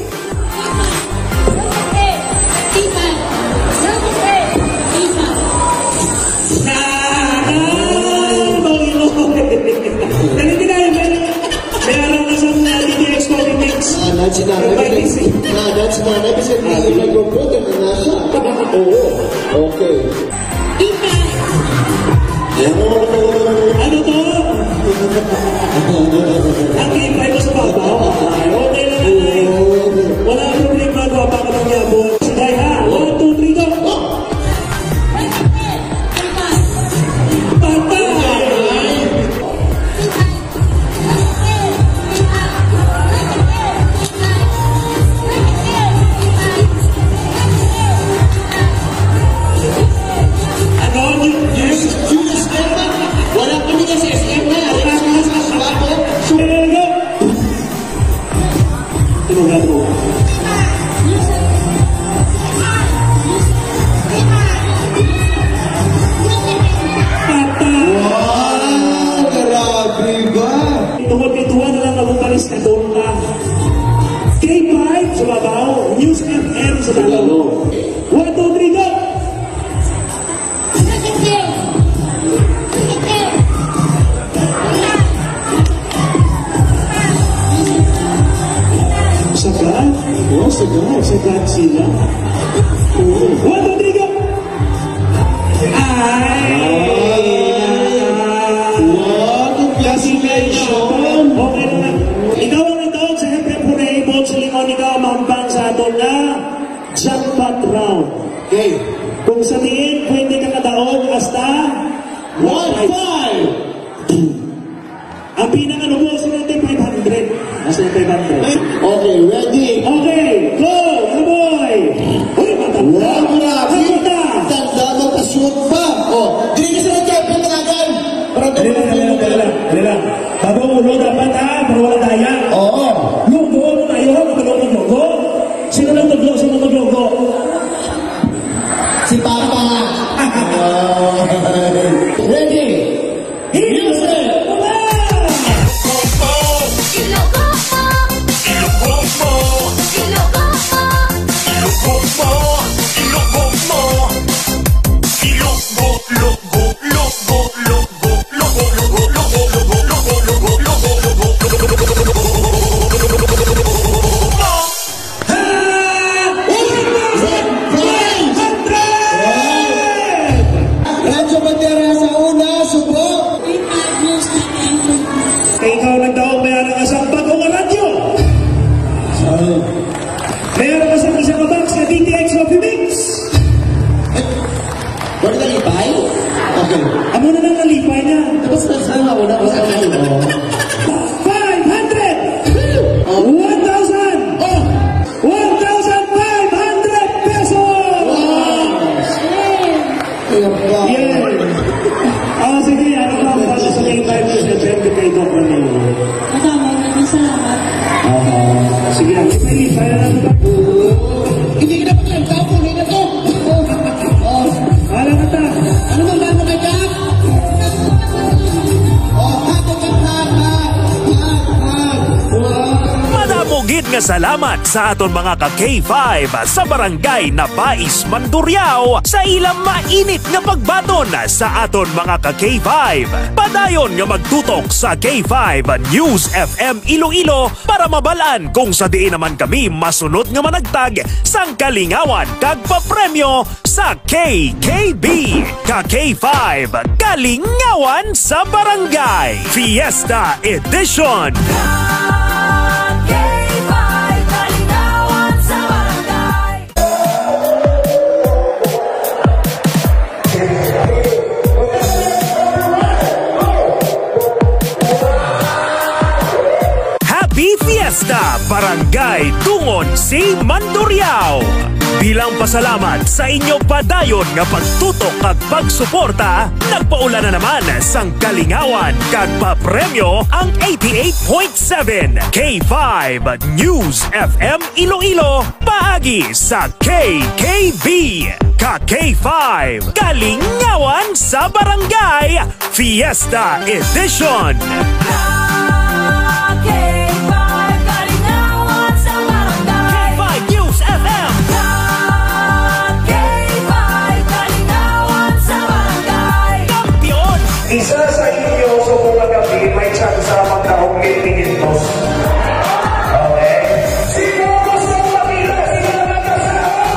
Dali, dali, dali. May aral na sa mga D T X Coffee Mix. Ah, that's not May everything. Gising. Ah, that's not everything. Ah, may go put it na siya. Oo. Okay. Ano to? Ang game five sa babaw. Ay, okay lang, ay. Wala ang problema, gwapa ka lang yapon. Sige, ha? One, two, three, go! Patay! Ano? Yes, yes, yes. Wala kami kasi S M na. Wala kami sa Subaco. Subaco. Tulungan mo. Patay! Wow! Grabe ba? Tungod kay duha na lang nabukalis ka doon ka. K five sa babaw, News F M sa lalo. One, two, three, go! Sagad? Oh, sagad. Sagad sila. Oo. One, two, three, go! Ay! Wow, congratulations! Okay na. Ikaw ang nagdaog sa Hep Hep Hooray, Bones Limon, ikaw ang mahambal sa aton nga jackpot round. Okay. Kung sa diin, pwede ka kadaog hasta one five. Pinakanubo, sila natin five hundred. Nasa yung five hundred? Okay, ready? Okay, go! Ano, boy? Uy, matanda! Wow, grabe! Matanda! Tanda, magka-shoot pa! Oh, dili ka sa nagkapit na agad! Para Dali lang, dali lang, dali lang, dali lang. Bago ang ulo, dapat, ha? Para wala daya. Oo. Lugo, ano na yun? Ano ba lugo, lugo? Sino nagtudlo? Sino naglugo? Si Papa. Ready? Music! Radyo Bandera sa una, subo. Kay ikaw nagdaog, may ara ka sa bagong radyo. May ara ka sa isa ka box nga D T X Coffee Mix. Wala nalipay? Okay. Amo na lang nalipay niya. Tapos na sa una, tapos na sa una. Five hundred! Oh. One thousand! Oh. One thousand five hundred pesos! Wow! Ayan pa. Yeah. Ah, sige, ano ba ang boses sa K five News F M kay Doc Ramiro? Madamo, maraming salamat. Ah, sige, ang ipinipaya na ba? Hindi ka na pagkanta, kunin na to. Oh, oh. Wala na ta. Ano bang daan mo kay Jack? Oh, hug, hug, hug, hug, hug, hug. Wow. Madamo gid nga salamat sa aton mga ka K five sa Barangay Nabais, Mandurriao, sa ilang mainit nga pagbaton sa aton mga ka K five. Padayon nga magtutok sa K five News F M Iloilo para mabal-an kung sa diin naman kami masunod nga managtag sang kalingawan kag papremyo sa K K B, ka K five, Kalingawan sa Barangay, Fiesta Edition. Ka K five, Kalingawan sa Barangay. Happy Fiesta, Barangay Dungon C, Mandurriao! Bilang pasalamat sa inyo padayon nga pagtutok kag pagsuporta, nagpaula na naman sang kalingawan kag papremyo ang eighty-eight point seven K five News F M Iloilo paagi sa K K B, ka K five, Kalingawan sa Barangay, Fiesta Edition. Ka K five, Kalingawan sa Barangay. K five News F M. Ka K five, Kalingawan sa Barangay. Kampiyon. Isa sa inyo subong nga gabi may tsansa magdaog ni quinientos. Okay? Sino gusto makita sila nagkasama?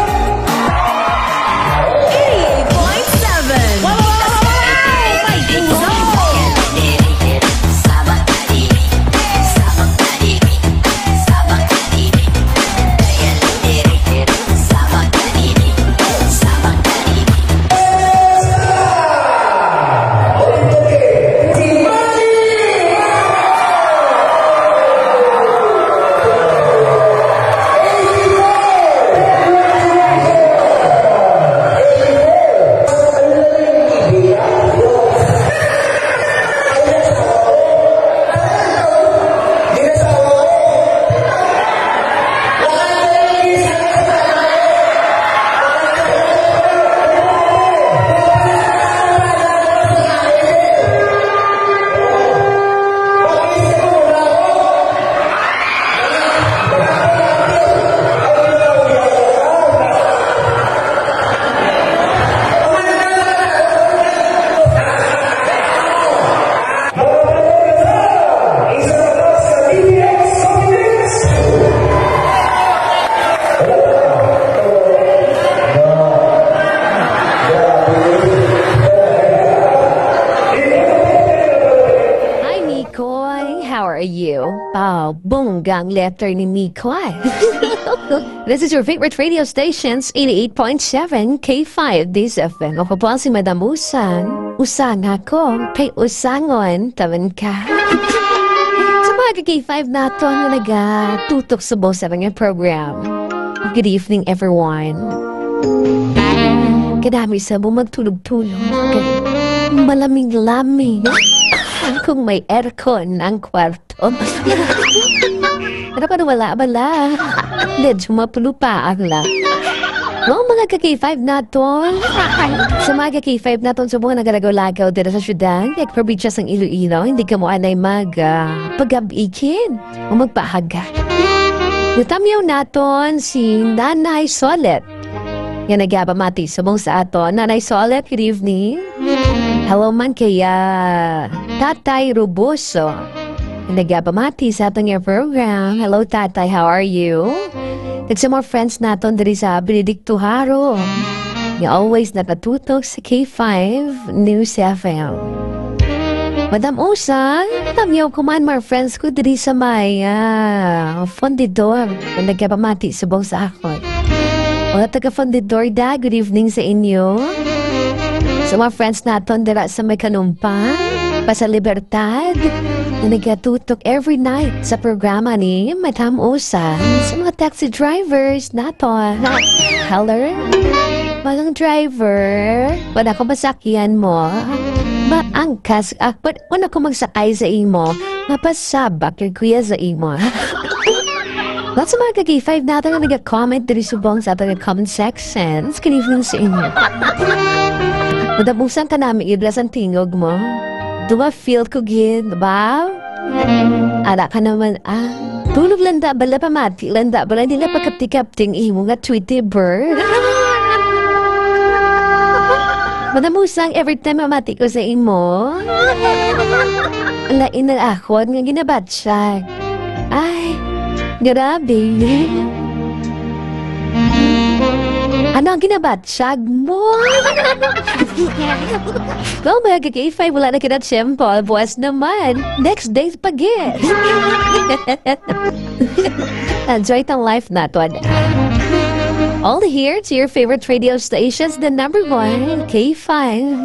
Eighty-eight point seven. Wow, wow, wow, wow, wow! May puso! Hi, Mikoy. How are you? Wow, bonggang letter ni Mikoy. This is your favorite radio stations, eighty-eight point seven K five This F M. Ako po ang si Madam Usan. Usang ako, kay usangon taman ka. K five naton nga nagatutok subong sa mga program. Good evening, everyone. Kadami sa mo magtulog-tulog. Malamig-lamig. Kung may aircon ang kwarto. Pero kung wala, wala. Medyo mapulupa ang la. No, mga ka-K five naton. Sa mga ka-K five naton, subong nagalagaw-lagaw dira sa syudad, kag probinsya sang Iloilo, hindi kamo anay mag, ah, pagab-ikin o magpahaga. Natamyaw naton si Nanay Solet, nga nagapamati subong sa aton. Nanay Solet, good evening. Hello man kaya Tatay Ruboso, nga nagapamati sa aton nga program. Hello, Tatay. How are you? Kag sa mga friends naton diri sa Benedicto Jaro, nga always nakatutok sa K five News F M. Madam Usang, tamyaw ko man, mga friends ko diri sa may, ah, Fundidor, nga nagapamati subong sa akon. Mga taga Fundidor da, good evening sa inyo. Sa mga friends naton dira sa may Kanumpa, pa sa Libertad, nga nagatutok every night sa programa ni Madam Usang. Sa mga taxi drivers naton, hello? Magang driver, wala ko masakyan mo. Maangkas, ah, wala, wala ko magsakay sa imo. Mapasabak yung kuya sa imo. Lots of mga ka-K five natin na nag-comment diri subong sa ating comment section. Good evening sa inyo. Madam Usang, kanami iblas ang tingog mo. Duwa feel ko gid, ba? Ara ka naman, ah. Tulog lang da, bala pamati lang da, bala nila pagkapti-kapting imo nga Tweety bird. Madam Usang, every time mamati ko sa imo, lain ang akon nga ginabatyag. Ay, grabe. Ano ang ginabatyag mo? Well, mga ka-K five, wala na kita tiyempo. Buwas naman. Next day pa gid. Enjoy tang life naton. All here to your favorite radio stations, the number one, K five.